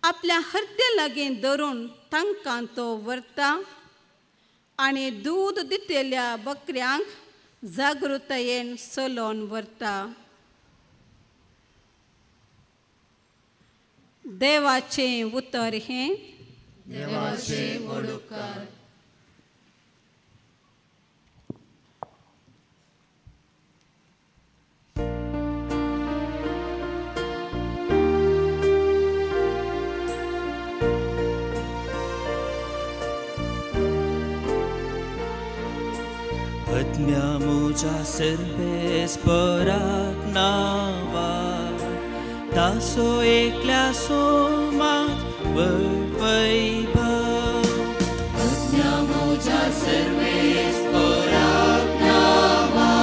आपल्या हरद्या लागीं धरून तांकां तो व्हरता आनी दूद दितल्या बकऱ्यांक जागृतायेन चलोवन व्हरता. देवाचें उतर हें. देवाचें व्हड उपकार. आत्म्या सर्वेस्पराक नावा तासो एकल्या सोमात व्हड वैभव. आत्म्या मुझ्या सर्वेस्पराक नावा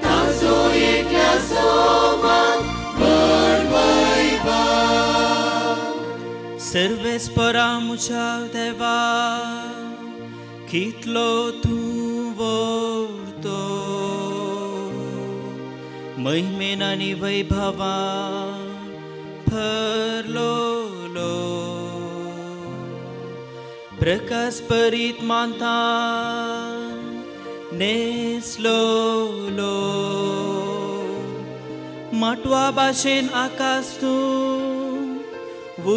तासो एकल्या सोमात व्हड वैभव. सर्वेस्परा मुझ्या देवा कितलो तूं व्हडतो, महिमेन आनी वैभवान भरलोलो. प्रकाश परीत मानतान नेसलोलो, माटवा भाशेन आकाश तूं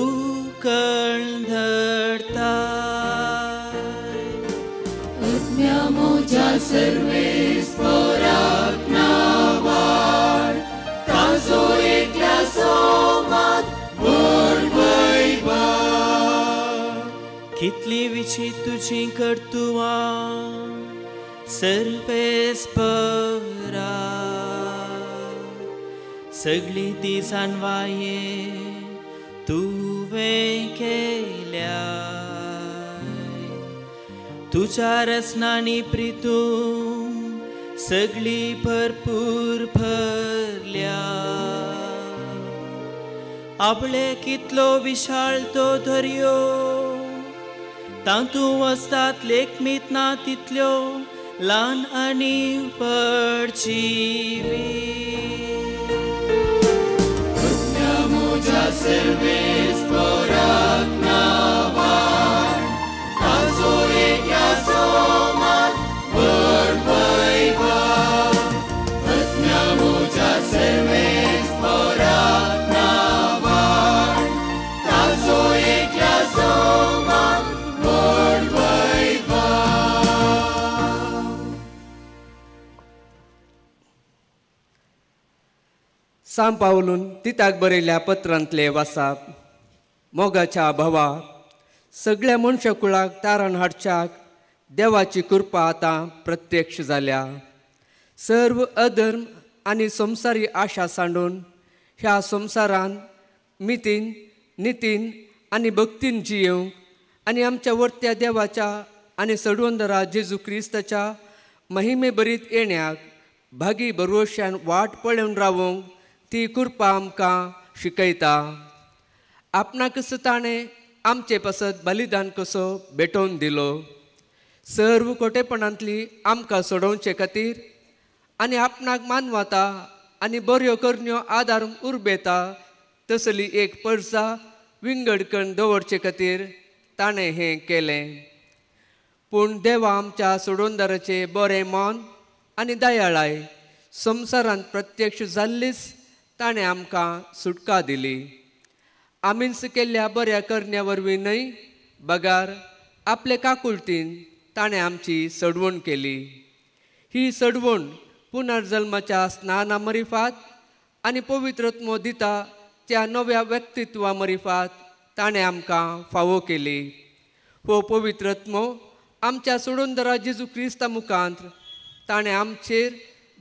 उकळ धरता. आत्म्या मुझ्या सर्वेस्पराक नावार ताजो एकल्या सोमात व्हड वैभव. कितली विचित तुजी कर्तुवां सर्वेस्परा, सगळी ती जाणवाये तुवें केल्या. तुझ्या रचनांनी प्रितूम सगळी भरपूर भरल्या. आपले कितलो विशाळ तो दर्यो, तातूंत वसतात लेखमीत ना तितल्यो ल्हान आनी व्हड जिवी. आत्म्या मुझ्या सर्वेस्पराक नावार ताजो एकल्या सोमात व्हड वैभव. सांव पावलून तिताक बरयल्ल्या पत्रांतले वासाप. मोगाच्या भावा, सगळ्या मनशाकुळाक तारण हाडच्याक देवाची कृपा आतां प्रत्यक्ष जाल्या. सर्व अधर्म आनी संवसारी आशा सांडून ह्या संवसारान मितीन, नितीन आनी भक्तीन जियेवंक आनी आमच्या वर्त्या देवाच्या आनी सडवंदरा जेजू क्रिस्ताच्या महिमे भरीत येण्याक भागी भरवश्यान वाट पळोवन रावूंक ती कृपा आमकां शिकयता. आपणाकच ताणें आमचे पासत बलिदान कसो भेटोवन दिलो. सर्व कोटेपणांतली आमकां सोडोवचे खातीर आनी आपणाक मानवता आनी बऱ्यो करण्यो आदार उर्बेता तसली एक परसा विंगड करून दवरचे खातीर ताणें हें केलें. पूण देवा आमच्या सोडोवंदाराचें बरें मन आनी दयाळाय संवसारांत प्रत्यक्ष जाल्लीच ताणें आमकां सुटका दिली. आमीच केल्ल्या बऱ्या करण्या वरवीं न्हय, बगार आपले काकुळतीन ताणें आमची सडवण केली. ही सडवण पुनर्जल्माच्या स्नाना मरिफात आनी पवित्रत्मो दिता त्या नव्या व्यक्तित्वा मरिफात ताणें आमकां फावो केली. हो पवित्रत्मो आमच्या सोडोंदरा जेजू क्रिस्ता मुखांत ताणें आमचेर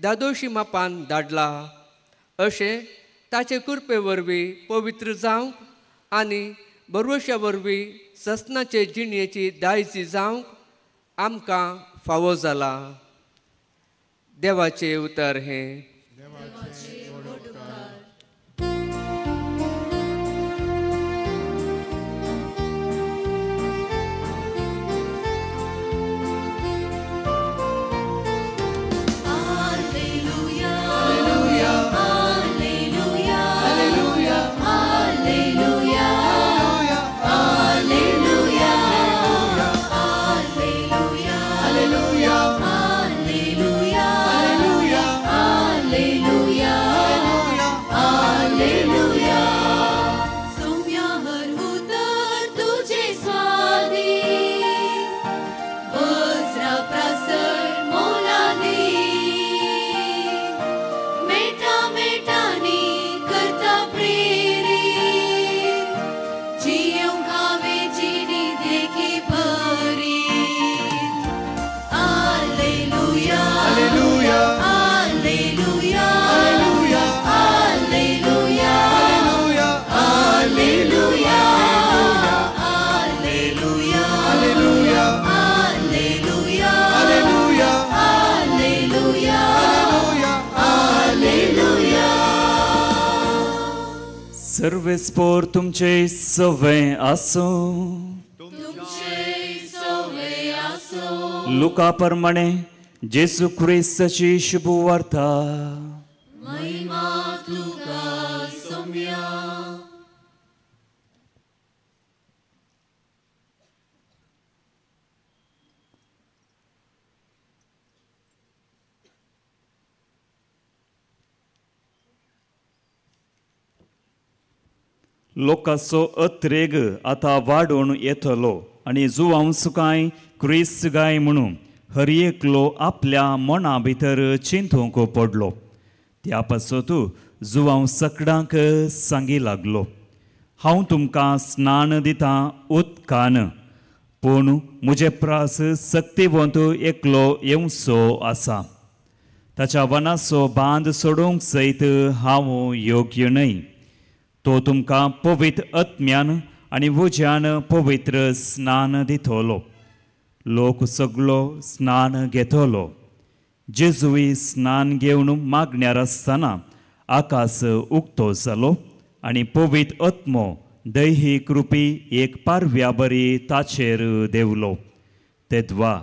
दादोशी मापान धाडला. अशें ताचे कृपे वरवीं पवित्र जावंक आनी बरवश्या वरवीं ससनाचे जिणयेची दायजी जावंक आमकां फावो जाला. देवाचें उतर हें. सर्वेस्पोर तुमचे सवे आसूं. लुका प्रमाणे जेजू क्रिस्ताची शुभवार्ता. लोकांचो अत्रेग आतां वाडोवन येतलो आनी जुवांव सुकाय क्रिस्त गाय म्हणून हर एकलो आपल्या मना भितर चिंतूंक पडलो. त्या पासत जुवांव सकडांक सांगी लागलो, हांव तुमकां स्नान दितां उदकान, पूण म्हजे प्रास सक्तिवंत एकलो येवचो आसा. ताच्या वनाचो बांद सोडूंक सयत हांव योग्य न्हय. तो तुमकां पवित्र आत्म्यान आनी उज्यान पवित्र स्नान दितलो. लोक सगलो स्नान घेतलो. जेजूय स्नान घेवन मागण्यार आसतना आकाश उक्तो जालो आनी पवित्र आत्मो दैहीक रुपी एक पारव्या बरी ताचेर देंवलो. तेद्वा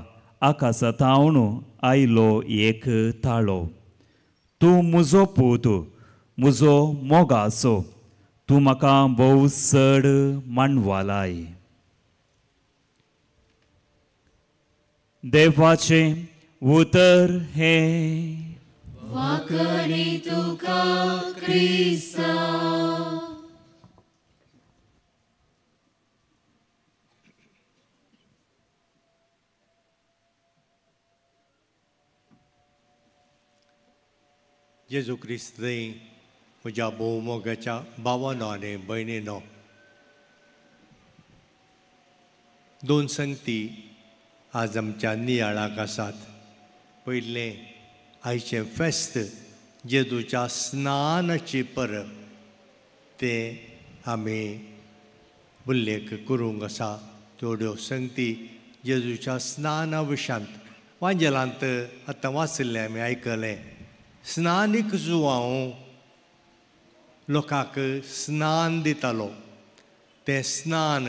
आकाशा थावन आयलो एक ताळो, तूं म्हजो पूत, म्हजो मोगाचो, तूं म्हाका भोव चड मांडवालाय. देवाचें उतर हें. वाकणी तुका क्रिस्ता. जेजू क्रिस्त म्हज्या भोवमोगाच्या भावानो आनी भयणीनो, दोन संगती आज आमच्या नियाळाक आसात. पयलें आयचें फेस्त जेजूच्या स्नानाची परब, तें आमी उल्लेख करूंक आसा. थोड्यो संगती जेजूच्या स्नाना विशांत वांजेलांत आतां वाचिल्लें आमी आयकलें. स्नानीक जुवांव लोकांक स्नान दितालो. तें स्नान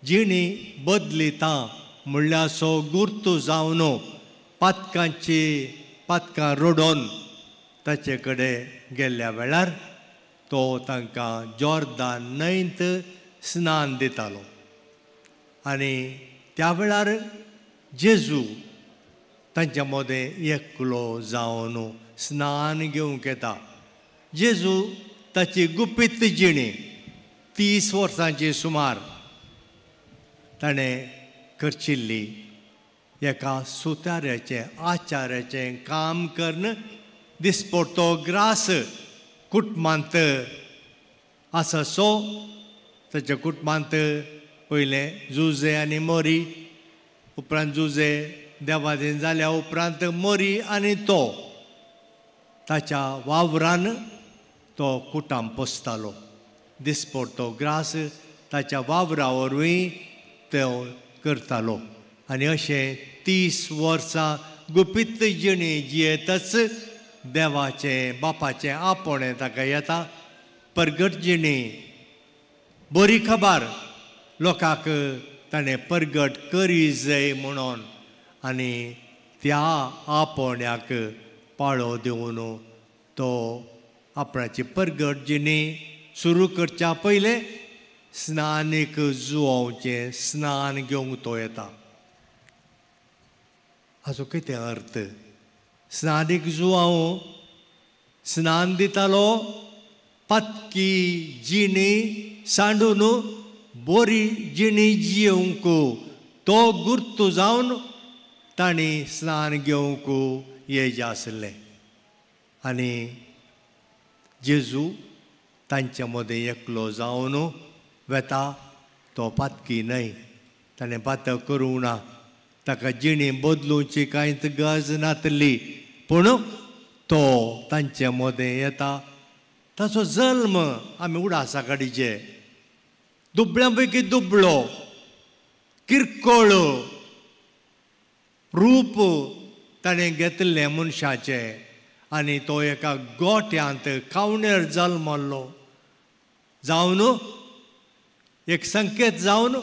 जिणी बदलिता म्हणल्यार सो गुर्तू जावन पातकांची पातकां रडोवन ताचे कडेन गेल्ल्या वेळार तो तांकां जॉर्दान न्हंयत स्नान दितालो. आनी त्या वेळार जेजू तांच्या मदें एकलो जावन स्नान घेवंक येता. जेजू ताची गुपीत जिणी 30 वर्सांची सुमार ताणें करचिल्ली एका सुताऱ्याचें आचार्याचें काम करून दिसपडतो ग्रास कुटुंबांत आसा. सो ताच्या कुटुंबांत पयलें जुजे आनी मोरी, उपरांत जुजे देवादीन जाल्या उपरांत मोरी आनी तो ताच्या वावरान तो कुटाम पोसतालो. दिसपडतो ग्रास ताच्या वावरा वरवीं तो करतालो. आनी अशें 30 वर्सां गुपीत जिणी जियेतच देवाचें बापाचें आपोवणें ताका येता. परगट जिणी बरी खबर लोकांक ताणें परगट करी जाय म्हणून, आनी त्या आपोवण्याक पाळो दिवन तो आपणाची परगट जिणी सुरू करच्या पयलें स्नानीक जुवांवचें स्नान घेवंक तो येता. हाचो कितें अर्थ? स्नानीक जुवांव स्नान दितालो, पातकी जिणी सांडून बरी जिणी जियेवंक तो गुर्तू जावन तांणी स्नान घेवंक येयचें आसलें. आनी जेजू तांच्या मदें एकलो जावन वेता. तो पातकी न्हय, ताणें पातक करूंक ना, ताका जिणी बदलुची कांयच गरज नासली, पूण तो तांचे मदें येता. ताचो जल्म आमी उडासा काडीचे, दुबळ्यां पैकी दुबळो, किरकोळ रूप ताणें घेतिल्लें मनशाचें, आनी तो एका गोट्यांत खावणेर जल्मल्लो जावन एक संकेत जावन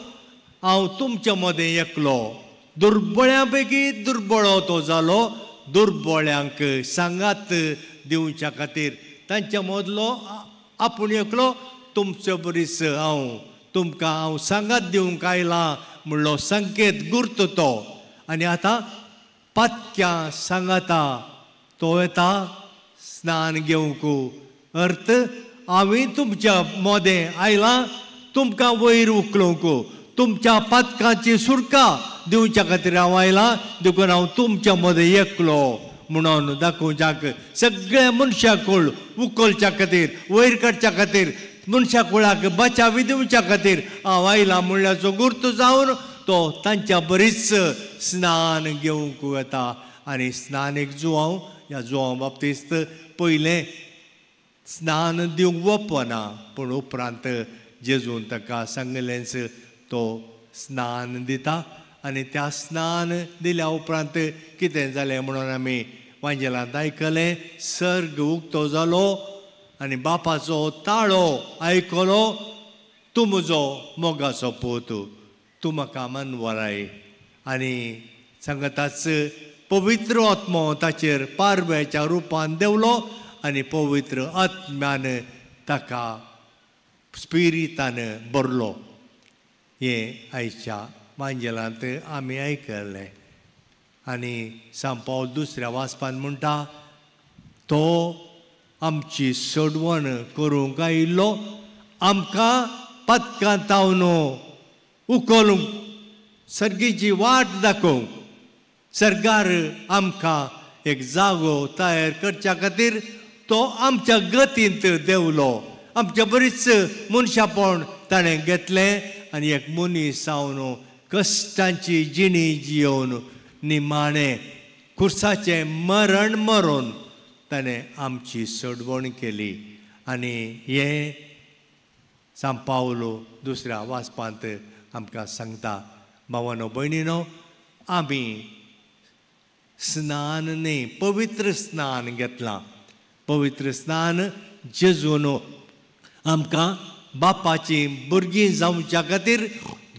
हांव तुमच्या मदें एकलो दुर्बळ्यां पैकी दुर्बळो तो जालो. दुर्बळ्यांक सांगात दिवच्या खातीर तांच्या मदलो आपूण एकलो तुमचे बरीच हांव तुमकां हांव सांगात दिवंक आयलां म्हणलो संकेत गुर्त तो. आनी आतां पातक्यां सांगाता तो येता स्नान घेवंक. अर्थ हांवें तुमच्या मदें आयलां तुमकां वयर उखलूंक, तुमच्या पातकांची सुटका दिवच्या खातीर हांव आयलां, देखून हांव तुमच्या मदें एकलो म्हणून दाखोवच्याक सगळ्या मनशाकूळ उखलच्या खातीर वयर काडच्या खातीर मनशा कुळाक बचावी दिवच्या खातीर हांव आयलां म्हणल्याचो गुर्त जावन तो तांच्या बरीच स्नान घेवंक वता. आनी स्नानीक जुवांव ह्या जुवांव बाप्तीस्त पयलें स्नान दिवंक वपना, पूण उपरांत जेजून ताका सांगलेंच तो स्नान दिता. आनी त्या स्नान दिल्या उपरांत कितें जालें म्हणून आमी वांजेलांत आयकलें, सर्ग उक्तो जालो आनी बापाचो ताळो आयकलो, तूं म्हजो मोगाचो पूत, तूं म्हाका मनवराय. आनी सांगताच पवित्र आत्मो ताचेर पारव्याच्या रुपान देंवलो आनी पवित्र आत्म्यान ताका स्पिरितान भरलो. हें आयच्या मांजेलांत आमी आयकलें. आनी सांपावल दुसऱ्या वाचपान म्हणटा, तो आमची सोडवण करूंक आयिल्लो, आमकां पातकां तावन उखलूंक, सर्गीची वाट दाखोवंक, सर्गार आमकां एक जागो तयार करच्या खातीर तो तो आमच्या गतींत देंवलो, आमच्या बरीच मनशापण ताणें घेतलें आनी एक मनीस जावन कश्टांची जिणी जियोवन निमाणें खुर्साचें मरण मरून ताणें आमची सोडवण केली. आनी हें सांत पावलो दुसऱ्या वाचपांत आमकां सांगता. भावानो भयणीनो, आमी स्नान न्ही, पवित्र स्नान घेतलां. पवित्र स्नान जेजून आमकां बापाची भुरगीं जावच्या खातीर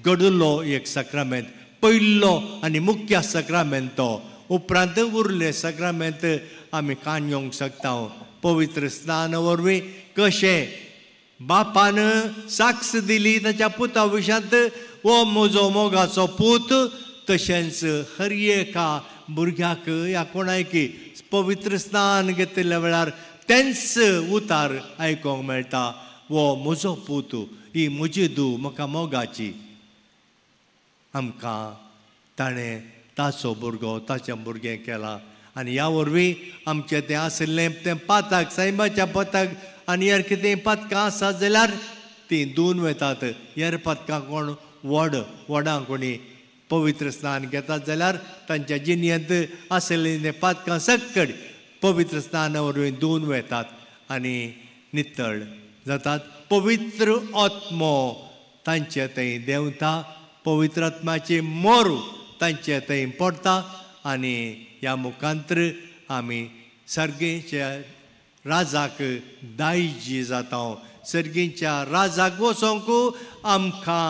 घडलो एक साक्रामेंत, पयलो आनी मुख्य साक्रामेंत तो. उपरांत उरले साक्रामेंत आमी कान येवंक शकता. पवित्र स्नान वरवीं कशें बापान साक्ष दिली ताच्या पुता विशांत, हो म्हजो मोगाचो पूत, तशेंच हर एका भुरग्याक ह्या कोणायकी पवित्र स्नान घेतिल्ल्या वेळार तेंच उतार आयकोंक मेळटा, हो म्हजो पूत, ही म्हजी धूव, म्हाका मोगाची. आमकां ताणें ताचो भुरगो, ताचें भुरगें केलां. आनी ह्या वरवीं आमचें तें आशिल्लें तें पाताक, सैमाच्या पाताक आनी हेर कितें पातकां आसा जाल्यार तीं धुवन वतात. हेर पातकां कोण व्हड व्हडां कोणी पवित्र स्नान घेतात जाल्यार तांच्या जिणेंत आशिल्लीं तें पातकां सक्कड पवित्र स्नाना वरवीं धुवन वतात आनी नितळ जातात. पवित्र आत्मो तांचे थंय देंवता, पवित्र आत्म्याची मोर तांचे थंय पडटा आनी ह्या मुखांतर आमी सर्गेच्या राजाक दायजी जाता. सर्गीच्या राजाक वचोंक आमकां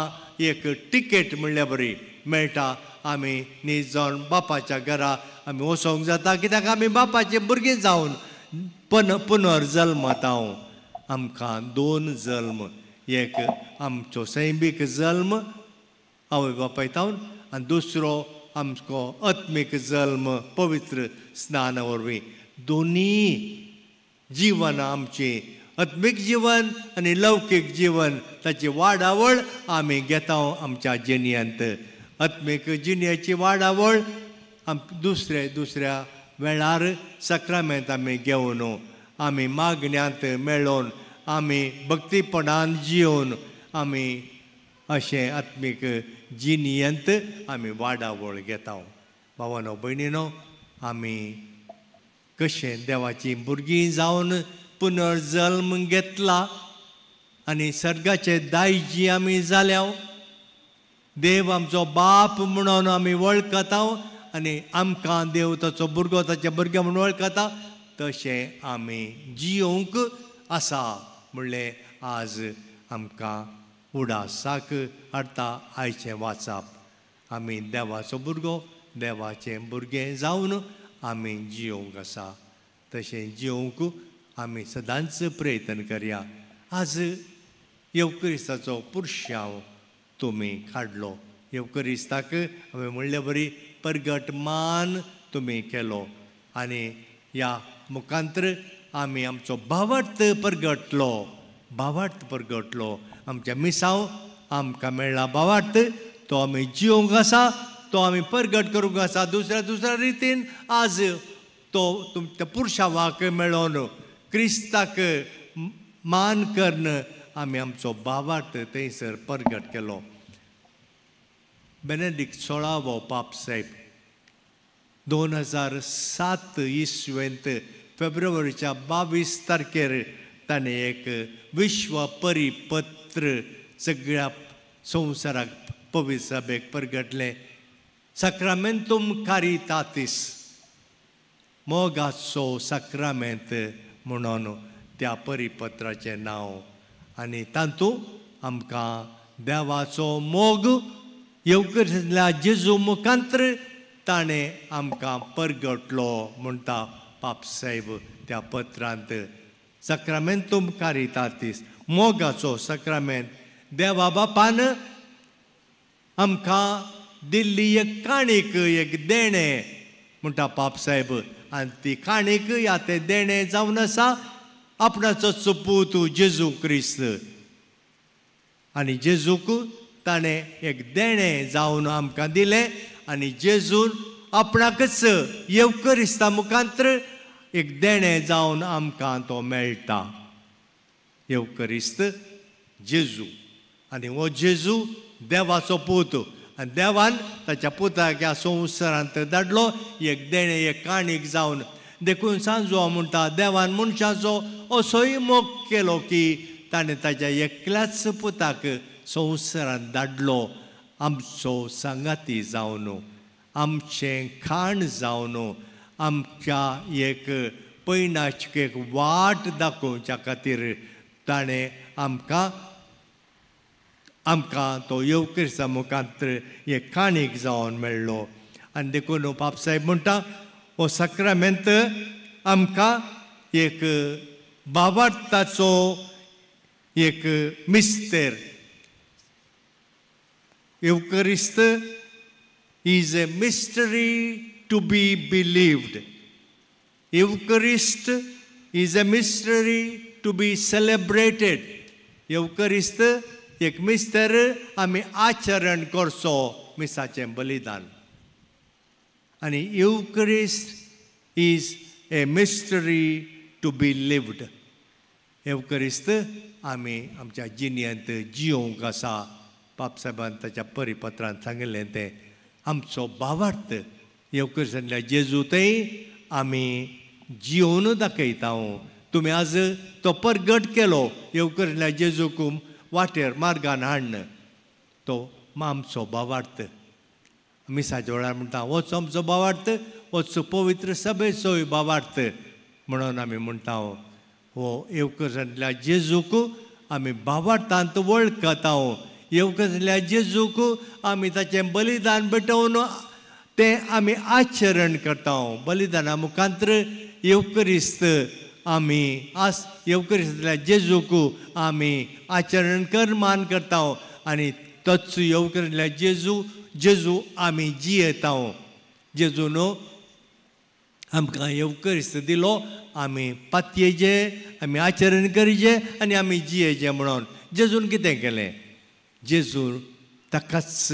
एक टिकेट म्हणल्यार बरी मेळटा. आमी न्ही जावन बापाच्या घरा आमी वचोंक जाता, कित्याक आमी बापाचे भुरगीं जावन पुनर्जल्मता. आमकां दोन जल्म, एक आमचो सैमीक जल्म आवय बापाय तावन आनी दुसरो आमचो आत्मीक जल्म पवित्र स्नाना वरवीं. दोनी जीवन आमचें, आत्मीक जीवन आनी लौकीक जीवन, ताची वाडावळ आमी घेता आमच्या जिणेंत. आत्मीक जिणेची वाडावळ दुसऱ्या दुसऱ्या वेळार साक्रामेंत आमी घेवन, आमी मागण्यांत मेळोवन, आमी भक्तीपणान जियोवन आमी अशें आत्मीक जिणेंत आमी वाडावळ घेता. भावानो भयणीनो, आमी कशें देवाचीं भुरगीं जावन पुनर्जल्म घेतला आनी सर्गाचे दायजी आमी जाल्या. देव आमचो बाप म्हणून आमी वळखता आनी आमकां देव ताचो भुरगो, ताचे भुरगे म्हणून वळखता, तशें आमी जियोवंक आसा म्हणलें आज आमकां उडासाक हाडटा आयचें वाचप. आमी देवाचो भुरगो, देवाचें भुरगें जावन आमी जियोवंक आसा, तशें जियोवंक आमी सदांच प्रयत्न करया. आज येवक्रिस्ताचो पुरशांव तुमी काडलो, येवक्रिस्ताक हांवें म्हणले बरी परगट मान तुमी केलो आनी ह्या मुखांतर आमी आमचो भावार्थ परगटलो, भावार्थ परगटलो. आमच्या मिसांव आमकां मेळ्ळा भावार्थ, तो आमी जियोवंक आसा, तो आमी परगट करूंक आसा. दुसऱ्या दुसऱ्या रितीन आज तो तुमच्या पुरशावाक मेळोवन क्रिस्ताक मान करून आमी आमचो भावार्थ थंयसर परगट केलो. बेनेडिक्ट 16वो पाप साहेब 2007 इसवेंत फेब्रुवारीच्या 22 तारखेर ताणें एक विश्व परिपत्र सगळ्या संवसाराक पवित्र सभेक परगटलें. साक्रामेंतुम कारितातीस, मोगाचो साक्रामेंत म्हणून त्या परिपत्राचें नांव. आनी तातूंत आमकां देवाचो मोग येवक्रिस्तांतल्या जेजू मुखांतर ताणें आमकां परगटलो म्हणटा पाप साहेब त्या पत्रांत. साक्रामेंतुम कारितातीस, मोगाचो साक्रामेंत, देवा बापान आमकां दिल्ली एक काणीक, एक देणें म्हणटा पाप साहेब. आनी ती काणीक ह्या तें देणें जावन आसा आपणाचो पूत जेजू क्रिस्त. आनी जेजूक ताणें एक देणें जावन आमकां दिलें आनी जेजून आपणाकच येवक्रिस्ता मुखांतर एक देणें जावन आमकां तो मेळटा. येवकरिस्त जेजू, आनी हो जेजू देवाचो पूत, आनी देवान ताच्या पुताक ह्या संवसारांत धाडलो एक देणें, एक काणीक जावन. देखून सांजो म्हणटा, देवान मनशाचो असोय मोग केलो की ताणें ताच्या एकल्याच पुताक संवसारांत धाडलो, आमचो सांगाती जावन, आमचें खाण जावन, आमच्या एक पयणाची एक वाट दाखोवच्या खातीर ताणें आमकां आमकां तो येवक्रिस्ता मुखार एक काणीक जावन मेळ्ळो. आनी देखून पापसाहेब म्हणटा, हो साक्रामेंत आमकां एक बाबार्थाचो एक मिस्तेर. Eucharist is a mystery to be believed. Eucharist is a mystery to be celebrated. Eucharist एक मिस्तेर आमी आचरण करचो मिसाचें बलिदान. आनी Eucharist is a mystery to be lived. Eucharist आमी आमच्या जिणेंत जियोवंक आसा. पापसाहेबान ताच्या परिपत्रांत सांगिल्लें तें आमचो भावार्थ येवक्रिस्तांतल्या जेजू थंय आमी जियोवन दाखयता. तुमी आज तो परगट केलो येवक्रिस्तांतल्या जेजूक वाटेर मार्गान हाडन, तो आमचो भावार्थ. मिसाच्या वेळार म्हणटा, होच आमचो भावार्थ, होच पवित्र सभेचोय भावार्थ म्हणून आमी म्हणटा. हो येवक्रिस्तांतल्या जेजूक आमी भावार्थांत वळखता. येवक्रिस्तांतल्या जेजूक आमी ताचें बलिदान भेटोवन तें आमी आचरण करता. बलिदाना मुखांतर येवक्रिस्त आमी आस येवक्रिस्तांतल्या जेजूक आमी आचरण कर मान करता आनी तोच येवक्रिस्तांतल्या जेजू जेजू आमी जियेता. जेजून आमकां येवक्रिस्त दिलो, आमी पातयेचे, आमी आचरण करीचे आनी आमी जियेचे म्हणून. जेजून कितें केलें? जेजून ताकाच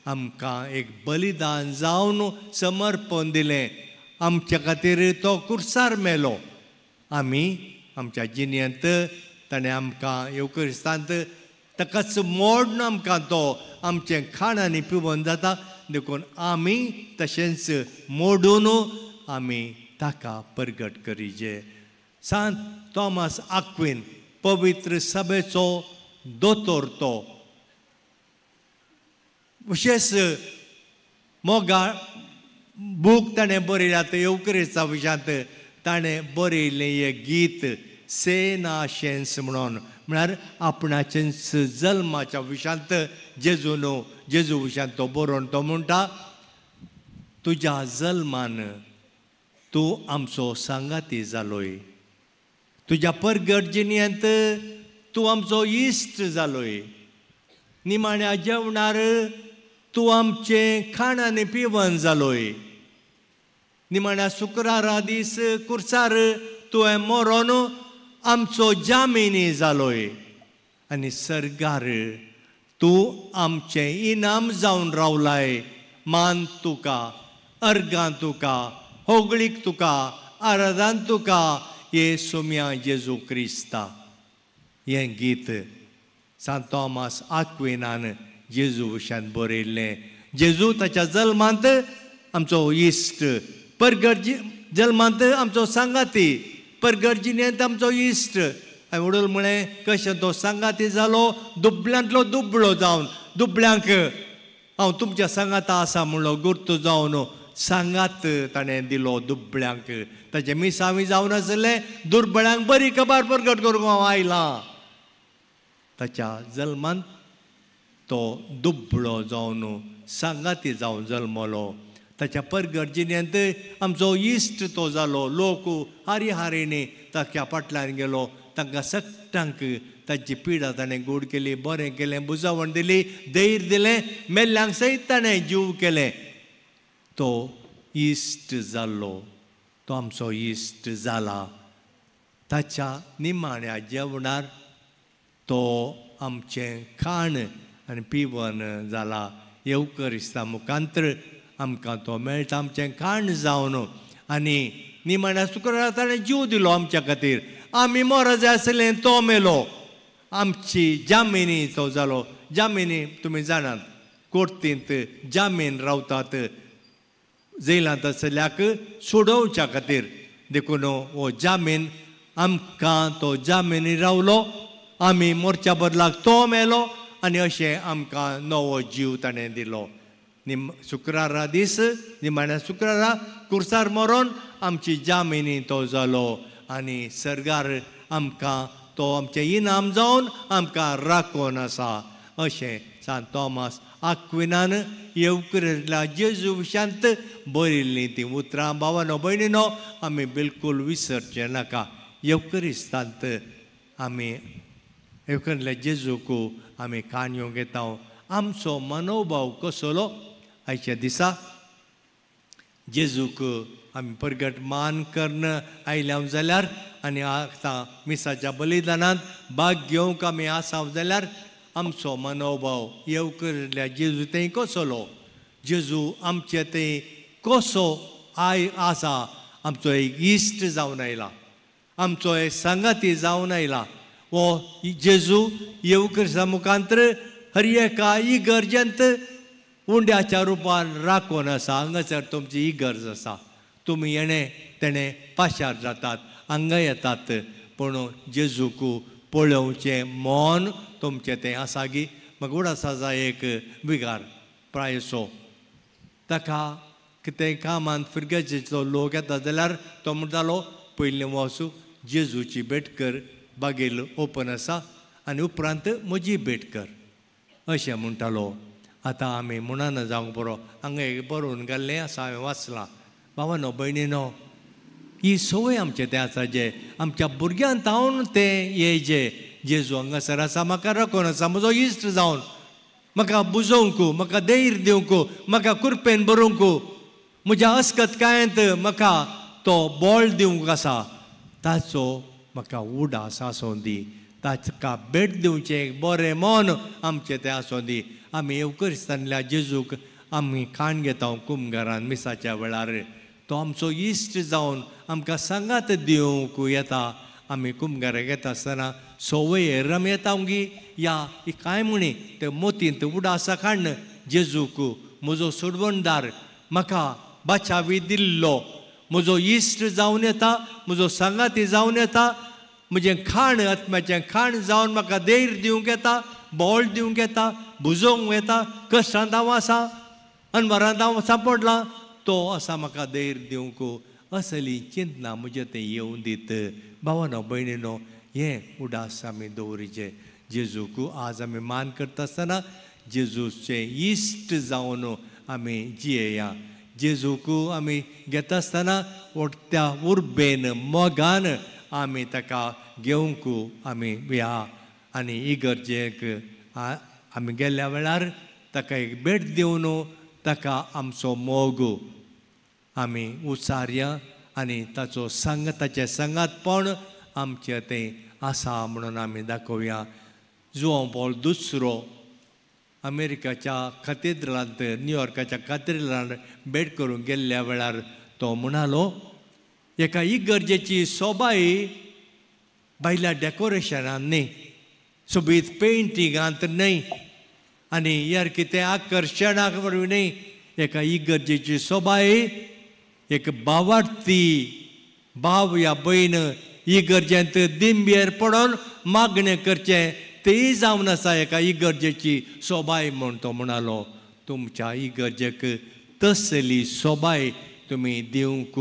आमकां एक बलिदान जावन समर्पण दिलें. आमच्या खातीर तो कुर्सार मेलो. आमी आमच्या जिणेंत ताणें आमकां येवक्रिस्तांत ताकाच मोडून आमकां तो आमचें खाण आनी पिवन जाता. देखून आमी तशेंच मोडून आमी ताका परगट करीचे. सांत थॉमस आक्विन पवित्र सभेचो दोतोर, तो विशेष मोगा बूक ताणें बरयल्यात येवक्रिस्ता विशयांत. ताणें बरयल्लें एक गीत सेनाशेन्स म्हणून, म्हळ्यार आपणाचेंच जल्माच्या विशयांत जेजू न्हू जेजू विशयांत तो बरोवन तो म्हणटा, तुज्या जल्मान तूं आमचो सांगाती जालोय, तुज्या परगट जिणेंत तूं आमचो इश्ट जालोय, निमाण्या जेवणार तूं आमचें खाण आनी पिवन जालोय, निमाण्या शुक्रारा दीस कुर्सार तुवें मरोन आमचो जामिनी जालोय, आनी सर्गार तूं आमचें इनाम जावन रावलाय. मान तुका, अर्गां तुका, होगळीक तुका, आराधान तुका, ये सोम्या जेजू क्रिस्ता. हें गीत सांत थॉमस आक्विनान जेजू विशयान बरयल्लें. जेजू ताच्या जल्मांत आमचो इश्ट, परगर्जी जल्मांत आमचो सांगाती, परगर्जिनेंत आमचो इश्ट. हांवें वडूल म्हळें, कशें तो सांगाती जालो, दुबळ्यांतलो दुबळो जावन दुबळ्यांक हांव तुमच्या सांगाता आसा म्हणलो गुर्त जावन सांगात ताणें दिलो दुबळ्यांक. ताचें मिसावी जावन आसलें, दुर्बळ्यांक बरी खबर परगट करूंक हांव आयलां. ताच्या जल्मांत तो दुबळो जावन सांगाती जावन जल्मलो. ताच्या परगर्जिनेंत आमचो इश्ट तो जालो. लोक हारी हारीनी ताच्या फाटल्यान गेलो, तांकां सगळ्यांक ताची पिडा ताणें गोड केली, बरें केलें, बुजावण दिली, धैर्य दिलें, मेल्ल्यांक सयत ताणें जीव केलें. तो इश्ट जाल्लो, तो आमचो इश्ट जाला. ताच्या निमाण्या जेवणार तो आमचें खाण आनी पिवन जाला. येवक्रिस्ता मुखांतर आमकां तो मेळटा, आमचें खाण जावन. आनी निमाण्या शुक्रारा ताणें जीव दिलो आमच्या खातीर. आमी मर जाय आसलें तो मेलो, आमची जामिनी तो जालो. जामिनी तुमी जाणात, कोर्तींत जामीन रावतात जेलांत आसल्याक सोडोवच्या खातीर. देखून हो जामीन आमकां तो जामिनी रावलो, आमी मोरच्या बदलाक तो मेलो आनी अशें आमकां नवो जीव ताणें दिलो. शुक्रारा दीस निमाण्या शुक्रारा कुर्सार मरोन आमची जामिनी तो जालो आनी सर्गार आमकां तो आमचें इनाम जावन आमकां राखोन आसा. अशें सांत तॉमास आक्विनान येवकऱ्या जेजू विशांत बरयल्लीं तीं उतरां. भावानो भयणीनो, आमी बिलकूल विसरचें नाका. येवकरिस्तांत आमी येवकरल्या जेजूक आमी काणयो घेता. आमचो मनोभाव कसलो आयच्या दिसा जेजूक आमी परगट मान कर्ण आयल्या जाल्यार आनी आतां मिसाच्या बलिदानांत भाग घेवंक आमी आसा जाल्यार आमचो मनोभाव येवकरल्या जेजू थंय कसलो, जेजू आमचे थंय कसो I आसा. आमचो एक इश्ट जावन आयला, आमचो एक सांगाती जावन आयला. हो जेजू येवकरसा मुखांतर हर एका इगर्जेंत उंड्याच्या रुपान राखून आसा. हांगासर तुमची इगर्ज आसा, तुमी येणें तेणें पाशार जातात, हांगा येतात, पूण जेजूक पळोवचें मन तुमचें तें आसा गी. म्हाका उडास आसा एक विगार प्रायसो, ताका कितेंय कामांत फिरगेचो लोक येता जाल्यार तो म्हणटालो पयलीं वचूं जेजूची भेट कर, बागेल ओपन आसा आनी उपरांत म्हजी भेट कर अशें म्हणटालो. आतां आमी म्हणना जावंक बरो, हांगा एक बरोवन घाल्लें आसा, हांवें वाचलां. भावानो भयणीनो, ही संवय आमचें तें आसा जे आमच्या भुरग्यान तावन तें ये जे जेजू हांगासर आसा, म्हाका राखून आसा, म्हजो इश्ट जावन म्हाका बुजोवंक, म्हाका धैर्य दिवंक, म्हाका कुरपेन बरोवंक, म्हज्या अस्कतकायेंत म्हाका तो बळ दिवंक आसा. ताचो म्हाका उडास आसूं दी, ताका भेट दिवचें एक बरें मन आमचें तें आसूं दी. आमी येवकरिस्तांतल्या जेजूक आमी खाण घेता कुमगारान मिसाच्या वेळार, तो आमचो इश्ट जावन आमकां सांगात दिवंक येता. आमी कुमगाराक येता आसतना संवय आमी येता गी या ही कांय म्हणी ते मोतींत उडासा काडून जेजूक म्हजो सोडवणदार म्हाका बाचावी दिल्लो, म्हजो इश्ट जावन येता, म्हजो सांगाती जावन येता, म्हजें खाण आत्म्याचें खाण जावन म्हाका धैर्य दिवंक येता, बळ दिवंक येता, बुजोवंक येता. कश्टांत हांव आसा, अनवरांत हांव सांपडलां, तो आसा म्हाका धैर्य दिवंक. असली चिंतना म्हजें तें येवन दीत. भावानो भयणीनो, हें उडास आमी दवरिचें. जेजूक आज आमी मान करता आसतना जेजूचें इश्ट जावन आमी जियेया. जेजूक आमी घेता आसतना त्या उर्बेन मोगान आमी ताका घेवंक आमी या. आनी इगर्जेक आमी गेल्ल्या वेळार ताका एक भेट दिवन ताका आमचो मोग आमी उचारया आनी ताचो सांग ताचें सांगातपण आमचें तें आसा म्हणून आमी दाखोवया. जुआंव पावल दुसरो अमेरिकाच्या कॅथेड्रलांत, न्यूयॉर्काच्या कॅथेड्रलांत भेट करूंक गेल्ल्या वेळार तो म्हणालो, एका इगर्जेची सोबाय भायल्या डेकोरेशनान न्ही, सोबीत पेंटिंगांत न्हय आनी यार कितें आकर्शणाक वरवीं न्हय, एका इगर्जेची सोबाय एक बावार्थी भाव या भयण इगर्जेंत दिंबेर पडोन मागणें करचें तेय जावन आसा एका इगर्जेची सोबाय म्हूण तो म्हणालो. तुमच्या इगर्जेक तसली सोबाय तुमी दिवंक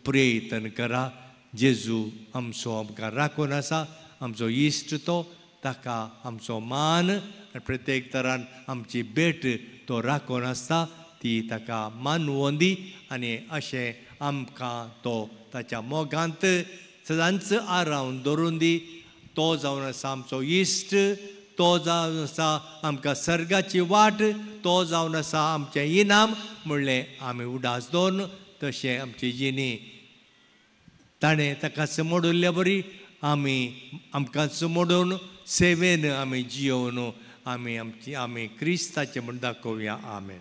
प्रयत्न करा. जेजू आमचो आमकां राखून आसा, आमचो इश्ट तो, ताका आमचो मान आनी प्रत्येक तरान आमची भेट तो राखून आसता, ती ताका मानवोन दी आनी अशें आमकां तो ताच्या मोगांत सदांच आरावन दवरून दी. तो जावन आसा आमचो इश्ट, तो जावन आसा आमकां सर्गाची वाट, तो जावन आसा आमचें इनाम म्हणलें आमी उडास दवरून तशें आमची जिणी ताणें ताका समोडिल्ल्या बरी आमी आमकां समोडून सेवेन आमी जियोवन आमी आमची आमी क्रिस्ताचें म्हूण दाखोवया. आमेन.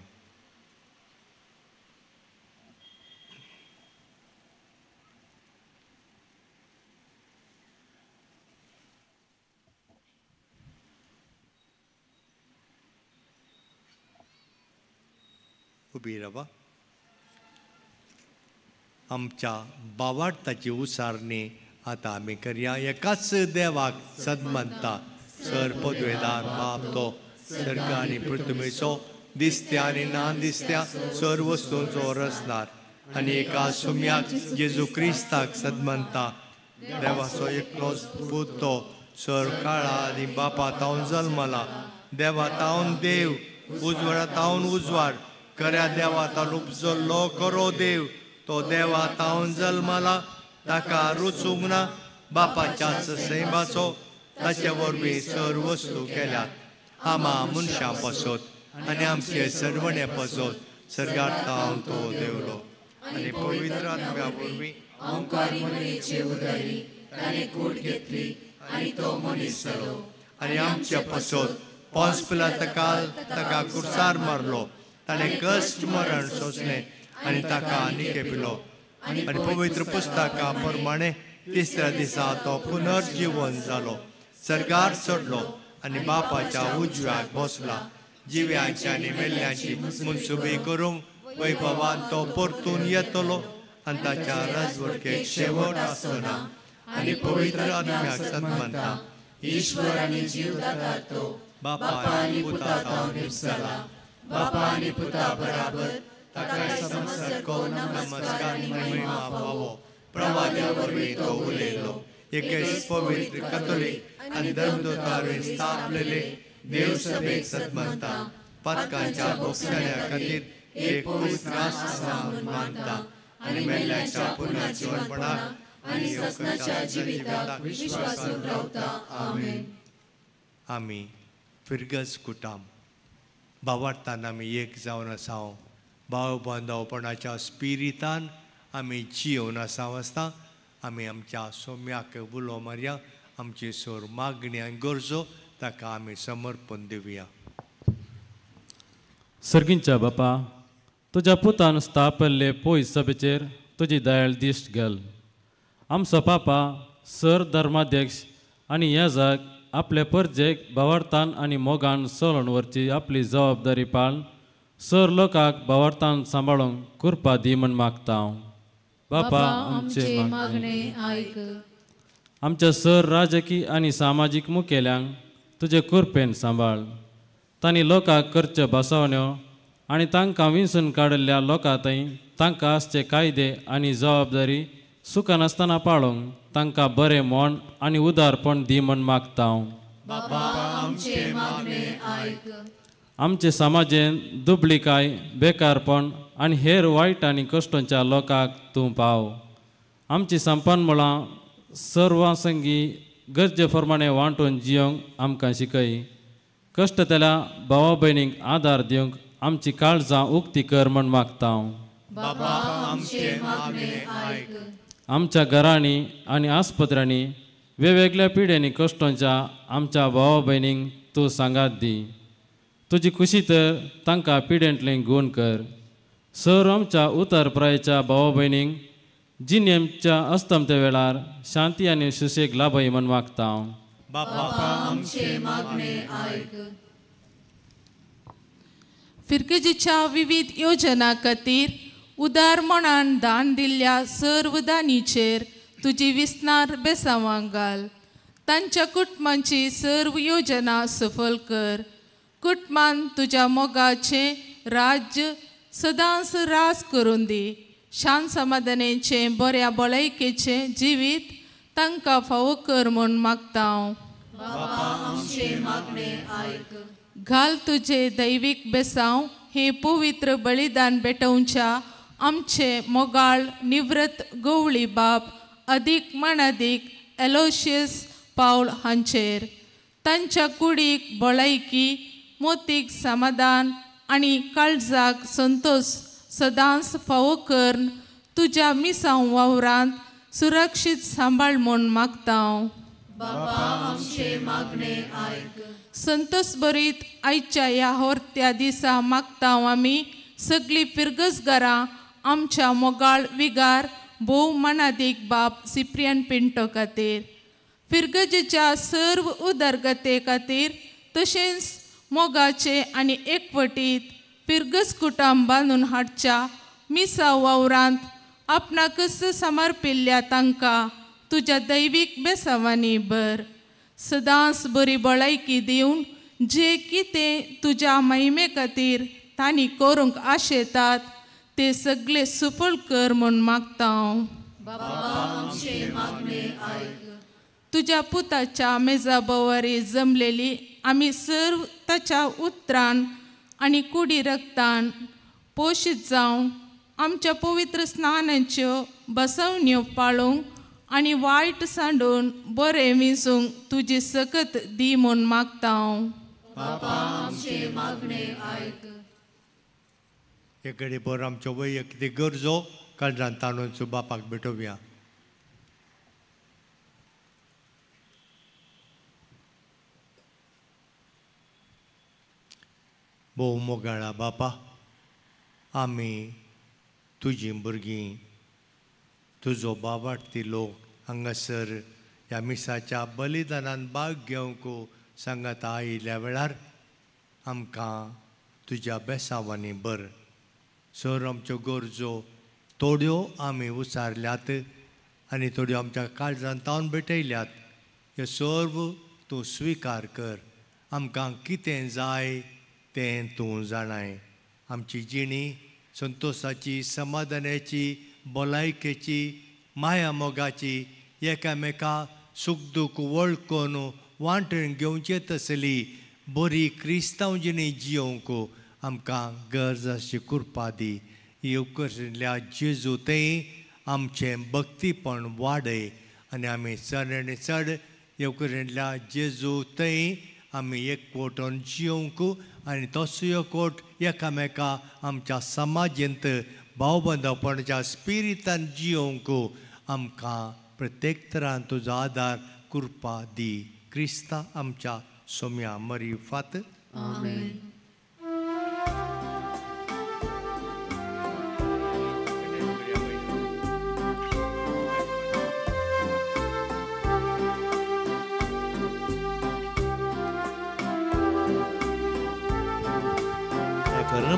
उबी रावा. आमच्या बावार्थाची उसारणी आतां आमी करया. एकाच देवाक सदमनता, सर पदवेदार बाप तो सर्ग आनी पृथ्वीचो दिसत्या आनी ना दिसत्या सर वस्तूंचो रचणार, आनी एका सुम्याक जेजू क्रिस्ताक सदमनता, देवाचो एकलोच पूत तो सर काळा आनी बापा तावन जल्मला, देवा तावन देव, उजवाडा तावन उजवाड, खऱ्या देवा तावन उपजल्लो खरो देव, तो देवा तावन जल्मला, ताका रुचूंक ना, बापाच्याच सैमाचो, ताचे वरवीं सर वस्तू केल्यात, आमा मनशां पासत आनी आमचे सरवणे पासत सर्गार तावन तो देवलो, आनी पवित्र आत्म्या वरवीं आनी आमचे पासत पोंस पिलाताकाल ताका कुर्सार मारलो, ताणें कश्ट मरण सोंसलें आनी ताका निकेपिलो, आनी पवित्र पुस्तका प्रमाणे तिसऱ्या दिसा तो पुनर्जीवन जालो, सर्गार चडलो आनी बापाच्या उजव्याक बसला, जिव्यांची आनी मेल्ल्यांची मनसुबी करूंक वैभवान तो परतून येतलो आनी ताच्या राजवटकेक शेवट आसना, आनी पवित्र आत्म्याक सन्मानता, ईश्वर आनी जीवदाता तो बापा आनी पुता तावन निपसला, बापा आनी पुता बराबर ताका समसारको नमस्कार आनी महिमा फावो, प्रवाद्या वरवीं तो उलयलो, एकेच पवित्र कथोलीक आनी धर्मदूतांनी स्थापलेले देवसभेक सन्मानता, पातकांच्या बोगसण्या खातीर एक पवित्र आसा म्हूण मानता, आनी मेल्ल्याच्या पुनर्जीवनपणाक आनी ससनाच्या जिविताक विश्वासून रावता. आमेन. आमी फिरगज कुटाम भावार्थान आमी एक जावन आसा, भाव बांदवपणाच्या स्पिरितान आमी जियोवन आसा आसता. आमी आमच्या सोम्याक उलो मारया, आमची सोर मागणी आनी गरजो ताका आमी समर्पण दिवया. सर्गींच्या बापा, तुज्या पुतान स्थापल्ले पयस सभेचेर तुजी दयाळ दिश्ट घाल. आमचो पापा सर धर्माध्यक्ष आनी याजक आपले परजेक भावार्थान आनी मोगान चलोवन व्हरची आपली जबाबदारी पाळन सर लोकांक भावार्थान सांबाळूंक कृपा दी म्हूण मागता हांव. बापा आमचे मागणे आयक. आमच्या सर राजकी आनी सामाजीक मुखेल्यांक तुजे कृपेन सांबाळ. तांणी लोकांक करच्यो बसवण्यो आनी तांकां विंचून काडिल्ल्या लोकां थंय तांकां आसचे कायदे आनी जबाबदारी सुकनासतना पाळूंक तांकां बरें मन आनी उदारपण दी म्हूण मागता हांव. बापा आमचे मागणे आयक. आमचे समाजेन दुबळीकाय, बेकारपण आनी हेर वायट आनी कश्टांच्या लोकांक तूं पाव. आमची संपन्न मुळां सर्वां संगी गरजे प्रमाणे वांटून जियोंक आमकां शिकय. कश्टतल्या भावा भयणींक आदार दिवंक आमची काळजां उक्ती कर म्हूण मागता हांव. बाबा आमचे मागणे आयक. आमच्या घरांनी आनी आस्पत्र्यांनी वेगवेगळ्या पिड्यांनी कश्टांच्या आमच्या भावा भयणींक तूं सांगात दी. तुजी खुशी तर तांकां पिड्यांतलें गूण कर. सर आमच्या उतर प्रायच्या भावा भयणींक जिणेच्या अस्तमते वेळार शांती आनी सुशेग लाभय म्हूण मागता हांव. बापा आमचे मागणे आयक. फिरगजेच्या विविध योजना खातीर उदार मनान दान दिल्ल्या सर्व दानीचेर तुजी विस्नार बेसांवांक घाल. तांच्या कुटुंबांची सर्व योजना सफल कर. कुटुंबान तुज्या मोगाचें राज्य सदांच राज करून दी. शांत समाधानेचें बऱ्या भलायकेचें जिवीत तांकां फावो कर म्हूण मागता हांव. बापा आमचे मागणे आयक. घाल तुजे दैवीक बेसांव हें पवित्र बलिदान भेटोवच्या आमचे मोगाळ निवृत्त गवळी बाप अदीक मानादीक एलोशियस पावल हांचेर तांच्या कुडीक भलायकी, मोतीक समाधान आनी काळजाक संतोश सदांच फावो करून तुज्या मिसांव वावरांत सुरक्षीत सांबाळ म्हूण मागता हांव. बापा आमचे मागणे आयक. संतोष बरीत आयच्या ह्या होरत्या दिसा मागता हांव आमी सगळीं फिरगजगारां आमच्या मोगाळ विगार भोव मानादीक बाप सिप्रियन पिंटो खातीर, फिरगजेच्या सर्व उदरगते खातीर, तशेंच मोगाचे आनी एकवटीत फिरगस कुटाम बांदून हाडच्या मिसा वावरांत आपणाकच समर्पिल्ल्या तांकां तुज्या दैवीक बेसावांनी भर. सदांच बरी भलायकी दिवन जे कितें तुज्या महिमे खातीर तांणी करूंक आशेतात ते सगळे सफळ कर म्हूण मागता हांव. तुज्या पुताच्या मेजा भोंवरी जमलेली आमी सर्व ताच्या उतरान आनी कुडी रक्तान पोशीत जावन आमच्या पवित्र स्नानाच्यो बसवण्यो पाळूंक आनी वायट सांडून बरें विंचूंक तुजी सकत दी म्हूण मागता हांव. एक घडी भर आमच्यो वैयक्तीक गरजो काळजान ताणून बापाक भेटोवया. भोव मोगाळा बापा, आमी तुजीं भुरगीं, तुजो बाबाडती लोक हांगासर ह्या मिसाच्या बलिदानान भाग घेवंक सांगाता आयिल्ल्या वेळार आमकां तुज्या बेसावांनी भर. सर आमच्यो गरजो थोड्यो आमी उचारल्यात आनी थोड्यो आमच्या काळजान तावन भेटयल्यात. ह्यो सर्व तूं स्विकार कर. आमकां कितें जाय तें तूं जाणाय. आमची जिणी संतोशाची, समाधानाची, भलायकेची, माया मोगाची, एकामेका सूख दूख वळखून वांटून घेवचे तसली बरी क्रिस्तांव जिणी जियोवंक आमकां गरज आशी कृपा दी. येवकरिल्ल्या जेजू थंय आमचें भक्तीपण वाडय आनी आमी चड आनी चड येवकरिल्ल्या जेजू थंय आमी एकवटून जियोवंक आनी तसो एकवट एकामेका आमच्या समाजेंत भावबंदपणाच्या स्पिरितान जियोवंक आमकां प्रत्येक तरान तुजो आदार कृपा दी. क्रिस्ता आमच्या सोम्या मरिफात. आमेन.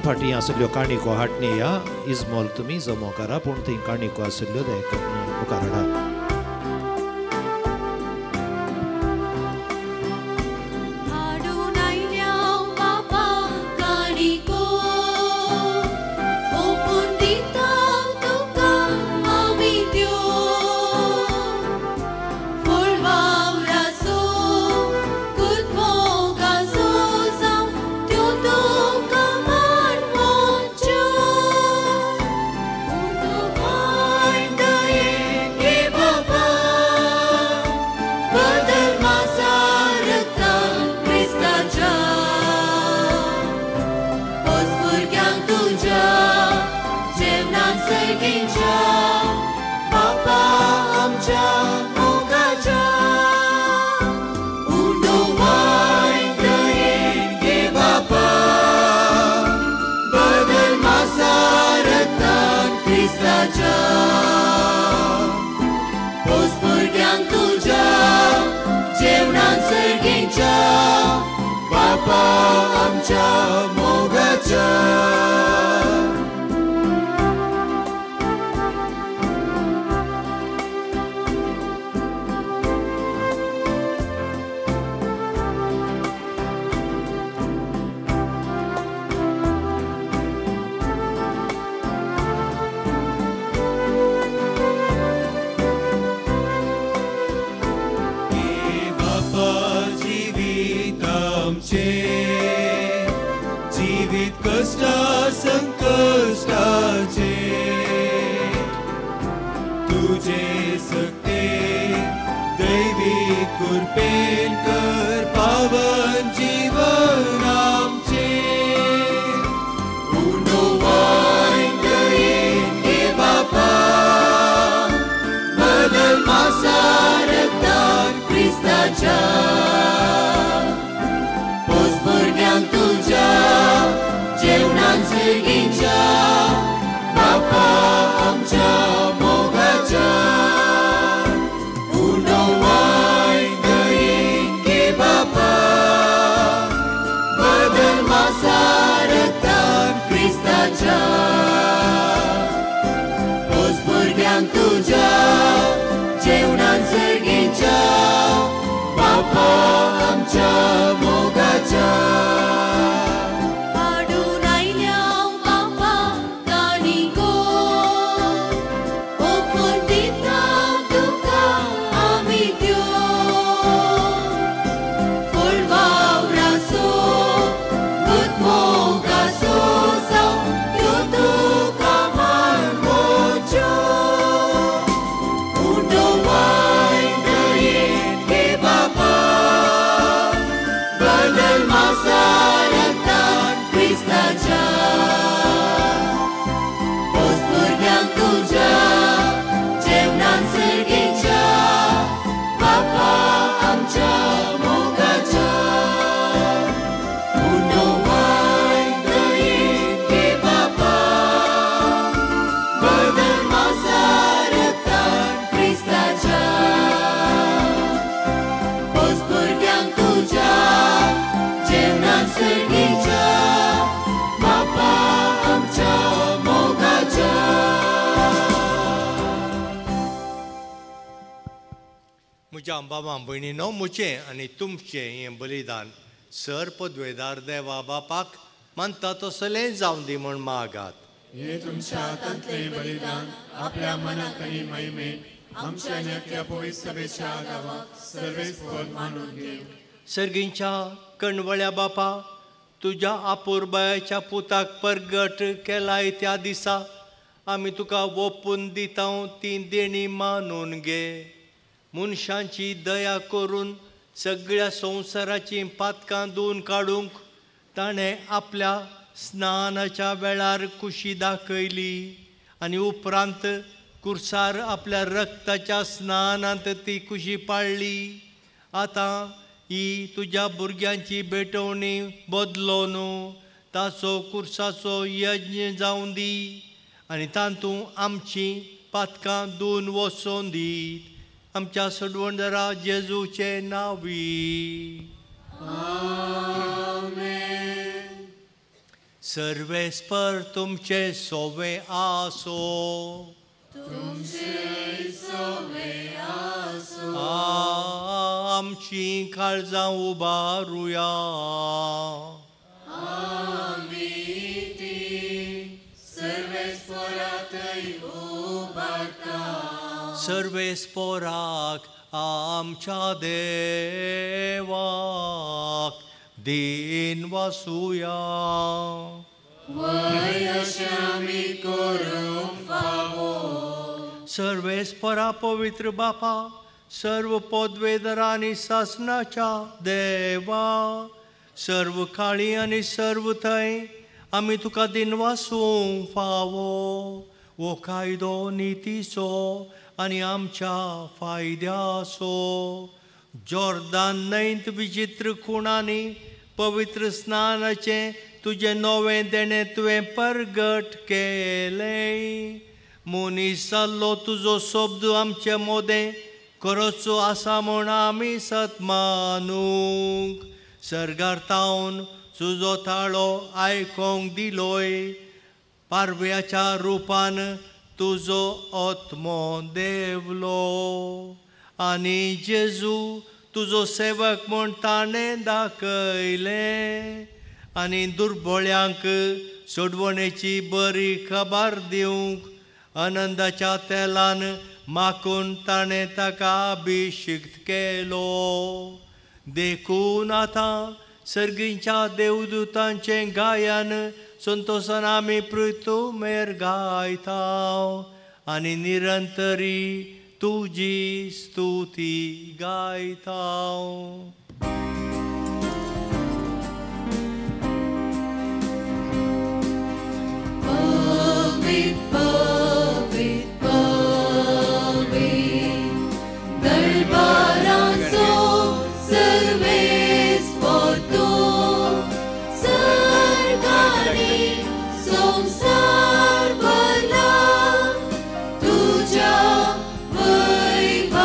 फाटीं आशिल्ल्यो काणिको हाटणी ह्या इजमोल तुमी जमो करा, पूण थंय काणिको आशिल्ल्यो ते मुखार हाडा. बापा भुरग्यांक तुज्या जेवणान सर्गीच्या बापा आमच्या मोगाच्या. हाडून आयल्या बापा काणिको ओपून दिता तुका आमी त्यो फुलवावरासो गुदमोगासो जावं त्यो तुका मानवच्यो. उंडो वायन दयेन घे बापा बदल मासा रगतान क्रिस्ताच्या. पोस भुरग्यांक तुज्या जेवणान सर्गीच्या बापा आमच्या मोगाच्या. उंडो वायन दयेन घे बापा बदल मासा रगतान क्रिस्ताच्या. पोस भुरग्यांक तुज्या जेवणान सर्गीच्या बापा आमच्या मोगाच्या. म्हज्या बाबा भयणीनो, म्हजें आनी तुमचें हें बलिदान सर पदवेदार देवा बापाक मानता तसलें जावं दी म्हूण मागात. हे तुमच्या हातांतलें बलिदान आपल्या मनात आनी महिमेन आमच्या आनी आपल्या पवित्र सभेच्या गांवाक सर्वेच पद मानून घेव. सर्गींच्या कणवळ्या बापा, तुज्या आपुरबायाच्या पुताक परगट केलाय त्या दिसा आमी तुका ओपून दिता ती देणी मानून घे. मनशांची दया करून सगळ्या संवसाराचीं पातकां धुवन काडूंक ताणें आपल्या स्नानाच्या वेळार खुशी दाखयली आनी उपरांत कुर्सार आपल्या रक्ताच्या स्नानांत ती खुशी पाळ्ळी. आतां ही तुज्या भुरग्यांची भेटवणी बदलो न्हू ताचो कुर्साचो यज्ञ जावं दी आनी तातूंत आमचीं पातकां धुवन वचोन दीत. आमच्या सोडवणदारा जेजूचे नांवी. सर्वेस्पर तुमचे सोवे आसो. आमची काळजां उबारुया. सर्वेस्पराक आमच्या देवाक दीन वासुया. सर्वेस्परा पवित्र बापा, सर्व पदवेदरा आनी सासनाच्या देवा, सर्व काळी आनी सर्व थंय आमी तुका दिनवासूंक फावो. हो कायदो नितीचो आनी आमच्या फायद्याचो. जॉर्दान न्हंयत विचित्र खुणांनी पवित्र स्नानाचें तुजें नवें देणें तुवें परगट केलें. मनीस जाल्लो तुजो शब्द आमचे मोदें खरोच आसा म्हूण आमी सत मानूंक सर्गार तावन तुजो ताळो आयकोंक दिलोय. पारव्याच्या रुपान तुजो आत्मो देवलो आनी जेजू तुजो सेवक म्हूण ताणें दाखयलें आनी दुर्बळ्यांक सोडवणेची बरी खबर दिवंक आनंदाच्या तेलान माखून ताणें ताका अभिषिक्त केलो. देखून आतां सर्गींच्या देवदूतांचें गायन संतोशान आमी पृथुमेर गायता आनी निरंतरी तुजी स्तुती गायता. पवित्र पवित्र पवित्र दरबाराचो सर्वेस्पर तूं, सर्गांनी संवसार भरला तुज्या वैभवान.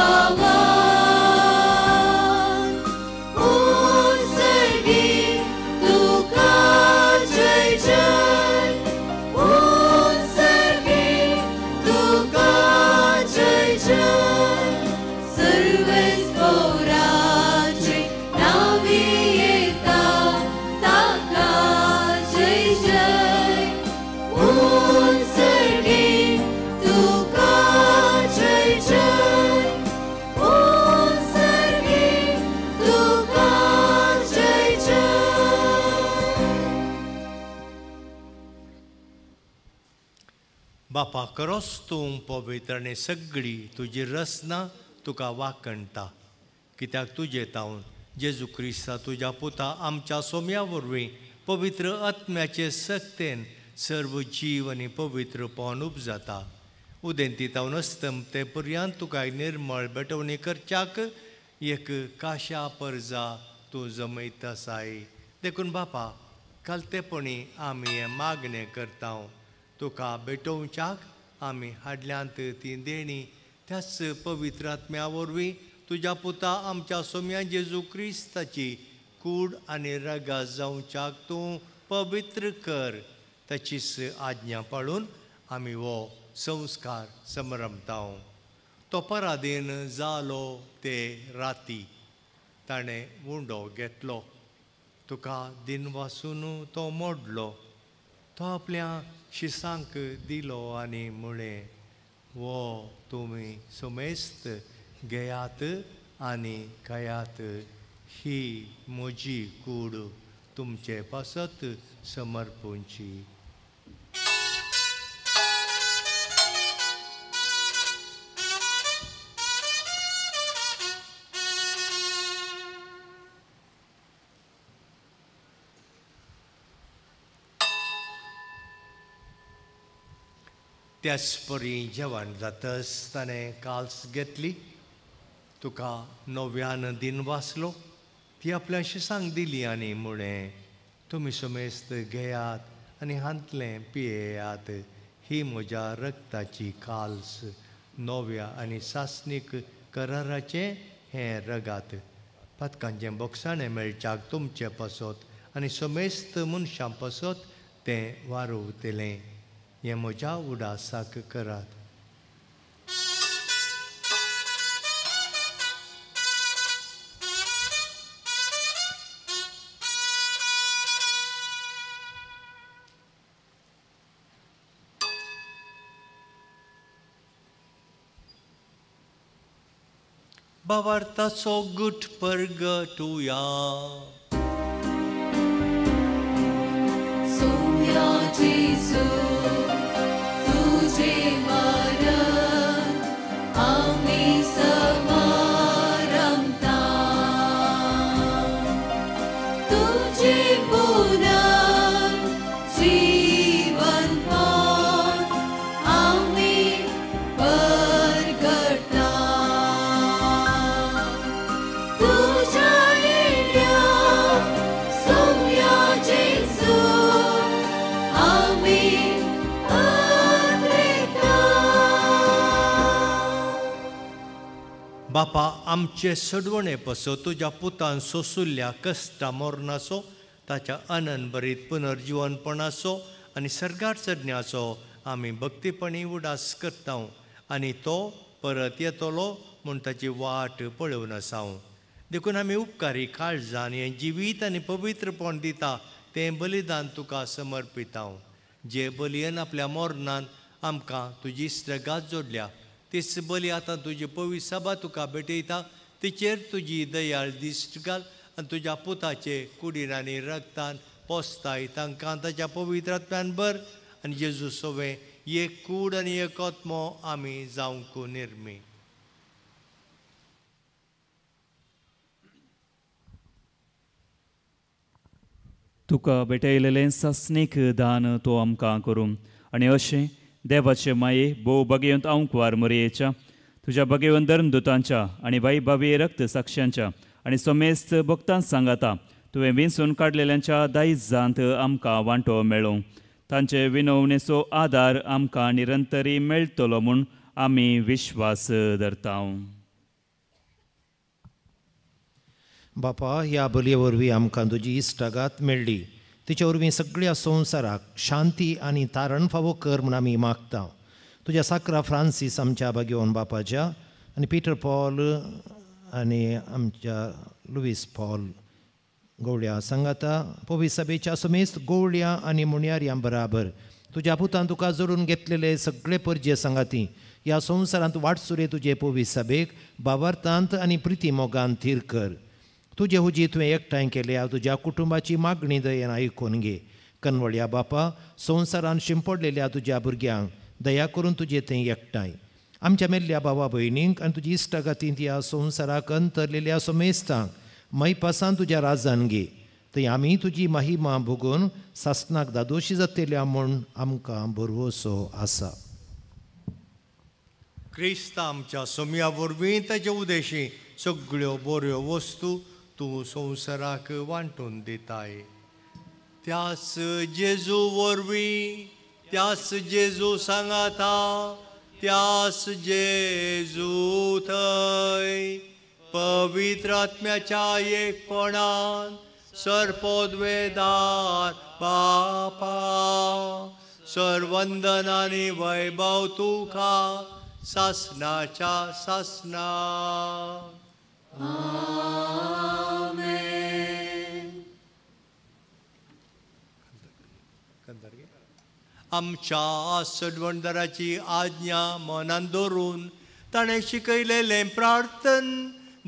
बापा खरोच तूं पवित्र आनी सगळी तुजी रचना तुका वाकणटा, कित्याक तुजे तावन जेजू क्रिस्ता तुज्या पुता आमच्या सोम्या वरवीं पवित्र आत्म्याचे सक्तेन सर्व जीव आनी पवित्रपण उपजाता. उदेंती तावन अस्तमते पर्यंत तुका निर्मळ भेटवणी करच्याक एक काशा परजा तूं जमयत आसाय. देखून बापा कालतेपणी आमी हें मागणें करता, तुका भेटोवच्याक आमी हाडल्यांत ती देणी त्याच पवित्र आत्म्या वरवीं तुज्या पुता आमच्या सोम्या जेजू क्रिस्ताची कूड आनी रगात जावच्याक तूं पवित्र कर. ताचीच आज्ञा पाळून आमी हो संस्कार समरमता. तो पराधीन जालो ते राती ताणें उंडो घेतलो, तुका दिनवासून तो मोडलो, तो आपल्या शिसांक दिलो आनी म्हळें, वो तुमी समेस्त घेयात आनी खायात, ही म्हजी कूड तुमचे पासत समर्पूंची. त्याच परी जेवण जातच ताणें काल्स घेतली, तुका नव्यान दिन वाचलो, ती आपल्या शिसांक दिली आनी म्हळें, तुमी समेस्त घेयात आनी हांतलें पियेयात, ही म्हज्या रक्ताची काल्स, नव्या आनी सासणीक कराराचें हें रगात. पातकांचें बोगसाणें मेळच्याक तुमचे पासत आनी समेस्त मनशां पासत तें वारवतलें. हें म्हज्या उडासाक करात. भावार्थाचो गुट परगटुया. सोम्या जेजू तुझे मरण आमी समारंभता, तुझे पुनर्जीवनपण आमी परगटता. तुझ्या येण्या सोम्या जेजू आमी. बापा आमचे सडवणे पासत तुज्या पुतान सोंसुल्ल्या कश्टा मरणाचो, ताच्या अनंतभरीत पुनर्जिवनपणाचो आनी सर्गार चडण्याचो आमी भक्तीपणी उडास करता आनी तो परत येतलो म्हूण ताची वाट पळोवन आसा. देखून आमी उपकारी काळजान हें जिवीत आनी पवित्रपण दिता तें बलिदान तुका समर्पिता. जे बलयेन आपल्या मरणान आमकां तुजी इश्टगात जोडल्या तीच बली आतां तुजी पवित्र सभा तुका भेटयता, तिचेर तुजी दयाळ दिश्ट घाल आनी तुज्या पुताचे कुडीन आनी रक्तान पोसताय तांकां ताच्या पवित्र आत्म्यान भर आनी जेजू सोवें एक कूड आनी एक आत्मो आमी जावंक निर्मी. तुका भेटयलेलें सासणीक दान तो आमकां करूं आनी अशें देवाचे माये भोव बगेवंत आंकवार मोरयेच्या तुज्या बगेवंत धर्मदुतांच्या आनी वैभवी रक्त साक्षांच्या आनी समेस्त भक्तांक सांगाता तुवें विंचून काडलेल्यांच्या दायजांत आमकां वांटो मेळूं, तांचे विनवणेचो आदार आमकां निरंतरी मेळटलो म्हूण आमी विश्वास धरता. बापा ह्या बलये वरवीं आमकां तुजी इश्टागात मेळ्ळी, तिचे वरवीं सगळ्या संवसाराक शांती आनी तारण फावो कर म्हूण आमी मागता. तुज्या साक्रा फ्रांसीस आमच्या बागेवन बापाच्या आनी पिटर पॉल आनी आमच्या लुईस पॉल गवळ्या सांगाता पवित्र सभेच्या समेस्त गवळ्या आनी मुणयारयां बराबर तुज्या पुतान तुका जोडून घेतलेले सगळे परजे सांगाती ह्या संवसारांत वाटसुरे तुजे पवित्र सभेक बाबार्थांत आनी प्रिती मोगान थीर कर. तुजे हुजी तुवें एकठांय केल्या तुज्या कुटुंबाची मागणी दयेन आयकून घे. कनवळ्या बापा संवसारान शिंपडलेल्या तुज्या भुरग्यांक दया करून तुजे थंय एकठांय आमच्या मेल्ल्या भावा भयणींक आनी तुजी इश्टागातींत ह्या संवसाराक अंतरलेल्या समेस्तांक मैपासान तुज्या राजान घे थंय आमी तुजी महिमा भोगून सासनाक दादोशी जातल्या म्हूण आमकां भरवसो आसा. क्रिस्त आमच्या सोम्या वरवीं ताचे उदेशी सगळ्यो बऱ्यो वस्तू तूं संवसाराक वांटून दिताय. त्याच जेजू वरवीं, त्याच जेजू सांगाता, त्याच जेजू थंय पवित्र आत्म्याच्या एकपणान सर्पोद्वेदार बापा सर्वंदन आनी वैभव तुका सासनाच्या सासना. आमेन. आमच्या सडवणदाराची आज्ञा मनान दवरून ताणें शिकयलेलें प्रार्थन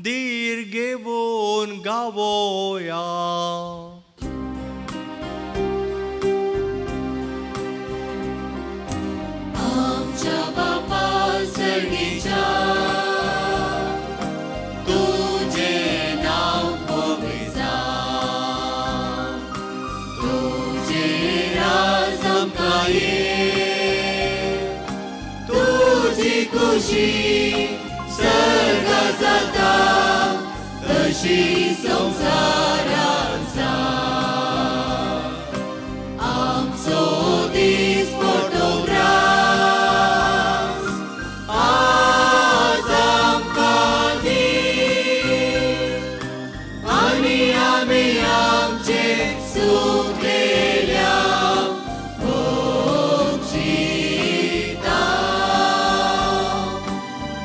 धीर घेवन गावोया. आमच्या बापा सर्गीच्या तुझे नाव पवित्र जावं, तुझे राज आमकां ये, तुजी खुशी सर्गा जाता तशी संवसारांत जावं. आमचो दीस मोठो ग्रास आज आमकां दी, आनी आमी आमचे चुकलेल्या भोगशिता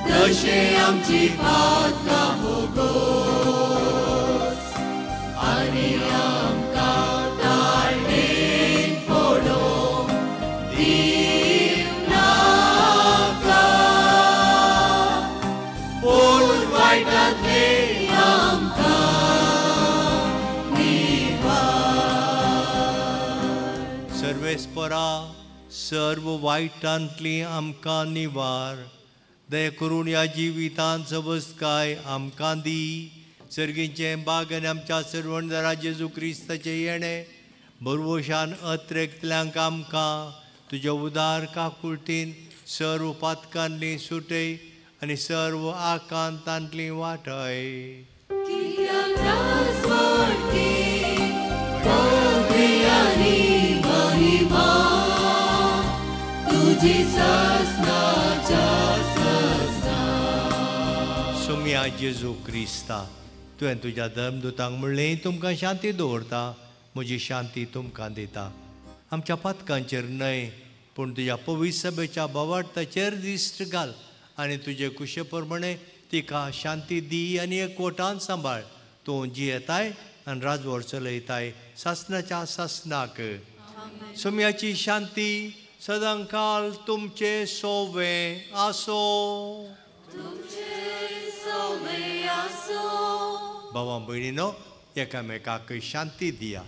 तशें आमची पातकां भोगोस आनी आमकां ताळणेंत पडोवंक दिवं नाका, पूण वायटांतलें आमकां निवार. सर्वेस्परा सर्व वायटांतली आमकां निवार. दया करून ह्या जिवितांत सवसकाय आमकां दी. सर्गीचें बाग आनी आमच्या सर्वणदारा जेजू क्रिस्ताचें येणें भरवशान अत्रेकतल्यांक आमकां तुज्या उदार काकुळटीन सर्व पातकांतली सुटय आनी सर्व आकांतांतली वाटय. कित्याक राजवटी पदवी आनी महिमा तुजी सासनाच्या सासना. सोम्या जेजू क्रिस्ता, तुवें तुज्या धर्मदूतांक म्हणलें तुमकां शांती दवरता, म्हजी शांती तुमकां दिता. आमच्या पातकांचेर न्हय पूण तुज्या पवित्र सभेच्या भावार्थाचेर दिश्ट घाल आनी तुजे कुशे प्रमाणे तिका शांती दी आनी एकवटान सांबाळ. तूं जियेताय आनी राजवट चलयताय सासनाच्या सासनाक. सोम्याची शांती सदांकाल तुमचे सोवे आसो. भावा भयणीनो एकामेकाक शांती दिया.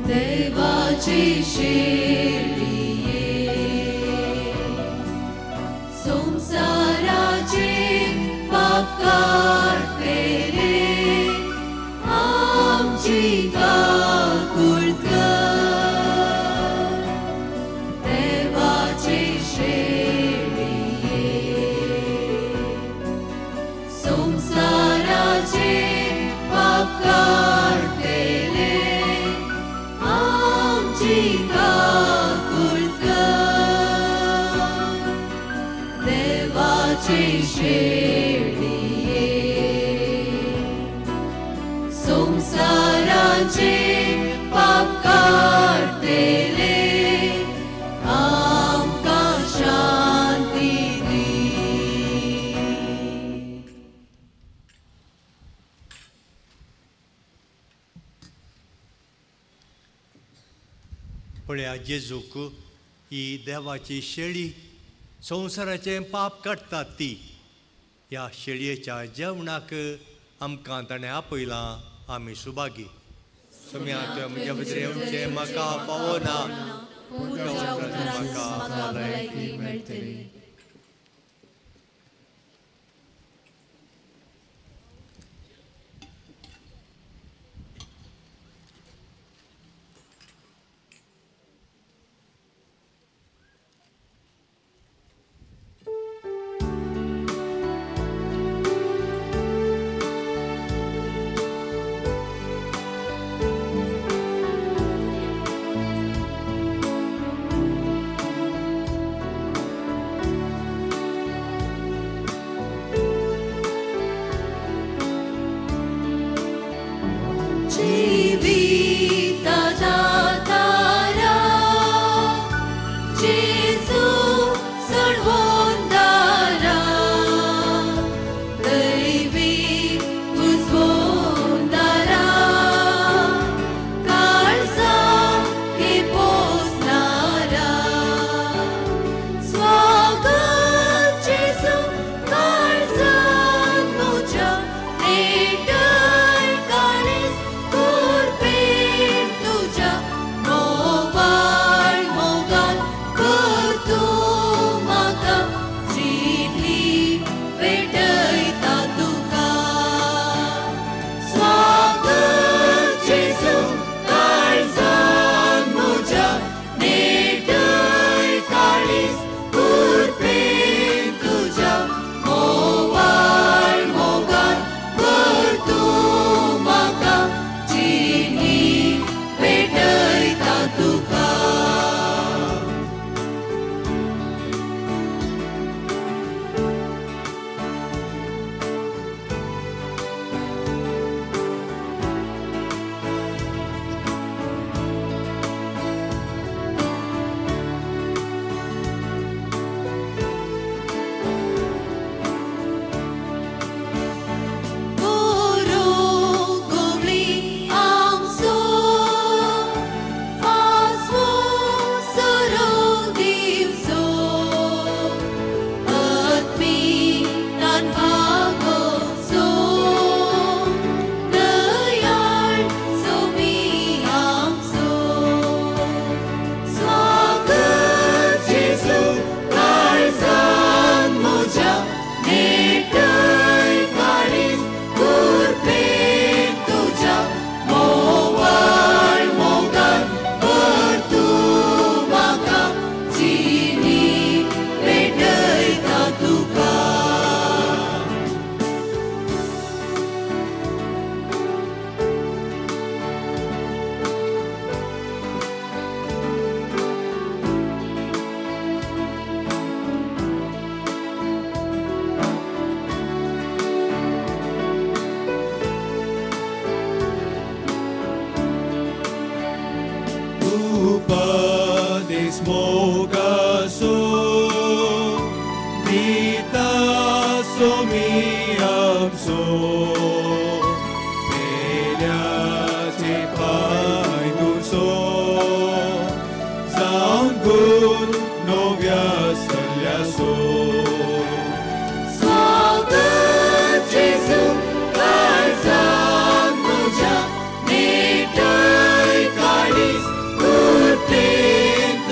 देवाची शेळये संसाराचे पाप काडपेले आमची काकूळ कर. देवाची शेळये संसाराचे पाप काडपेले आमची काकूळ कर. देवाची शेळये संसाराचे पाप काडतेले आमकां शांती दी. पळया जेजूक ही देवाची शेळी संवसाराचें पाप काडटात ती. ह्या शेळयेच्या जेवणाक आमकां ताणें आपयलां, आमी सुभागी. सोम्या म्हज्या भितर येवचें म्हाका पावना, पूण म्हाका भलायकी मेळटली.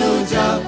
Tuja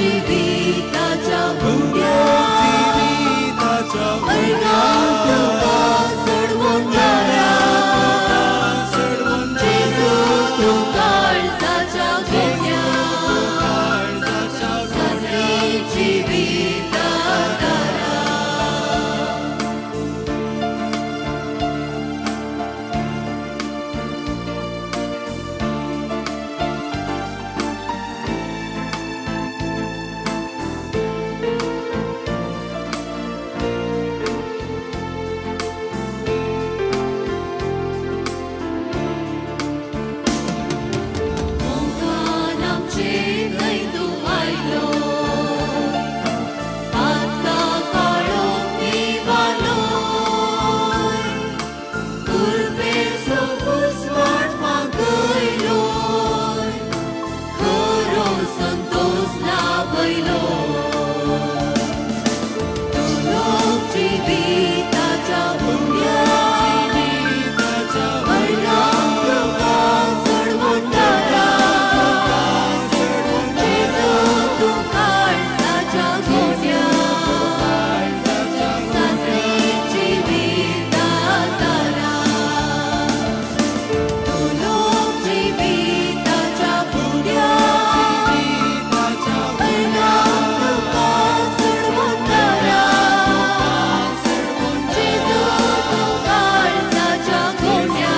जिविताच्या उड्या मरणाक तुका सोडवून दारा जेजू तूं काळजाच्या गोंया सासरी जिविता दारा. मोगान आमचे थंय तूं आयलो पातका काळोख निवालो कुरपेचो कुस्वाट फांकयलो खरो संतोस लाभयलो. तूं लोक जिविताच्या उड्या मरणाक तुका सोडवून दारा जेजू तूं काळजाच्या गोंया सासरी जिविता दारा. तूं लोक जिविताच्या उड्या मरणाक तुका सोडवून दारा जेजू तूं काळजाच्या गोंया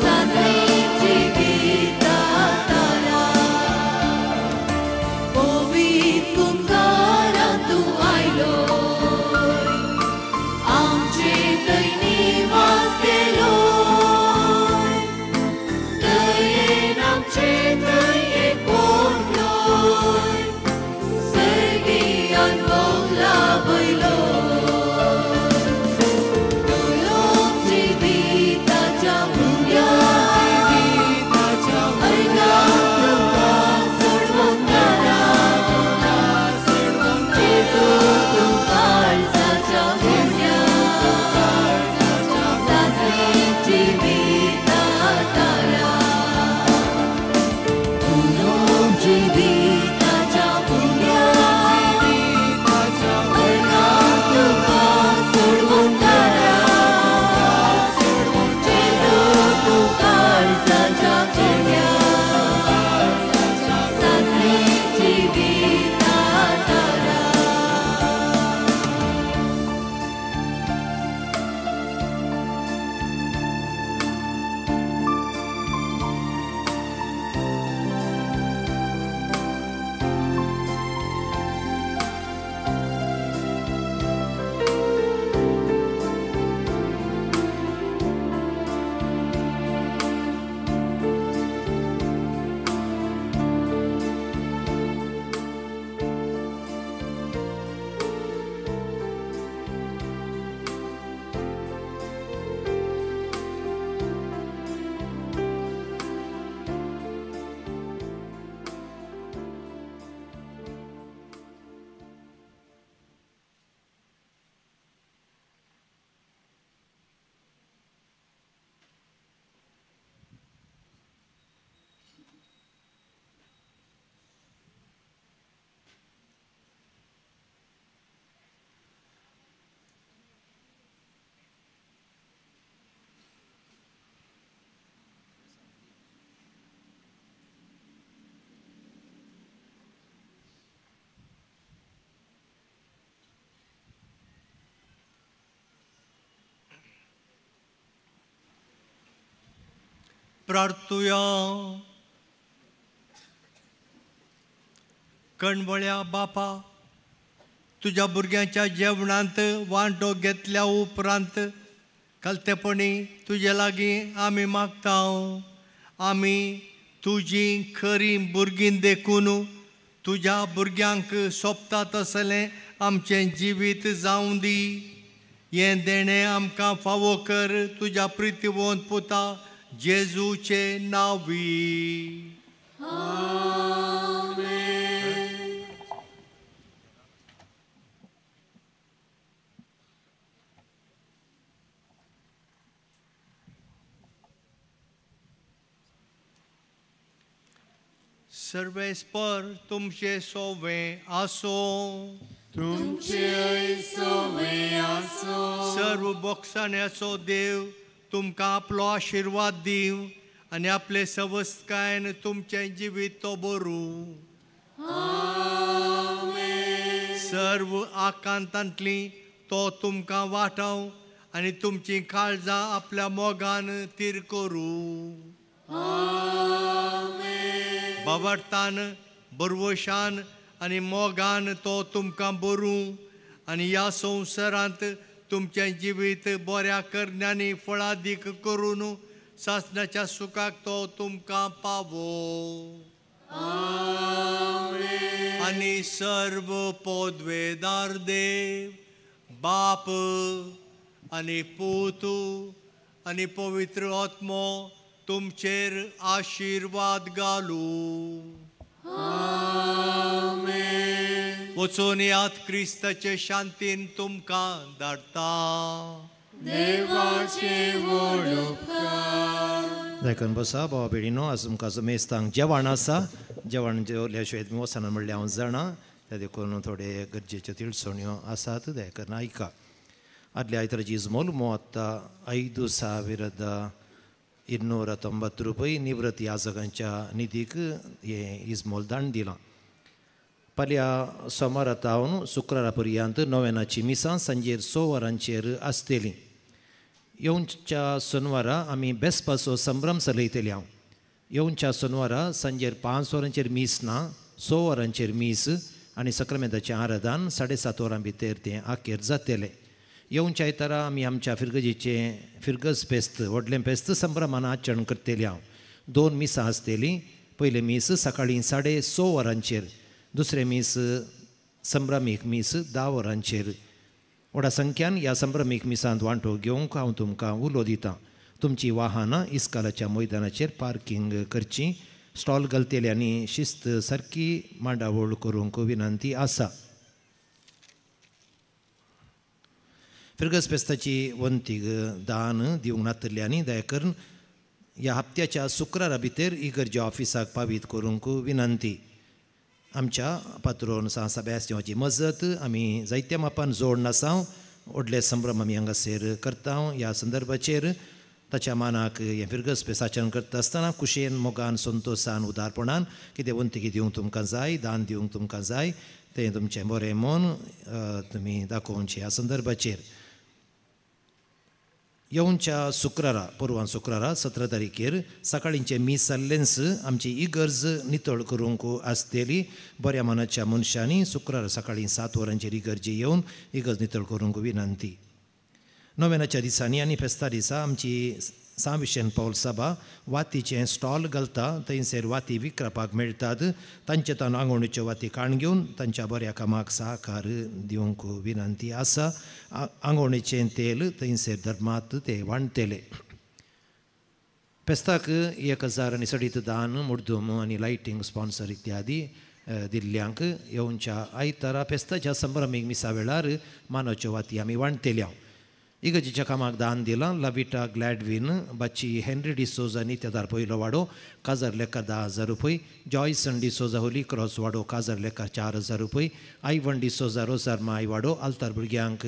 सासरी जिविता दारा. पवित्र कुंकारान तूं आयलो आमचे थंय निवास केलो दयेन आमचे थंय एकवटलो सर्गीयान मोग लाभयलो. तूं लोक जिविताच्या उड्या मरणाक तुका सोडवून दारा जेजू तूं काळजाच्या गोंया सासरी जिविता दारा. तूं लोक जिविताच्या उड्या मरणाक तुका सोडवून दारा जेजू तूं काळजाच्या गोंया सासरी जिविता दारा. प्रार्थुया. कणबळ्या बापा, तुज्या भुरग्यांच्या जेवणांत वांटो घेतल्या उपरांत कलतेपणी तुजे लागीं आमी मागता. आमी तुजी खरी भुरगीं देखून तुज्या भुरग्यांक सोबता तसलें आमचें जिवीत जावं दी. हें देणें आमकां फावो कर तुज्या प्रितीवंत पुता जेजूचे नांवी. सर्वेस्पर तुमचे सोवे आसो. तुमचे सोवे आसो. सर्व बोगसाण्याचो देव तुमकां आपलो आशिर्वाद दिवं आनी आपले सवस्तकायेन तुमचें जिवीत तो बरूं. सर्व आकांतांतली तो तुमकां वाटाव आनी तुमचीं काळजां आपल्या मोगान तीर करूं. बाबडतान बरवशान आनी मोगान तो तुमकां बरूं आनी ह्या संवसारांत तुमचें जिवीत बऱ्या करण्यांनी फळादीक करून सासणाच्या सुखाक तो तुमकां पावो. आनी सर्व पदवेदार देव बाप आनी पूत आनी पवित्र आत्मो तुमचेर आशिर्वाद घालूं. वचून याद क्रिस्ताचे शांतीन तुमकां धाडटा. देवाचे व्हड उपकार. देखून बसा भावा भयणीनो, आज तुमकां मेस्तांक जेवण आसा. जेवण जेवल्या शिवाय तुमी वचना म्हणल्यार हांव जाणा, त्या देखून थोडे गरजेच्यो तिळसण्यो आसात, देखून आयका. आदल्या आयताराची इजमोल ಮೂವತ್ತ 5290 रुपये निवृत्त याजकांच्या निधीक हें इजमोल दान दिलां. फाल्यां सोमारा तावन शुक्रारा पर्यंत नोवेनाची मिसां सांजेर 6 वरांचेर आसतली. येवच्या सोनवारा आमी बेसपाचो संभ्रम चलयतली. हांव येवच्या सोनवारा सांजेर 5 वरांचेर मीस ना, 6 वरांचेर मीस आनी सक्रामेंताचें आराधन 7:30 वरां भितर तें आखेर जातलें. येवच्या आयतारा आमी आमच्या फिरगजीचें फिरगज फेस्त व्हडलें फेस्त संभ्रमान आचरण करतली. हांव 2 मिसां आसतलीं. पयलें मीस सकाळीं 6:30 वरांचेर, दुसरें मीस संभ्रमीक मीस 10 वरांचेर. व्हडा संख्यान ह्या संभ्रमीक मिसांत वांटो घेवंक हांव तुमकां उलो दितां. तुमचीं वाहनां इस्कालाच्या मैदानाचेर पार्किंग करचीं. स्टॉल घालतल्यांनी शिस्त सारकी मांडावळ करूंक विनंती आसा. फिरगज फेस्ताची वंतीक दान दिवंक नातल्यांनी दया करून ह्या हप्त्याच्या शुक्रारा भितर इगर्जे ऑफिसाक पावीत करूंक विनंती. आमच्या पात्रोन सांत सेबास्तियांवाची मजत आमी जायत्या मापान जोड नासांव. व्हडले संभ्रम आमी हांगासर करता. ह्या संदर्भाचेर ताच्या मानाक हें फिरगज फेस्त आचरण करता आसतना कुशेन मोगान संतोशान उदारपणान कितें वंतीक दिवंक तुमकां जाय, दान दिवंक तुमकां जाय तें तुमचें बरें मन तुमी दाखोवचें. ह्या संदर्भाचेर येवच्या शुक्रारा परवां शुक्रारा 17 तारखेर सकाळींचें मीस जाल्लेंच आमची इगर्ज नितळ करूंक आसतली. बऱ्या मनाच्या मनशांनी शुक्रारा सकाळीं 7 वरांचेर इगर्जे येवन इगर्ज नितळ करूंक विनंती. नोवेनाच्या दिसांनी आनी फेस्ता दिसा आमची सांत विशेन पावल सभा वातीचें स्टॉल घालता. थंयसर वाती विकपाक मेळटात. तांचे तान आंगवणीच्यो वाती काण घेवन तांच्या बऱ्या कामाक सहकार दिवंक विनंती आसा. आंगवणीचें तेल थंयसर धर्मांत ते वांटतले. फेस्ताक 1000 आनी सडीत दान मुर्दुम आनी लायटींग स्पॉन्सर इत्यादी दिल्ल्यांक येवच्या आयतारा फेस्ताच्या संभ्रमीक मिसा वेळार मानवच्यो वाती आमी वांटतल्या. इगर्जेच्या कामाक दान दिलां लविटा ग्लॅडविन बाची हेनरी डिसोजा नित्यादार पयलो वाडो काजार लेखा 10,000 रुपये, जॉयसन डिसोजा होली क्रॉस वाडो काजार लेखा 4,000 रुपये, आयवन डिसोजा रोजार माय वाडो आल्तार भुरग्यांक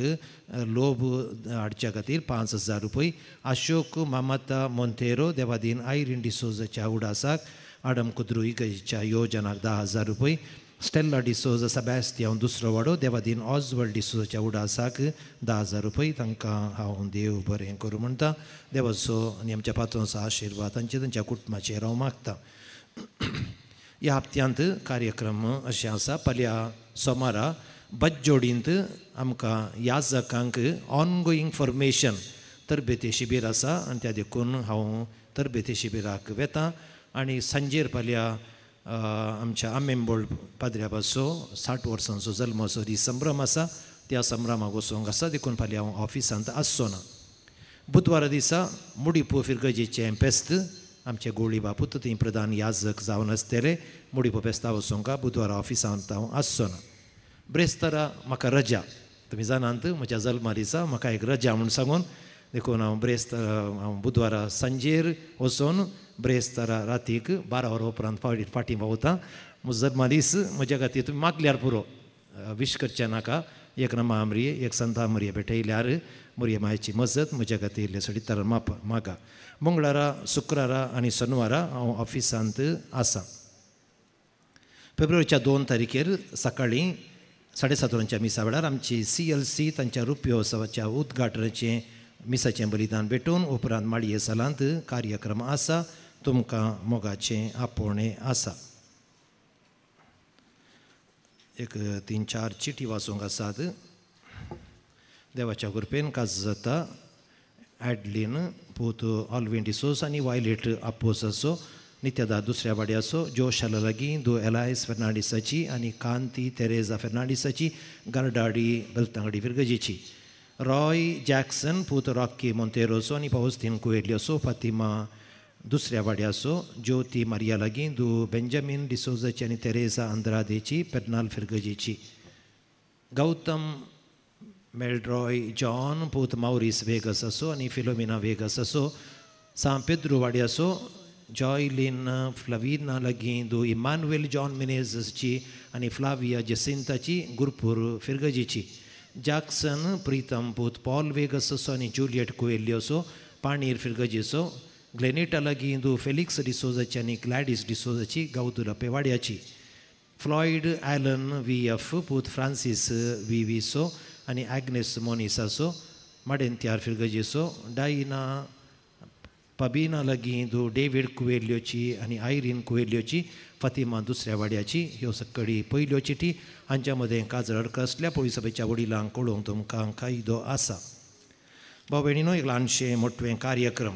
लोब हाडच्या खातीर 5,000 रुपये, अशोक मामाता मोंतेरो देवादीन आयरीन डिसोजाच्या उडासाक आडम कुद्रू इगर्जेच्या योजनाक 10,000 रुपये, स्टेल्ला डिसोजा सेबास्तियांव दुसरो वाडो देवादीन ऑजवर्ल्ड डिसोजाच्या उडासाक 10,000 रुपये. तांकां हांव देव बरें करूं म्हणटा. देवाचो आनी आमच्या पात्रांचो आशिर्वाद तांचे तांच्या कुटुंबाचेर हांव मागता. ह्या हप्त्यांत कार्यक्रम अशें आसा. फाल्यां सोमारा बज्जोडींत आमकां याजकांक ऑनगोईंग फॉर्मेशन तरबेती शिबीर आसा आनी त्या देखून हांव तरबेती शिबिराक वेता. आनी सांजेर फाल्यां आमच्या आमेंबोळ पाद्र्या पासो 60 वर्सांचो जल्माचो दीस संभ्रम आसा. त्या संभ्रमाक वचोंक आसा देखून फाल्यां हांव ऑफिसांत आसचो ना. बुधवारा दिसा मुडीपो फिरगजेचें फेस्त आमचे गोळी बापूत थंय प्रधान याजक जावन आसतले. मुडीपो फेस्ता वचोंक बुधवारा ऑफिसांत हांव आसचो ना. ब्रेस्तारा म्हाका रजा, तुमी जाणात म्हज्या जल्मा दिसा म्हाका एक रजा म्हूण सांगून देखून हांव ब्रेस्तारा हांव बुधवारा सांजेर वचून ब्रेस्तारा रातीक 12 वरां उपरांत फाटीं पावता. जल्मा दीस म्हज्या खातीर तुमी मागल्यार पुरो, विश करचें नाका. एक नमा आमरिये एक संता आमरिये भेटयल्यार मुरये मायची मजत म्हज्या खातीर इल्लें सडितार माप मागा. मंगळारा शुक्रारा आनी शनवारा हांव ऑफिसांत आसा. फेब्रुवारीच्या 2 तारखेर सकाळीं 7:30 वरांच्या मिसा वेळार आमची CLC तांच्या रुप्योत्सवाच्या उद्घाटनाचें मिसाचें बलिदान भेटून उपरांत माळये सालांत कार्यक्रम आसा. तुमकां मोगाचें आपोवणें आसा. एक 3-4 चिटी वाचूंक आसात. देवाच्या कृपेन काज जाता ॲडलीन पूत ऑलवीन डिसोज आनी वायलेट आपोसाचो, नित्यदा दुसऱ्या वाड्याचो, जोशाला लागीं दो एलायस फेर्नांडीसाची आनी कांती तेरेजा फेर्नांडीसाची, गार्डाडी बेलतांगडी फिरगजीची, रॉय जॅक्सन पूत रॉकी मोंतेरोचो आनी पावस्तीन कुवेल्योसो, फातिमा दुसऱ्या वाड्याचो, ज्योती मारिया लागीं दो बेंजामीन डिसोजाची आनी तेरेजा आंद्रादेची, पेर्नाल फिरगजीची, गौतम मेल्ड्रॉय जॉन पूत मावरीस वेगस असो आनी फिलोमिना वेगस असो, सां पेद्रू वाड्याचो, जॉयलीन फ्लाविना लागीं दो इमानुएल जॉन मिनेजची आनी फ्लाविया जेसिंताची, गुरपूर फिरगजीची, जॅक्सन प्रितम पूत पॉल वेगस असो आनी जुलियट कुएल्योसो, पाणीर फिरगजीचो, ग्लेनिटा लागीं दो फेलिक्स डिसोजाची आनी ग्लॅडीस डिसोजाची, गावदुला पेवाड्याची, फ्लॉयड ॲलन VF पूत फ्रांसीस VVसो आनी आग्नेस मोनिसाचो, माडेंत्यार फिरगजीचो, डायना पबीना लागीं दो डेवीड कुवेल्योची आनी आयरीन कुवेल्योची, फातिमा दुसऱ्या वाड्याची. ह्यो सगळी पयल्यो चिटी. हांच्या मदें काजर कसल्या पोळी सभेच्या वडिलांक कळोवंक तुमकां कायदो आसा. भाव भयणीनो, एक ल्हानशें मोटवें कार्यक्रम.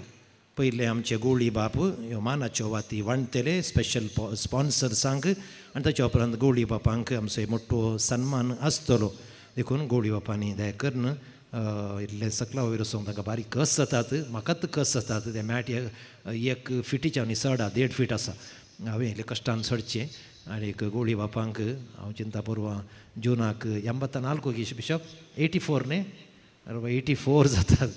पयलें आमचे गोळी बाप ह्यो मानाच्यो वाती वांटतले स्पेशल स्पॉन्सर्सांक आनी ताच्या उपरांत गोळी बापांक आमचो मोटो सन्मान आसतलो. देखून गोळी बापांनी दया करून इल्लें सकला वयर वचूंक तांकां बारीक कस जातात, म्हाकाच कस जातात. तें मॅट एक फिटीच्या आनी चड 1.5 फीट आसा. हांवें इल्लें कश्टान चडचें. आनी एक गोळी बापांक हांव चिंता परवां जुनाक 84 बिशप 84 न्ही, 84 जातात.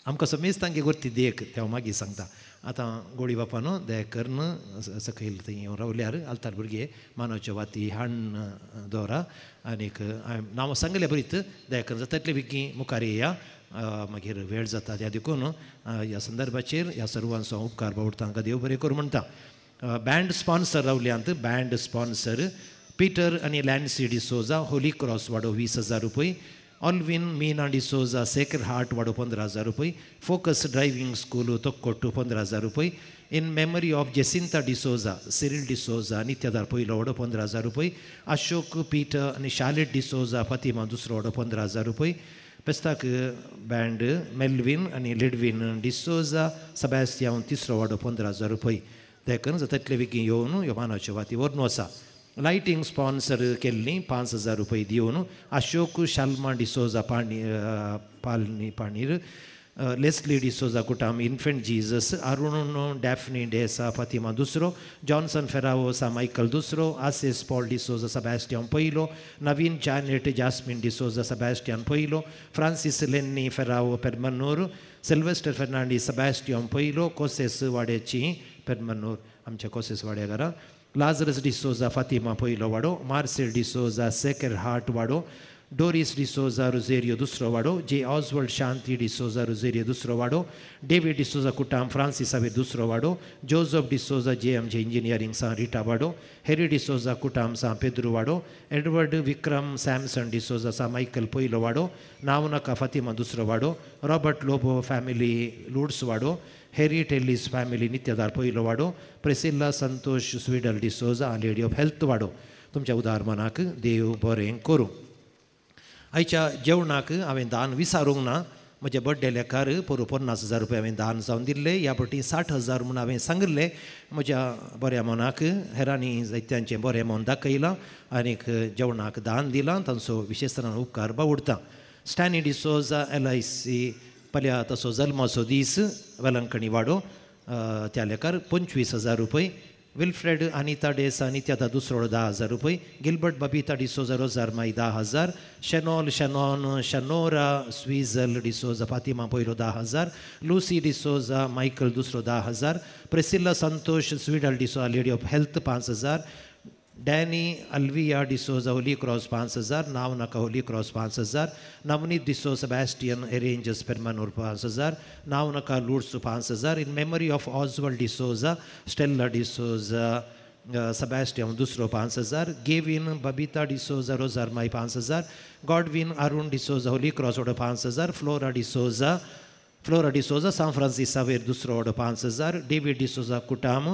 आमकां समेज तांगे गोरती देख ते हांव मागीर सांगता. आतां गोळी बापानो दया करून सकयल थंय रावल्यार आल्तार भुरगे मानवच्यो वाती हाडून दवरा आनीक नांव सांगलें बरीत दया करून जाता तितले बेगीन मुखार येया, मागीर वेळ जाता. त्या देखून ह्या संदर्भाचेर ह्या सर्वांचो हांव उपकार बावडटा, तांकां देव बरें करूं म्हणटा. बँड स्पॉन्सर रावल्यांत. बँड स्पॉन्सर पिटर आनी लॅन्सी डिसोजा, होली क्रॉस वाडो 20,000 रुपये, Alvin Meena D'Souza sacred heart वाडो 15,000 रुपये, फोकस ड्रायव्हिंग स्कूल तोक्कोट्टू 15,000 रुपये, in memory of Jacinta D'Souza Cyril D'Souza नित्यदार पयलो वाडो 15,000 रुपये, अशोक पीटर आनी शालेट डिसोजा फातिमा दुसरो वाडो 15,000 रुपये, पेस्ताक बँड मेल्विन आनी लिडविन डिसोजा सेबास्तियांव तिसरो वाडो 15,000 रुपये. देखून जाता तितले बेगीन येवन ह्यो मानाच्यो वाती व्हरून वचा. लायटींग स्पॉन्सर केल्ली 5,000 रुपये दिवन अशोक शाल्मा डिसोजा पालनी पाणीर, लेस्ली डिसोजा कुटाम infant Jesus, Arun Daphne D'Sa Fatima दुसरो, जॉन्सन फेरावो सा मायकल दुसरो, आसेस पॉल डिसोजा सेबास्टियन पयलो, Naveen Janet Jasmine D'Souza Sebastian पयलो, Francis Lenny Ferrao Permannur, Sylvester Fernandes Sebastian पयलो, कोसेस वाड्याची पेरमन्नूर आमच्या कोसेस वाड्या घरा, लाजरस डिसोजा फातिमा पयलो वाडो, मार्सेल डिसोजा सेक्रेड हार्ट वाडो, डोरीस डिसोजा रुजेरियो दुसरो वाडो, जे ऑजवर्ल्ड शांती डिसोजा रुजेरियो दुसरो वाडो, डेवीड डिसोजा कुटाम फ्रांसीस हावेर दुसरो वाडो, जोजफ डिसोजा JMJ engineering सां रिटा वाडो, हेरी डिसोजा कुटाम सां पेद्रू वाडो, एडवर्ड विक्रम सॅमसन डिसोजा सां मायकल पयलो वाडो, नावनाका फातिमा दुसरो वाडो, रॉबर्ट लोबो फॅमिली लुड्स वाडो, हेरी टेलीस फॅमिली नित्यदार पयलो वाडो, प्रेसिल्ला संतोष स्वीडल डिसोजा लेडी ऑफ हेल्थ वाडो. तुमच्या उदार मनाक देव बरें करूं. आयच्या जेवणाक हांवें दान विसारूंक ना. म्हज्या बड्डे लेखार पोरूं 50,000 रुपया हांवें दान जावन दिल्ले, ह्या पटी 60,000 म्हूण हांवें सांगिल्लें. म्हज्या बऱ्या मनाक हेरांनी जायत्यांचें बरें मन दाखयलां आनीक जेवणाक दान दिलां, तांचो विशेश तरान उपकार बावडटा. स्टॅनी डिसोजा LIC पल्या तसो जल्माचो दीस वेलंकणी वाडो, त्या लेखार 25,000 रुपये. विल्फ्रेड अनिता डेसा नित्यादा दुसरो 10,000 रुपये, गिलबर्ट बबिता डिसोजा रोजार माई 10,000, शेनॉल शेनॉन शनोरा स्वीजल डिसोजा फातिमा पयलो 10,000, लुसी डिसोजा मायकल दुसरो 10,000, Priscilla Santosh Swidal D'Souza lady of health 5,000, Danny Alvia D'Souza holy cross 5,000, Navnaka holy cross 5,000, Navneet D'Souza Sebastian arrangers Permanur 5,000, Navnaka Lourdes 5,000, in memory of Oswald D'Souza Stella D'Souza Sebastian दुसरो 5,000, Gavin Babita D'Souza Rozar Mai 5,000, Godwin Arun D'Souza holy cross वडो 5,000, flora D'Souza सान Francis Sanwer दुसरो वडो 5,000, David D'Souza कुटाम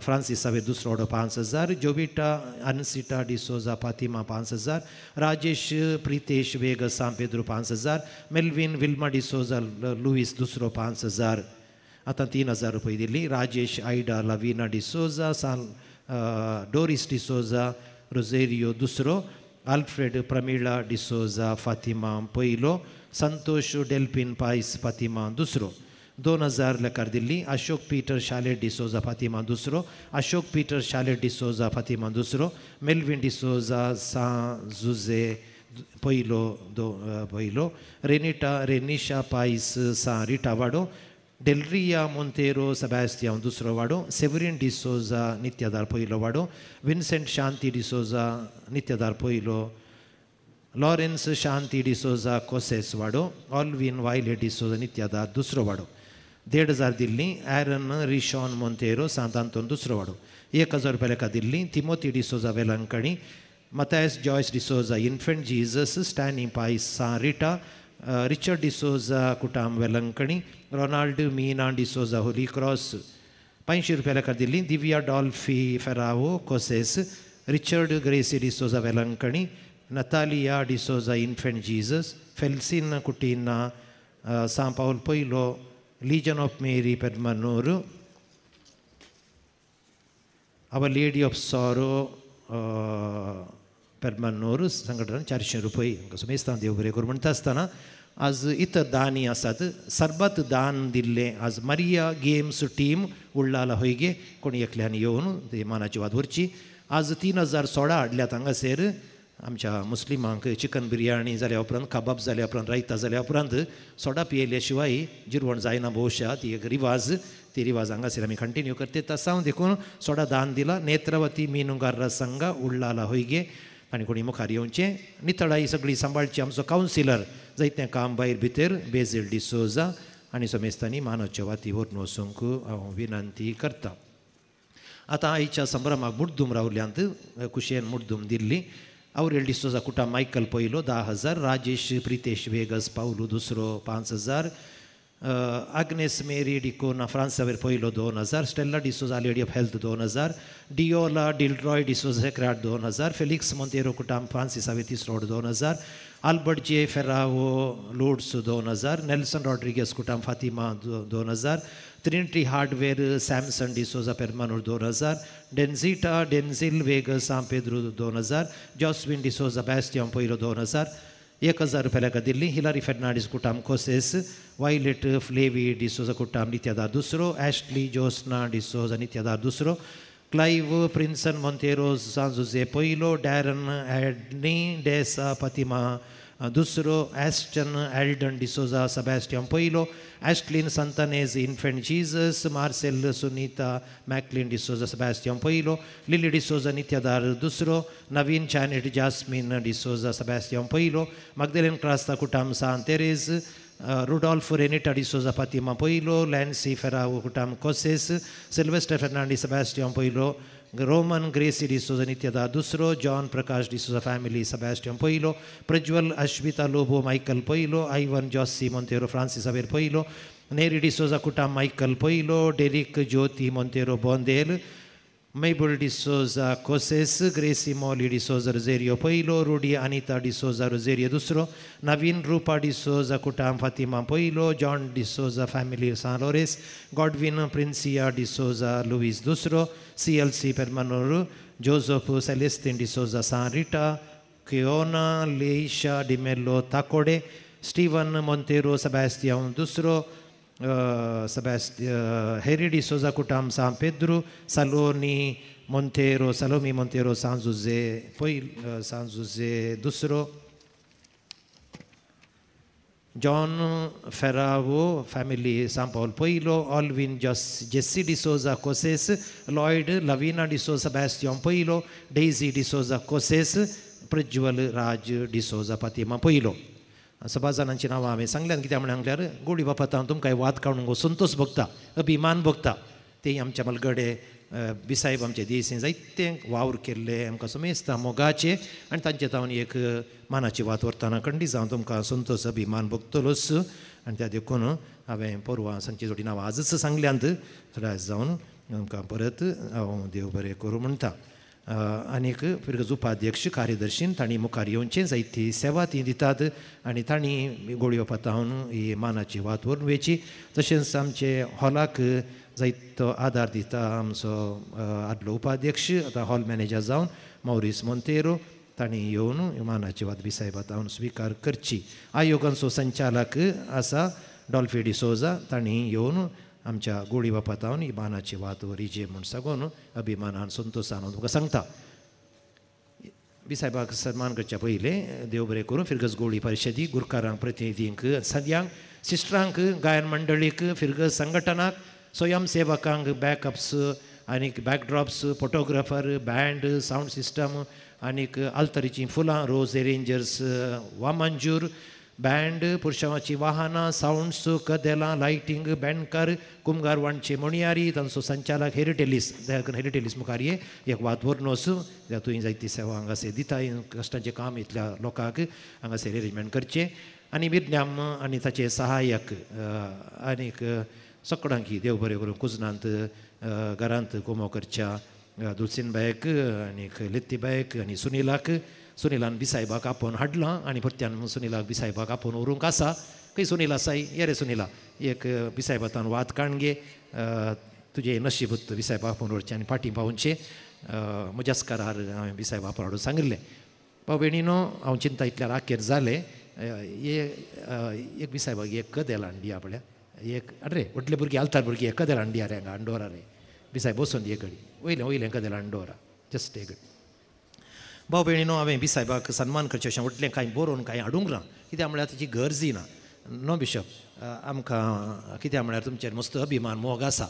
Francis Sanwer दुसरो वडो 5,000, जोविटा अनसिटा डिसोजा फातिमा 5,000, राजेश प्रितेश वेग San Pedro 5,000, Melvin Wilma D'Souza Luis दुसरो 5,000. आतां 3,000 रुपये दिली राजेश आयडा लाविना डिसोजा सान डोरीस डिसोजा रोजेरियो दुसरो, आल्फ्रेड प्रमिळा डिसोजा फातिमा पयलो, संतोष डेल्पिन पायस फातिमा दुसरो. 2,000 लेखार दिल्ली अशोक पीटर शालेट डिसोजा फातिमा दुसरो, अशोक पीटर शालेट डिसोजा फातिमा दुसरो, मेल्विन डिसोजा सा जुजे पयलो पयलो, रेनिटा रेनिशा पायस सा रिटा वाडो, डेलरिया मोंतेरो सेबास्तियांव दुसरो वाडो, सेवरीन डिसोजा नित्यादार पयलो वाडो, विन्सेंट शांती डिसोजा नित्यादार पयलो, लॉरेन्स शांती डिसोजा कोसेस वाडो, ऑल्विन वायले डिसोजा नित्यादार दुसरो वाडो. 1,500 दिल्ली एरन रिशॉन मोंतेरो सांत आंतोन दुसरो वाडो. 1,000 रुपया लेखा दिल्ली Timothy D'Souza Velankanni, Matthias Joyce D'Souza infant Jesus, Stanley Pais San Rita, Richard D'Souza Kutam Velankanni, Ronald Meena D'Souza holy cross. 500 रुपया लेखा दिल्ली Divya Dolphy Ferrao Cosses, Richard Gracy D'Souza Velankanni, Natalia D'Souza infant Jesus, Felsin Kutina San Paul पयलो, Legion of Mary Permanur, our lady of sorrow Permanur संघटन 400 रुपये. सुमेस्तान देव बरें करूं म्हणटा आसतना आज इतर दानी आसात सरबत दान दिल्लें आज मारिया गेम्स टीम उल्लाला होयगे कोणी एकल्यान येवन ते मानाची वाद व्हरची. आज 3,016 हाडल्यात हांगासर आमच्या मुस्लिमांक चिकन बिरयाणी जाल्या उपरांत कबाब जाल्या उपरांत रायता जाल्या उपरांत सोडा पियेल्या शिवाय जिरवण जायना भोवशा ती एक रिवाज, ती रिवाज हांगासर आमी कंटिन्यू करते तसां देखून सोडा दान दिला. नेत्रावती मिनुगार संघा उल्लाला होयगे आनी कोणी मुखार येवचें नितळाई सगळी सांबाळची आमचो कावन्सिलर जायतें काम भायर भितर बेजील डिसोजा आनी समेस्तांनी मानवच्या वाती व्हरून वचूंक हांव विनंती करता. आतां आयच्या संभ्रमाक मुड्डूम रावल्यांत कुशेन मुड्डूम दिल्ली आवरेल डिसोजा कुटा मायकल पयलो 10,000, राजेश प्रितेश वेगस पावलू दुसरो 5,000, आग्नेस मेरी डिकोना फ्रांसावेर पयलो 2,000, Stella D'Souza lady of health 2,000, Diola Dilroy D'Souza सेक्राट 2,000, Felix Monteiro Kutam फ्रांसिसावे तिसरो 2,000, Albert J Ferrao Lourdes 2,000, Nelson Rodrigues Kutam Fatima 2,000, Trinity hardware Samson D'Souza Permanur 2,000, Denzita Denzil Vegas San Pedro 2,000, Joswin D'Souza Bastian पयलो 2,000, 1,000 रुपया लेखा दिल्ली Hilari Fernandes कुटाम causes, violet flavi D'Souza कुटाम नित्यादार दुसरो, Ashley Josna D'Souza नित्यादार दुसरो, Clive प्रिन्सन Monteiro सांजुजे पयलो, डॅरन एडनी Desa Fatima दुसरो, Aston Elden D'Souza Sebastian पयलो, Ashlyn Santanez infant Jesus, Marcel Sunita Macklin D'Souza Sebastian पयलो, lily D'Souza नित्यादार दुसरो, नवीन चॅनेट जास्मीन डिसोजा सेबास्टियन पयलो, मगदेलन क्रास्ता कुटाम सान तेरेज, रुडॉल्फ रेनिटा डिसोजा फातिमा पयलो, Lancy Ferrao कुटाम causes, Sylvester Fernandes Sebastian पयलो, रोमन ग्रेसी डिसोजा नित्यदा दुसरो, John Prakash D'Souza family Sebastian पयलो, प्रज्वल अश्विता लोबो मायकल पयलो, आयवन जॉसी मोंतेरो फ्रांसीस अवेर पयलो, नेरी डिसोजा कुटाम मायकल पयलो, Derek Jyoti Monteiro Bondel, Mabel D'Souza Cosses, Gracy Molly D'Souza Rosario पयलो, रुडी अनिता डिसोजा रोजेरियो दुसरो, नवीन रूपा डिसोजा कुटाम फातिमा पयलो, John D'Souza family San Lores, Godwin Princia D'Souza Luis दुसरो, CLC Permanur, Joseph Celestine D'Souza San Rita, Kiona Leisha D'Mello Takode, Steven Monteiro Sebastian दुसरो, हेरी D'Souza कुटाम San Pedro, Saloni Monteiro, Salomi Monteiro San Jose पयल, सान जुजे दुसरो, John Ferrao family सान पावल पयलो, Alwin Jessie D'Souza कोसेस, Lloyd Lavina D'Souza बॅस्टियॉन पयलो, डेझी डिसोजा कोसेस, प्रज्वल राज डिसोजा पातिमा पयलो. सभा जाणांची नांवां हांवें सांगल्यान कित्याक म्हळ्यार गोडी बापात हांव तुमकां वाद काडूंक संतोष भोगता, अभिमान भोगता. ते आमच्या मलगडे बिसायब आमचे देसी जायते वावर केल्ले आमकां समेस्ता मोगाचे आनी तांचे तावन एक मानाची वात व्हरतना खंडीत हांव तुमकां संतोष अभिमान भोगतलोच. आनी त्या देखून हांवें पोरवां सांगची जोडी नांवां आजच सांगल्यांत सदांच जावन तुमकां परत हांव देव बरें करूं म्हणटा. आनीक फिरगज उपाध्यक्ष कार्यदर्शीन तांणी मुखार येवचें, जायती सेवा ती दितात आनी तांणी गोळयो पातावन ही मानाची वात व्हरून वयची. तशेंच आमचे हॉलाक जायतो आदार दिता आमचो आदलो उपाध्यक्ष आतां हॉल मॅनेजर जावन मॉरीस मोंतेरो, तांणी येवन मानाची वात बिसायबा तावन स्विकार करची. आयोगांचो संचालक आसा डॉल्फी डिसोजा, तांणी येवन आमच्या गोळी बापातावन ही मानाची वात वरिजे म्हूण सांगून अभिमानान संतोषान हांव तुमकां सांगता. बिसायबाक सन्मान करच्या पयलें देव बरें करूं फिरगज गोळी परिशदी गुरकारांक, प्रतिनिधींक, सद्यांक, सिस्टरांक, गायन मंडळीक, फिरगज संघटनाक, स्वयंसेवकांक, बॅकअप्स आनीक backdrops, photographer, band, sound system आनीक आल्तरीचीं फुलां, रोज एरेंजर्स, वामंजूर बँड, पुरशांवाचीं वाहनां, सावंड्स, कदेलां, लायटींग, बँडकार, कुमगार वाणचे मणयारी, तांचो संचालक हेरिटेलीस, दया करून हेरिटेलीस मुखार ये एक वात व्हरून वचूं. तुवें जायती सेवा हांगासर दिता, कश्टांचें काम इतल्या लोकांक हांगासर एरेंजमेंट करचें. आनी मिरन्याम आनी ताचे सहाय्यक आनीक सगळ्यांक देव बरें करूं कुजनांत घरांत कोमो करच्या दुलसीनबायक आनीक लित्तीबायक आनी सुनिलाक. सुनिलान बिसायबाक आपोवन हाडलां आनी परत्यान सुनिलाक बिसायबाक आपोवन व्हरूंक आसा. खंय सुनील आसाय? ये रे सुनिला, एक बिसायबातान वात काण गे, तुजें नशीब बिसायबा आपोवन व्हरचें आनी फाटीं पावोवचें. म्हज्याच कारार हांवें बिसायबा आपोवन हाडून सांगिल्लें. भाव भयणीनो, हांव चिंता इतल्यार आखेर जालें. एक बिसायबाक एक कदेल हाडली आपल्या एक, अरे व्हडले भुरगीं आल्तार भुरगीं एक कदेल हाडली रे हांगा अंडोरा रे बिसायब बसून एक घडी वयलें वयलें कदेल हाडोरा जस्ट एक घडी. भाव भयणीनो, हांवें बिसायबाक सन्मान करचें अशें व्हडलें कांय बरोवन कांय हाडूंक ना, कित्याक म्हळ्यार ताची गरज ना. नो बिशप, आमकां कित्याक म्हळ्यार तुमचेर मस्त अभिमान मोग आसा.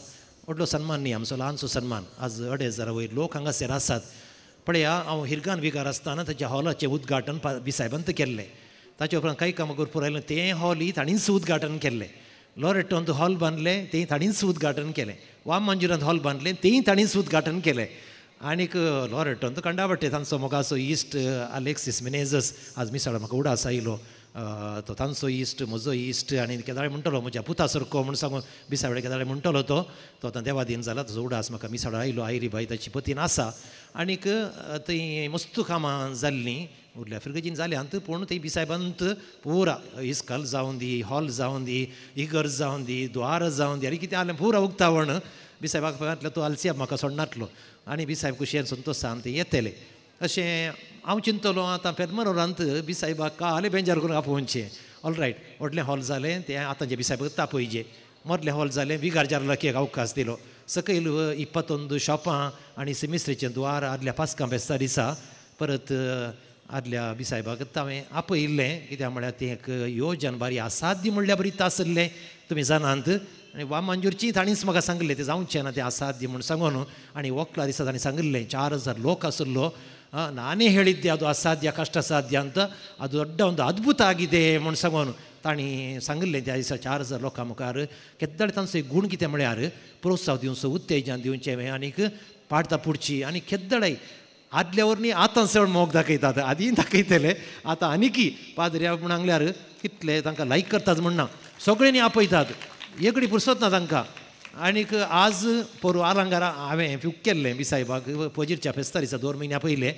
व्हडलो सन्मान न्ही, आमचो ल्हानसो सन्मान. आज 2500 वयर लोक हांगासर आसात. पळया, हांव हिरगान विगार आसतना ताच्या हॉलाचें उद्घाटन बिसायबान केल्लें. ताचे उपरांत कांय कामां करून आयलें तें हॉलूय ताणीच उद्घाटन केल्लें. लॉरेटोंत हॉल बांदलें तें ताणीच उद्घाटन केलें. वाम मंजुरांत हॉल बांदलें तेंय ताणीच उद्घाटन केलें. आनीक लॉरेटोंत कंडावटे तांचो मोगाचो इश्ट आलेक्सीस मिनेजस आज मिसाळ म्हाका उडास आयलो. तो तांचो इश्ट म्हजो इश्ट आनी केदाळे म्हणटलो म्हज्या पुता सारको म्हूण सांगून बिसावडे केदाळे म्हणटलो तो तो आतां देवादीन जाला. ताचो उडास म्हाका मिसाळ आयलो. आयरी बाय ताची पतीन आसा. आनीक थंय मस्त कामां जाल्लीं उरल्या फिरगजीन जाल्यांत, पूण थंय बिसायबांत पुरा इस्काल जावन दी, हॉल जावन दी, इगर्ज जावन दी, द्वार जावन दी, आनी कितें आलें पुरा उक्तावण बिसायबाक घातलो. तो आलसियाब म्हाका सोडनातलो आनी बिसायब खुशयेन संतोशान ते येतले अशें हांव चिंतलो. आतां पेरमरोरांत बिसायबाक काले बेंजार करून आपोवचें. ऑल रायट, व्हडलें हॉल जालें तें आतां जें बिसायबाक तापयजे. मदलें हॉल जालें विगार जारलाक एक अवकाश दिलो. सकयल 21 शॉपां आनी सिमिस्त्रीचें द्वार आदल्या पास्कां बेस्ता दिसा परत आदल्या बिसायबाक हांवें आपयिल्लें. कित्याक म्हळ्यार तें एक योजन बारी असाध्य म्हणल्यार बरी आसलें तुमी जाणांत. आनी वामंजूरची ताणीच म्हाका सांगिल्लें तें जावचें ना, तें असाध्य म्हूण सांगून. आनी वकला दिसा ताणें सांगिल्लें 4000 लोक आसलो. ನಾನೇ ಹೇಳಿದ್ದೆ ಅದು ಅಸಾಧ್ಯ ಕಷ್ಟಸಾಧ್ಯ ಅಂತ, ಅದು ದೊಡ್ಡ ಒಂದು ಅದ್ಭುತ ಆಗಿದೆ म्हूण सांगून तांणी सांगिल्लें. त्या दिसा 4000 लोकां मुखार केद्दाळे तांचो एक गूण कितें म्हळ्यार प्रोत्साहन दिवचो, उत्तेजन दिवचें आनीक पाडता पुडची. आनी केद्दाळे आदल्या वरनी आतां चड मोग दाखयतात, आदीं दाखयतले, आतां आनीकी पाद्र्या म्हूण सांगल्यार कितले तांकां लायक करतात म्हण ना, सगळ्यांनी आपयतात, एकडी पुरसत ना तांकां. आनीक आज पोरूं आलांगारा हांवें फ्यूक केल्लें बिसायबाक पजीरच्या फेस्ता दिसा 2 म्हयन्या पयलें.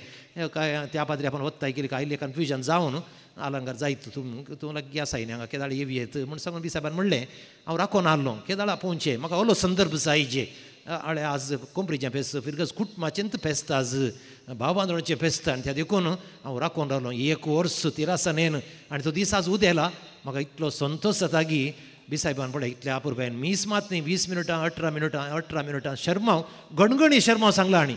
काय त्या पाद्री आपूण वत्ताय कितें आयलें कन्फ्युजन जावन आलांगार जायत तूं तूं लागीं आसाय न्ही हांगा केदाळ येवी येत म्हूण सांगून बिसायबान म्हणलें. हांव राखोन आहलो केदाळ आपोवचें, म्हाका ओलो संदर्भ जायजे. आळे आज कोंपरीचें फेस्त फिरगज कुटुंबाचेंच फेस्त, आज भाव बांदोडचें फेस्त, आनी त्या देखून हांव राखोन रावलो 1 वर्स तिरासनेन. आनी तो दीस आज उदेला. म्हाका इतलो संतोश जाता की बिसायबान पळय इतल्या अपुरबायेन मीस मात न्ही 20 मिनटां 18 मिनटां 18 मिनटां शर्मांव गणगणी शर्मांव सांगला. आनी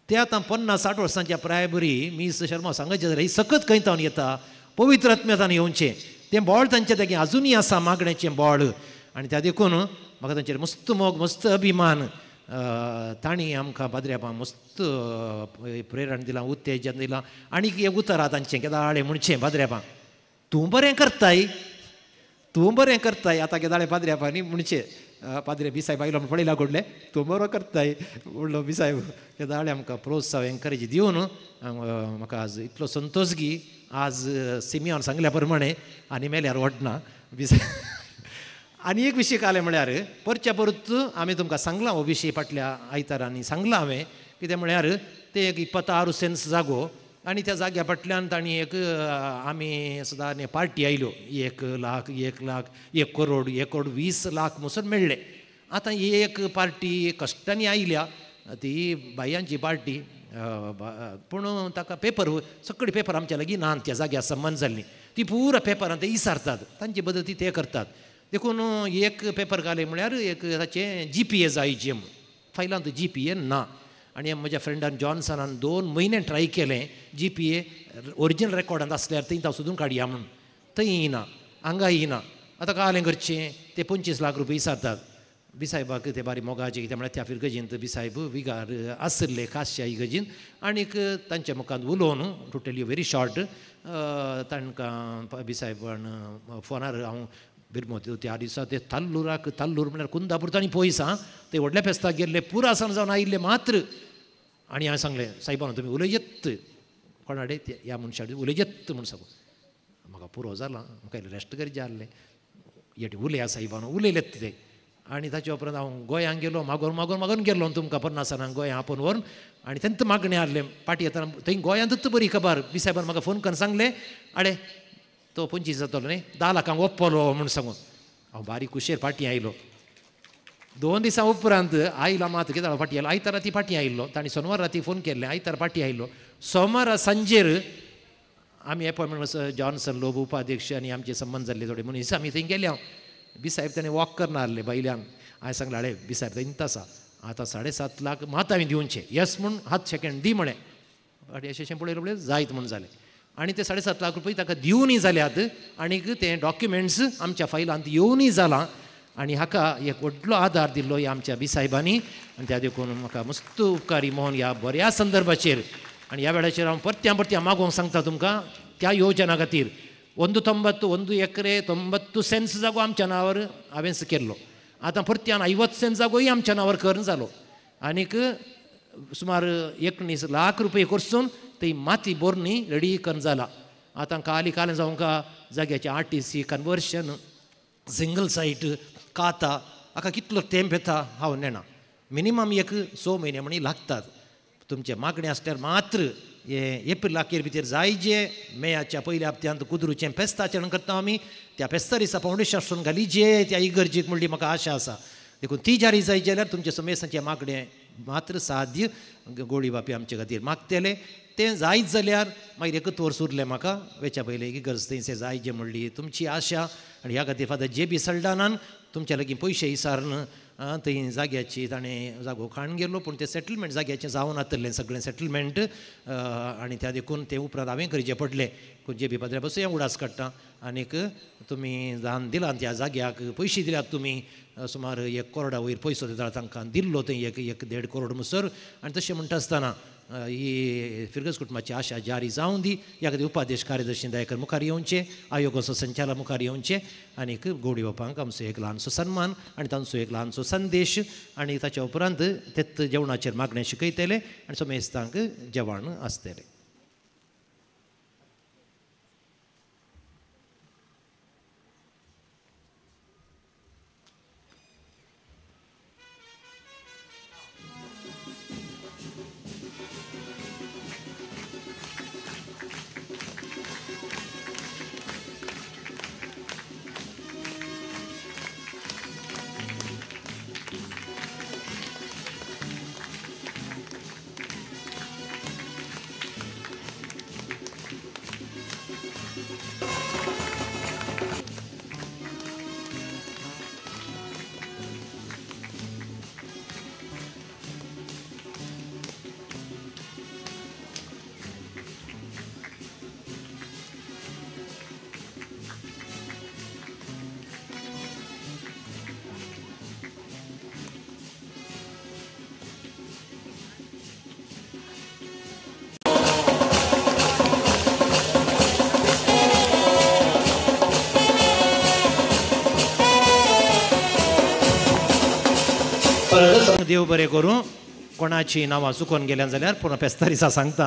ते आतां 50-60 वर्सांच्या प्राय बरी मीस शर्मांव सांगत जाल्यार ही सकत खंय तावन येता, पवित्र आत्म्यातान येवचें तें बोळ तांच्या जागी आजुनूय आसा, मागण्याचें बोळ. आनी त्या देखून म्हाका तांचेर मस्त मोग, मस्त अभिमान. तांणी आमकां पाद्र्यापां मस्त प्रेरण दिलां, उत्तेजन दिलां. आनी एक उतर आहा तांचें केदाळे म्हणचें पाद्र्यापां, तूं बरें करताय, तूं बरें करताय. आतां केदाळे पाद्र्यापांनी म्हणचें, पाद्रे बिसायब आयलो म्हण पळयला घडलें, तूं बरो करताय व्हडलो बिसायब. केदाळे आमकां प्रोत्साहन एनकरेज दिवन म्हाका आज इतलो संतोश की आज सिमियान सांगल्या प्रमाणे आनी मेल्यार वडना बिसायब. आनी एक विशय कालें म्हळ्यार परच्या परत आमी तुमकां सांगलां हो विशय फाटल्या आयतारांनी सांगलां हांवें. कितें म्हळ्यार तें एक 26 सेन्स जागो आनी त्या जाग्या फाटल्यान तांणी एक आमी सदां पार्टी आयल्यो, 1 लाख 1 लाख 1 करोड 1 करोड 20 लाख म्हणसर मेळ्ळे. आतां एक पार्टी कश्टांनी आयल्या, ती बायांची पार्टी, पूण ताका पेपर सगळी पेपर आमच्या लागीं ना त्या जाग्या संबंद जाल्ली ती पुरा पेपरान ते इसारतात, तांची पद्दती ते करतात. देखून एक पेपर घाले म्हळ्यार एक ताचें GPA जायचे म्हूण फायलांत GPA ना. आनी म्हज्या फ्रेंडान जॉन्सनान 2 म्हयने ट्राय केलें GPA original रेकॉर्डांत आसल्यार थंय हांव सोदून काडया म्हूण, थंय येना, हांगा येना. आतां कालें करचें, ते 25 लाख रुपया इसारतात. बिसायबाक ते बारी मोगाचे कितें म्हळ्यार त्या फिरगजींत बिसायब विगार आशिल्ले खासच्या इगर्जींत. आनीक तांच्या मुखार उलोवन to tell you very short तांकां बिसायबान फोनार हांव बिरमोती त्या दिसा ते ताल्लुराक, ताल्लूर म्हळ्यार कुंदापूर तांणी पयस आं, ते व्हडल्या फेस्ताक गेल्ले पुरा आसन जावन आयिल्ले मात्र. आनी हांवें सांगलें सायबान तुमी उलयत कोणाडे ह्या मनशा कडेन उलयत म्हूण सांगू, म्हाका पुरो जालां, म्हाका रेस्ट करचें आहलें, येट उलया सायबान, उलयलेत ते. आनी ताचे उपरांत हांव गोंयांक गेलो, मागोन मागोन मागोन गेलो तुमकां 50 गोंया आपोवन व्हरून. आनी तेंच मागणें आहलें पाटी येतना थंय गोंयांतूच बरी खबर बिसायबान म्हाका फोन करून सांगलें, आडे तो 25 जातलो न्ही 10 लाखांक ओप्पलो म्हूण सांगून. हांव बारीक कुशेर फाटीं आयलो. 2 दिसां उपरांत आयला मात कितें फाटीं आयलो, आयतारा ती फाटीं आयिल्लो, तांणी सोनवार राती फोन केल्लें, आयतार फाटीं आयिल्लो. सोमारा सांजेर आमी एपॉयंटमेंट जॉन्सन लोब उपाध्यक्ष आनी आमचे संबंद जाल्ले थोडे मनीस आमी थंय गेले. हांव बिसायब ताणें वॉक करना आहले भायल्यान. हांवें सांगलें आडे बिसायब थंय आसा, आतां 7.5 लाख मात हांवें दिवचे, येस म्हूण हात सेकेंड दी म्हळें. आनी अशें अशें पळयलें पळय जायत म्हूण जालें. आनी ते 7.5 लाख रुपया ताका दिवनूय जाल्यात आनीक ते डॉक्युमेंट्स आमच्या फायलांत येवनूय जालां. आनी हाका एक व्हडलो आदार दिल्लो ह्या आमच्या बिसायबांनी. आनी त्या देखून म्हाका मस्त उपकारी मोहन ह्या बऱ्या संदर्भाचेर. आनी ह्या वेळाचेर हांव परत्या परत्या मागोवंक सांगता तुमकां त्या योजना खातीर 1.91 एकरे 90 सेन्स जागो आमच्या नांवार हांवेंच केल्लो, आतां परत्यान 50 सेन्स जागोय आमच्या नांवार करून जालो. आनीक सुमार 19 लाख रुपये करसून ती माती बोरणी रेडी करून जाला. आतां काली कालें जावंका जाग्याचें RTC conversion single site काता हाका कितलो तेंप येता हांव नेणा, मिनिमम एक 6 म्हयने म्हणी लागतात. तुमचें मागणें आसल्यार मात्र हे एप्रिल अखेर भितर जाय जे मेयाच्या पयल्या हप्त्यांत कुदरूचें फेस्त आचरण करता आमी, त्या फेस्ता दिसा फावंडेशन स्टोन घाली जे त्या इगर्जीक म्हणली म्हाका आशा आसा. देखून ती जारी जाय जाल्यार तुमचें समेसांचें मागणें मात्र साध्य गोळी बापी आमचे खातीर मागतले. तें जायत जाल्यार मागीर एकच वर्स उरलें म्हाका वेच्या पयलें इगर्ज थंयसर जाय जे म्हणली तुमची आशा. आनी ह्या खातीर फादर जे बी सल्डानान तुमच्या लागीं पयशे इसारून थंय जाग्याची ताणें जागो खाण गेलो, पूण तें सेटलमेंट जाग्याचें जावन आसतलें सगळें सेटलमेंट. आनी त्या देखून तें उपरांत हांवें करचें पडलें. जे बी पाद्र्या पासून हांव उडास काडटा. आनीक तुमी दान दिलां त्या जाग्याक, पयशे दिल्यात तुमी सुमार 1 करोडा वयर पयसो दिता तांकां दिल्लो थंय 1-1.5 करोड म्हणसर. आनी तशें म्हणटा आसतना ही फिरगज कुटुंबाची आशा जारी जावं दी. ह्या खातीर उपाध्यक्ष कार्यदर्शी दयाकर मुखार येवचें, आयोगाचो संचालक मुखार येवचें आनीक गोडी बापांक आमचो एक ल्हानसो सन्मान आनी तांचो एक ल्हानसो संदेश. आनी ताच्या उपरांत तेत जेवणाचेर मागणें शिकयतले आनी समेस्तांक जेवण आसतलें. देव बरें करूं. कोणाची नांवां चुकोन गेल्यान जाल्यार पुरो पेस्तारिसा सांगता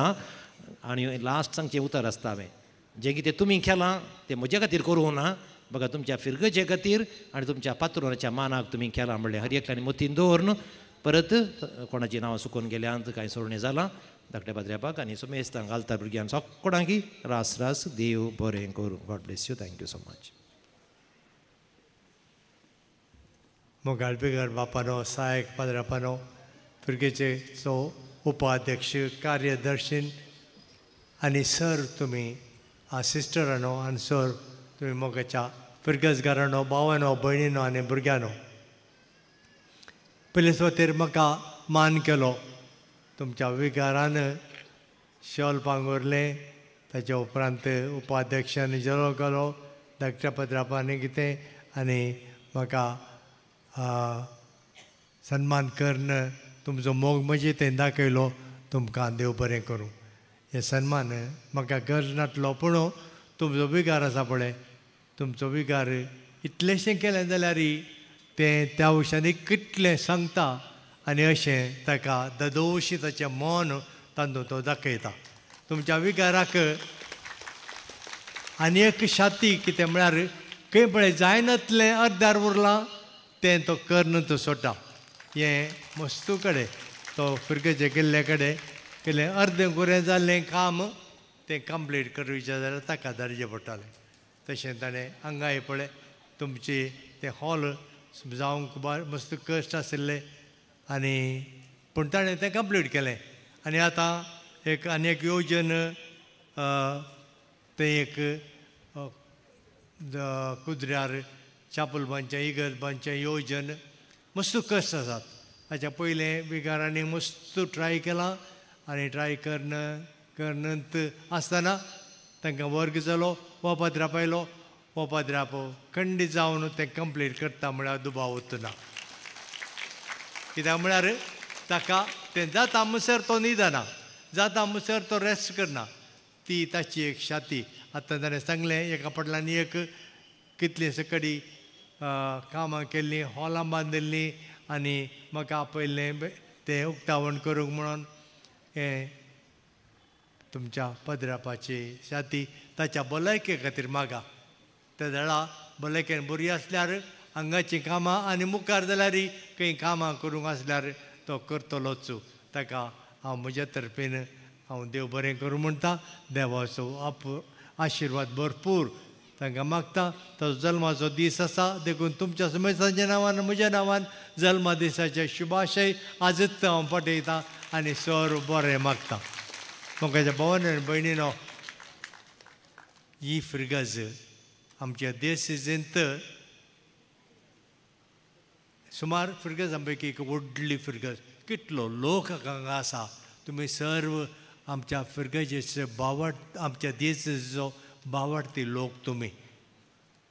आनी लास्ट सांगचें उतर आसता हांवें, जें कितें तुमी केलां तें म्हजे खातीर करूंक ना, बघा तुमच्या फिरगजे खातीर आनी तुमच्या पात्रोनाच्या मानाक तुमी केलां म्हणलें हर एकल्यानी मतीन दवरून. परत कोणाची नांवां चुकोन गेल्यांत कांय सोडणें जालां धाकट्या पाद्र्यापाक आनी सुमेस्तांक घालता भुरग्यांक सगळ्यांकी रास रास देव बरें करूं. God bless you. Thank you so much. मोगाळ बिगर बापानो, सहायक पाद्रापानो, फिरगेचेचो उपाध्यक्ष, कार्यदर्शीन आनी सर तुमी सिस्टरानो आनी सर तुमी मोगाच्या फिरगजगारानो, भावानो, भयणीनो आनी भुरग्यांनो, पयले सुवातेर म्हाका मान केलो तुमच्या विगारान शॉल पांगुरलें, ताच्या उपरांत उपाध्यक्षान जेलो केलो, धाकट्या पत्रापांनी कितें आनी म्हाका सन्मान करून तुमचो मोग म्हजे तें दाखयलो. तुमकां देव बरें करूं. हें सन्मान म्हाका गरज नासलो, पूण तुमचो विगार आसा पळय, तुमचो विगार इतलेंशें केलें जाल्यार तें त्या मनशांनी कितलें सांगता आनी अशें ताका ददोशी ताचें मन तांदूळ तो दाखयता. तुमच्या विगाराक आनी एक शाती कितें म्हळ्यार खंय पळय जायनातलें अर्दार उरलां तें तो कर्ण तो सोडटा. हें मस्तू कडेन तो फिरगेचे केल्ले कडेन केलें अर्दें गुरें जाल्लें काम तें कंप्लीट करूचें जाल्यार ताका धाडचें पडटालें. तशें ताणें हांगाय पळय तुमची तें हॉल जावंक मस्त कश्ट आशिल्ले आनी पूण ताणें तें कंप्लीट केलें. आनी आतां एक आनी एक योजन तें एक कुद्र्यार चापल बांदचें, इगर्ज बांदचें योजन मस्त कश्ट आसात. हाच्या पयलें विगारांनी मस्त ट्राय केलां आनी ट्राय करून करनत आसतना तांकां वर्ग जालो, हो पाद्राप आयलो, हो पाद्राप खंडीत जावन तें कंप्लीट करता म्हळ्यार दुबाव उरना. कित्याक म्हळ्यार ताका तें जाता म्हणसर तो न्हिदना, जाता म्हणसर तो रेस्ट करना, ती ताची एक शाती. आतां ताणें सांगलें एका पडलांनी एक कितलीं सकडी कामां केल्लीं, हॉलां बांदिल्लीं आनी म्हाका आपयल्लें तें उक्तावण करूंक म्हणून. हें तुमच्या पद्रापाची शाती ताच्या भलायके खातीर मागा. त्या वेळा भलायकेन बरी आसल्यार हांगाचीं कामां आनी मुखार जाल्यार खंय कामां करूंक आसल्यार तो करतलोच. ताका हांव म्हज्या तर्फेन हांव देव बरें करूं म्हणटा. देवाचो आशिर्वाद भरपूर तांकां मागता. ताचो जल्माचो दीस आसा देखून तुमच्या सुमेसाच्या नांवान म्हज्या नांवान जल्मा दिसाचे शुभाशय आजच हांव पाठयतां आनी सर बरें मागता. मोगाच्या भावान आनी भयणीनो, ही फिरगज आमच्या देसेंत सुमार फिरगजां पैकी एक व्हडली फिरगज. कितलो लोक हांगा आसा. तुमी सर्व आमच्या फिरगजेचे बावड, आमच्या देशाचो बावडती लोक तुमी.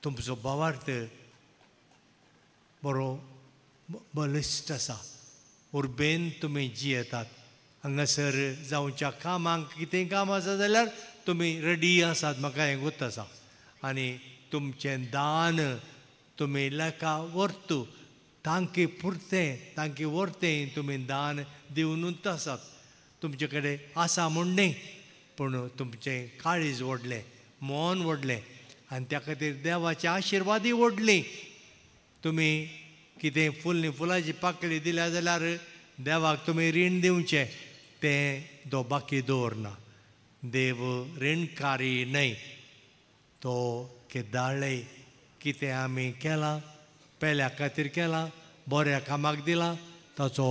तुमचो बावार्थ बरो बलिश्ट आसा. उर्बेन तुमी जियेतात. हांगासर जावच्या कामांक कितें काम आसा जाल्यार तुमी रेडी आसात, म्हाका हें गोत आसा. आनी तुमचें दान तुमी लेखा व्हरतू तांकी पुरतें, तांकी व्हरतें तुमी दान दिवनूच आसात. तुमचे कडेन आसा म्हूण न्ही, पूण तुमचें काळीज व्हडलें, मन व्हडलें आनी त्या खातीर देवाचे आशिर्वादय व्हडली. तुमी कितें फुलनी फुलाची पाकळी दिल्या जाल्यार देवाक तुमी रीण दिवचें, तें तो बाकी दवरना. देव रिणकारी न्हय, तो केदाळय कितें आमी केलां पेल्या खातीर केलां, बऱ्या कामाक दिलां, ताचो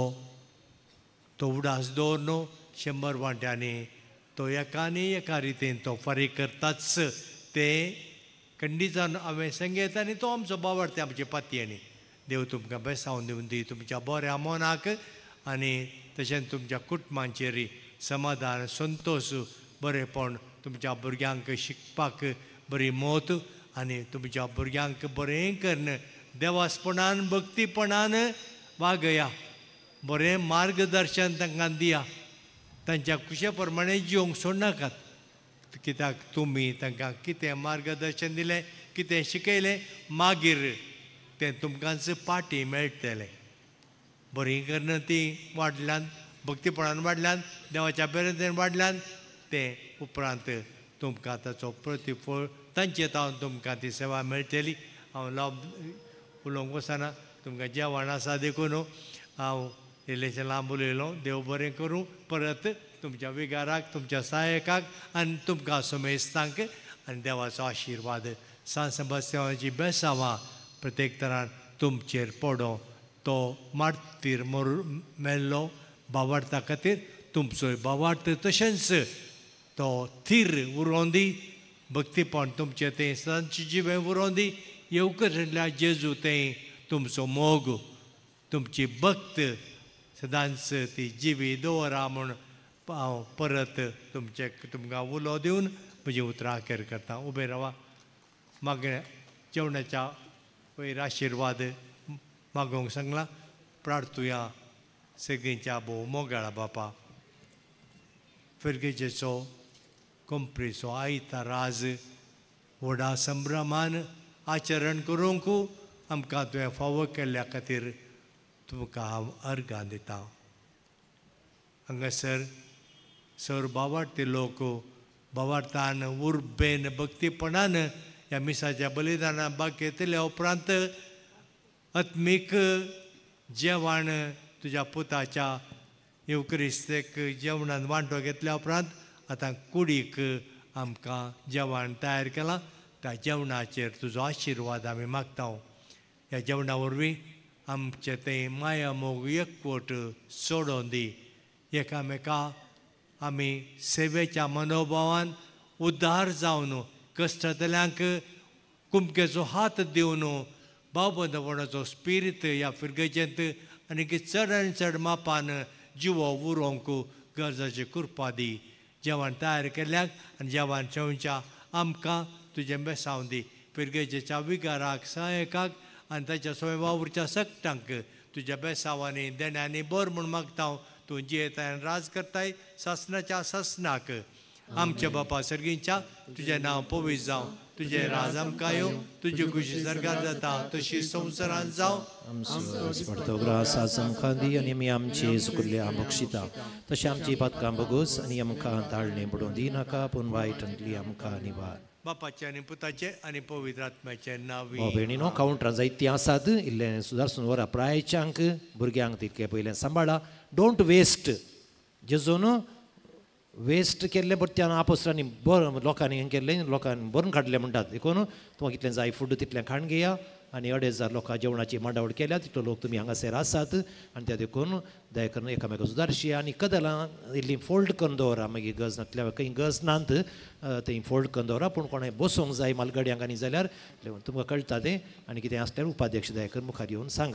तो उडास दवर न्हू 100 वांट्यांनी तो एका आनी एका रितीन तो फारीक करताच. तें खंडीजान हांवें सांगेत आनी तो आमचो बावडते आमचे पातयेनी. देव तुमकां बेसावन दिवन दी तुमच्या बऱ्या मनाक आनी तशेंच तुमच्या कुटुंबांचेर समाधान, संतोश, बरेपण, तुमच्या भुरग्यांक शिकपाक बरी मत आनी तुमच्या भुरग्यांक बरें करून देवासपणान भक्तीपणान वागया, बरें मार्गदर्शन तांकां दिया, तांच्या खुशे प्रमाणे जिवंक सोडनाकात. कित्याक तुमी तांकां कितें मार्गदर्शन दिलें, कितें शिकयलें, मागीर तें तुमकांच पाटी मेळटलें. बरीं करून ती वाडल्यान भक्तीपणान वाडल्यान देवाच्या बेरेन वाडल्यान तें उपरांत तुमकां ताचो प्रतिफळ तांचे तावन तुमकां ती सेवा मेळटली. हांव लाव उलोवंक वचना, तुमकां जेवण आसा देखून हांव इल्लेशें लांब उलयलो. देव बरें करूं परत तुमच्या विगाराक, तुमच्या सहायकाक आनी तुमकां समेस्तांक आनी देवाचो आशिर्वाद सांत सेबास्तियांवाची बेसांवां प्रत्येक तरान तुमचेर पडों. तो मार्तीर मेल्लो बावार्ता खातीर तुमचोय बावार्थ तशेंच तो थीर उरोवन दी, भक्तीपण तुमचें तें सदांचें जिवें उरोवन दी. येवकरल्या जेजू तें तुमचो मोग तुमची भक्त सदांच ती जिवी दवरा म्हूण हांव परत तुमचे तुमकां उलो दिवन म्हजी उतरां अखेर करता. उबे रावा, मागीर जेवणाच्या वयर आशिर्वाद मागोवंक सांगलां. प्रार्थुया सगळींच्या भोव मोगाळा बापा, फिरगेजेचो कंप्रीचो आयतार आज व्हडा संभ्रमान आचरण करूंक आमकां तुवें फावो केल्ल्या खातीर तुमकां हांव अर्गां दितां. हांगासर सर बावार्ती लोक बावार्थान उर्बेन भक्तीपणान ह्या मिसाच्या बलिदाना भाग घेतल्या उपरांत आत्मीक जेवण तुज्या पुताच्या येवक्रिस्तेक जेवणान वांटो घेतल्या उपरांत आतां कुडीक आमकां जेवण तयार केलां. त्या जेवणाचेर तुजो आशिर्वाद आमी मागता. ह्या जेवणा वरवीं आमचें तें माया मोग एकवट सोडोवन दी. एकामेका आमी सेवेच्या मनोभावान उद्धार जावन कश्टांतल्यांक कुमकेचो हात दिवन भावबंदपणाचो स्पिरीत ह्या फिरगेजेंत आनी चड आनी चड मापान जिवो उरोवंक गरजाची कृपा दी. जेवण तयार केल्ल्याक आनी जेवण जेवच्या आमकां तुजें बेसांव दी. फिरगेजेच्या विगाराक सहायकाक आनी ताच्या स्वयं वावुरच्या सगटांक तुज्या बेसांवांनी देण्यांनी बर म्हूण मागता. तूं जियेताय आनी राज करताय सासणाच्या सासणाक. आमच्या बापा सर्गींच्या तुजें नांव पवित्र जावं, तुजें राज आमकां येवं, तुजी खुशी सर्गार जाता तशी संवसारांत जावं. आमचो ग्रास आज आमकां दी आनी आमी आमचे चुकल्ल्या बक्षिता तशें आमची पातकां भोगोस आनी आमकां ताळणें पडूं दिनाका, पूण वायटांतली आमकां निवार. बापाचे आनी पुताचे आनी पवित्र आत्म्याचे नांवी. भयणीनो, कावंटरां जायतीं आसात, इल्लें सुदारसून वरा प्रायच्यांक भुरग्यांक तितकें पयलें सांबाळा. Don't waste. जेजून वेस्ट केल्लें परत्यान आपोसरांनी बर लोकांनी हें केल्लें लोकांनी भरून काडलें म्हणटात. देखून तुमकां कितलें जाय फूड तितलें खाण घेया आनी 2500 लोकां जेवणाची मांडावळ केल्या तितलो लोक तुमी हांगासर आसात आनी त्या देखून दया करून एकामेका सुदारशी आनी कदलां इल्लीं फोल्ड करून दवरा. मागीर गज नातल्या खंय गज नात थंय फोल्ड करून दवरा, पूण कोणें बसोंक जाय मालगाडयांक आनी जाल्यार तुमकां कळटा तें. आनी कितें आसल्यार उपाध्यक्ष दया करून मुखार येवन सांग.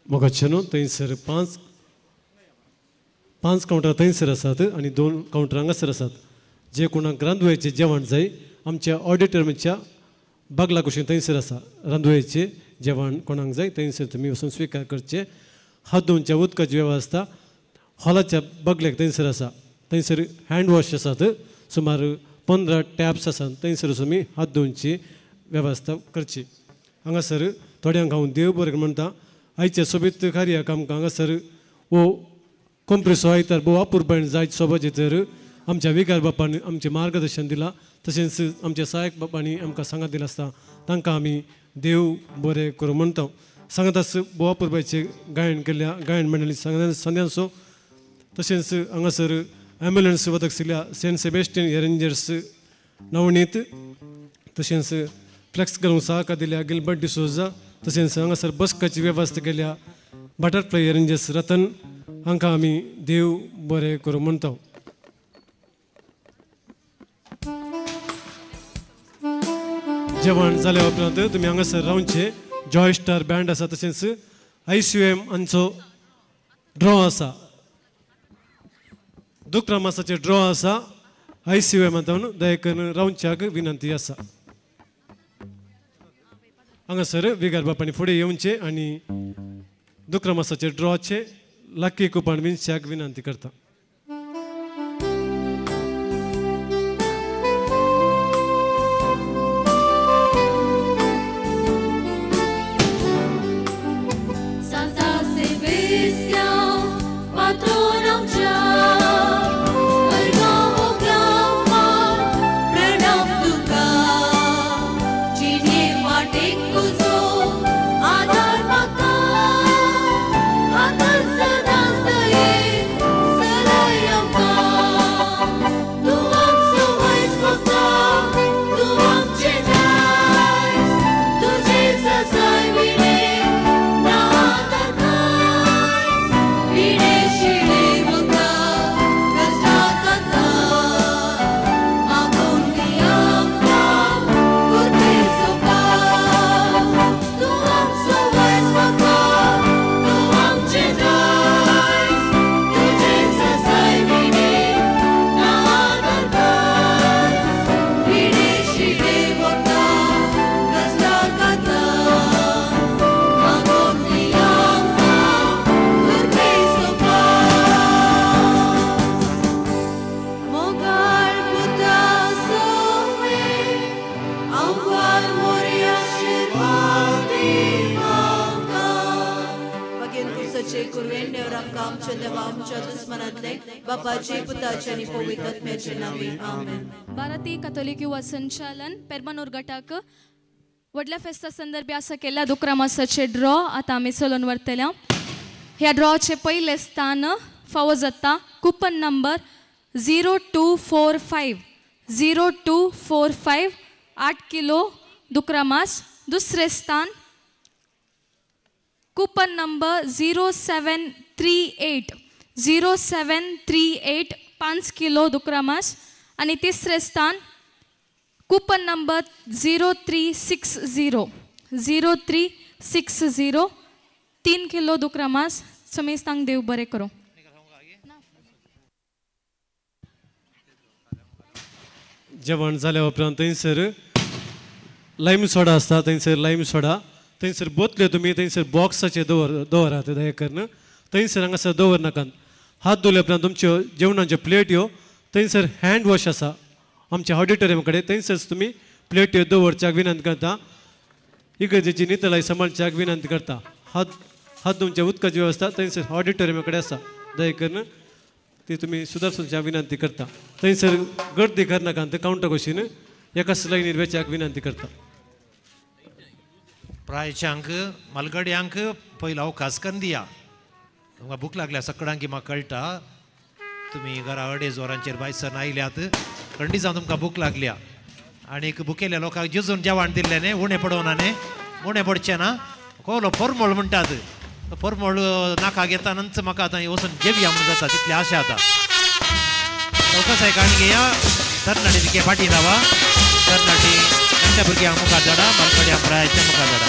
मोगाचे न्हू थंयसर पांच कावंटरां थंयसर आसात आनी 2 कावंटरां हांगासर आसात. जे कोणाक रांदुवेचें जेवण जाय आमच्या ऑडिटोरियमाच्या बागला कुशीन थंयसर आसा. रांदुवेचें जेवण कोणाक जाय थंयसर तुमी वचून स्विकार करचें. हात धुवच्या उदकाची वेवस्था हॉलाच्या बगलेक थंयसर आसा. थंयसर हँड वॉश आसात, सुमार 15 टॅप्स आसात, थंयसर तुमी हात धुवची वेवस्था करची. हांगासर थोड्यांक हांव देव बरें म्हणटा. आयचे सोबीत कार्याक आमकां हांगासर वो कोंप्रेसो आयतार भोव अपुरबायेन जायत सोबाचे तर आमच्या विगार बापांनी आमचें मार्गदर्शन दिलां, तशेंच आमच्या सहायक बापांनी आमकां सांगात दिला आसता. तांकां आमी देव बरें करूं म्हणटा. सांगात आस भोव अपुरबायेचें गायन केल्ल्या गायन मंडळी संद्यांचो, तशेंच हांगासर एम्बुलन्स वतक आशिल्ल्या सेंट सेबेस्टियन एरेंजर्स नवनीत, तशेंच फ्लेक्स घालूंक सहकार दिल्या गिलबर्ट डिसोजा, तशेंच हांगासर बसकाची वेवस्था केल्या बटरफ्लाय एरेंजर्स रतन, हांकां आमी देव बरें करूं म्हणटा. जेवण जाल्या उपरांत तुमी हांगासर रावचें. जॉय स्टार बँड आसा, तशेंच ICUM हांचो ड्रॉ आसा, दुकरा मासाचे ड्रॉ आसा. ICUM हातून दया करून रावच्याक विनंती आसा. हांगासर विगार बापांनी फुडें येवचें आनी दुकरा मासाचे ड्रॉचे लकी कुपान विनच्याक विनंती करता. सभेचे कुरवेन नेवर आमकां आमच्या देवा आमच्या दुस्मनांतले बापाचे पुताचे आनी पवित्र आत्म्याचे नांवी आमेन. भारतीय कथोलिक युवा संचालन पेरमानूर गटाक व्हडल्या फेस्ता संदर्भी आसा केल्ल्या दुकरा मासाचे ड्रॉ आतां आमी चलोवन व्हरतल्या. ह्या ड्रॉचे पयलें स्थान फावो जाता कुपन नंबर 0245 0245 8 किलो दुकरा मास. दुसरें स्थान कुपन नंबर 0738 0738 5 किलो दुकरा मास. आनी तिसरें स्थान कुपन नंबर 0360 0360 3 किलो दुकरा मास. समेस्तांक देव बरें करूं. जेवण जाल्या उपरांत थंयसर लायम सोडा आसता, थंयसर लायम सोडा थंयसर बोतल्यो तुमी थंयसर बॉक्साचे दवरात दया करून. थंयसर हांगासर दवरनाकात. हात धुले उपरांत तुमच्यो जेवणाच्यो प्लेट्यो थंयसर हँड वॉश आसा आमच्या ऑडिटोरियम कडेन, थंयसर तुमी प्लेट्यो दवरच्याक विनंती करता. इगर्जेची नितळाय सांबाळच्याक विनंती करता. हात धुवच्या उदकाची वेवस्था थंयसर ऑडिटोरियमा कडेन आसा, दया करून ती तुमी सुदारसुच्या विनंती करता. थंयसर गर्दी करनाका, कावंटर कशीन एकाच लायनीर वेच्याक विनंती करता. प्रायच्यांक मालगड्यांक पयलो अवकाश करून दिया. तुमकां भूक लागल्या सगळ्यांकी म्हाका कळटा. तुमी घरा 2.5 वरांचेर भायसर आयल्यात, खंडी जावन तुमकां भूक लागल्या. आनीक भुकेल्या लोकांक जेजून जेवण दिल्लें न्ही, उणें पडोवना न्ही, उणें पडचें ना. कोलो परमळ म्हणटात, परमळ नाका घेतानच म्हाका आतां वचून जेवया म्हणून जाता तितली आशा आतां. अवकाश काणी घेया. तरणाटी तिके फाटीं रावा, तरणाटी जाणट्या भुरग्यांक मुखार धाडा, मालगड्या प्रायच्या मुखार धाडा.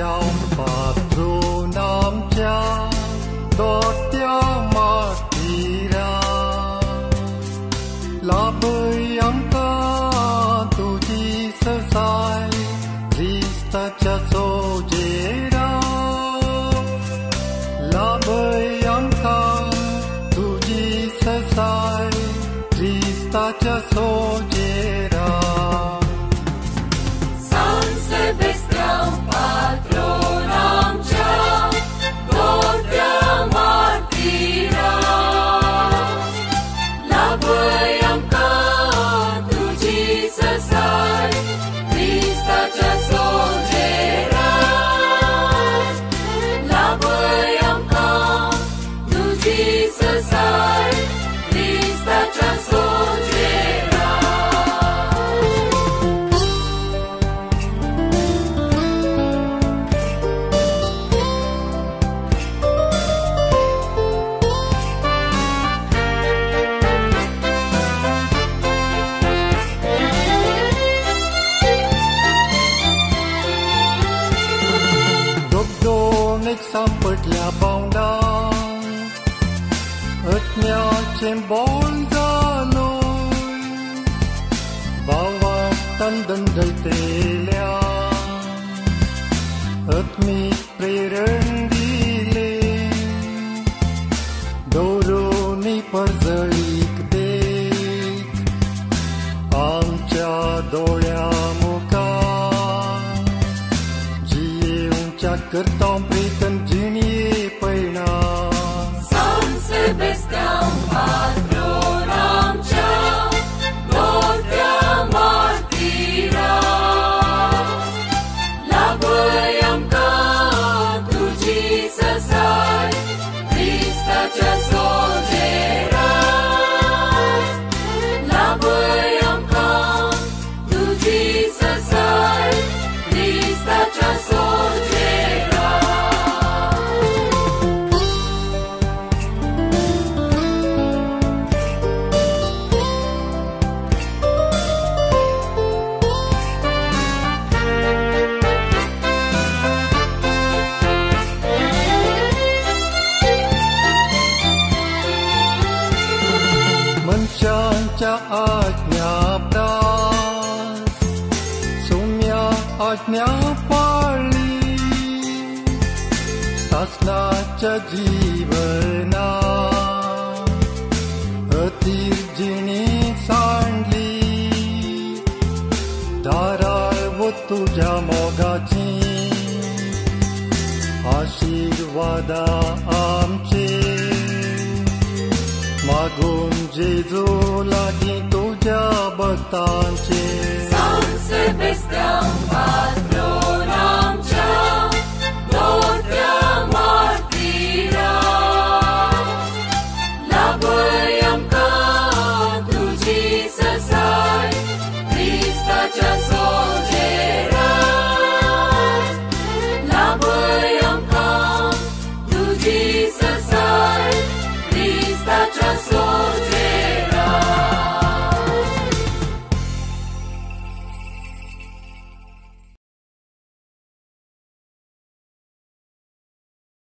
सेबेस्त्यांव पात्रोन आमच्या दोट्या मार्टिरा लाभय आमकां तुजी सरसाय क्रिस्ताच्या सोजेरा लाभय आमकां तुजी सरसाय क्रिस्ताच्या सोजेरा San Sebastian patron आमच्या दोट्या मार्टिरा लाभय आमकां तुजी सरसाय क्रिस्ताच्या सोजेरा लाभय आमकां तुजी सरसाय क्रिस्ताच्या सोजेरा दोन सांपडल्या बावडा अत्म्याचें बोल जालो भावान दंडयतेल्या आत्मीक प्रेरण दिले दवरून परजळीक देख आमच्या दोळ्या मुखार जियेवच्या करता प्रेतन जिणये पयणा San Sebastian patron आमच्या दोट्या मार्टिरा लाभय आमकां तुजी सरसाय क्रिस्ताच्या सोजेरा लाभय आमकां तुजी सरसाय क्रिस्ताच्या सोजेरा मनशांच्या आज्ञा प्रास सोम्या आज्ञा पाळली सासनाच्या जीवना अतीर जिणी सांडली दारार वो तुज्या मोगाची आशिर्वादा आमचे मागून जेजू लागीं तुज्या भक्तांचे San Sebastian patron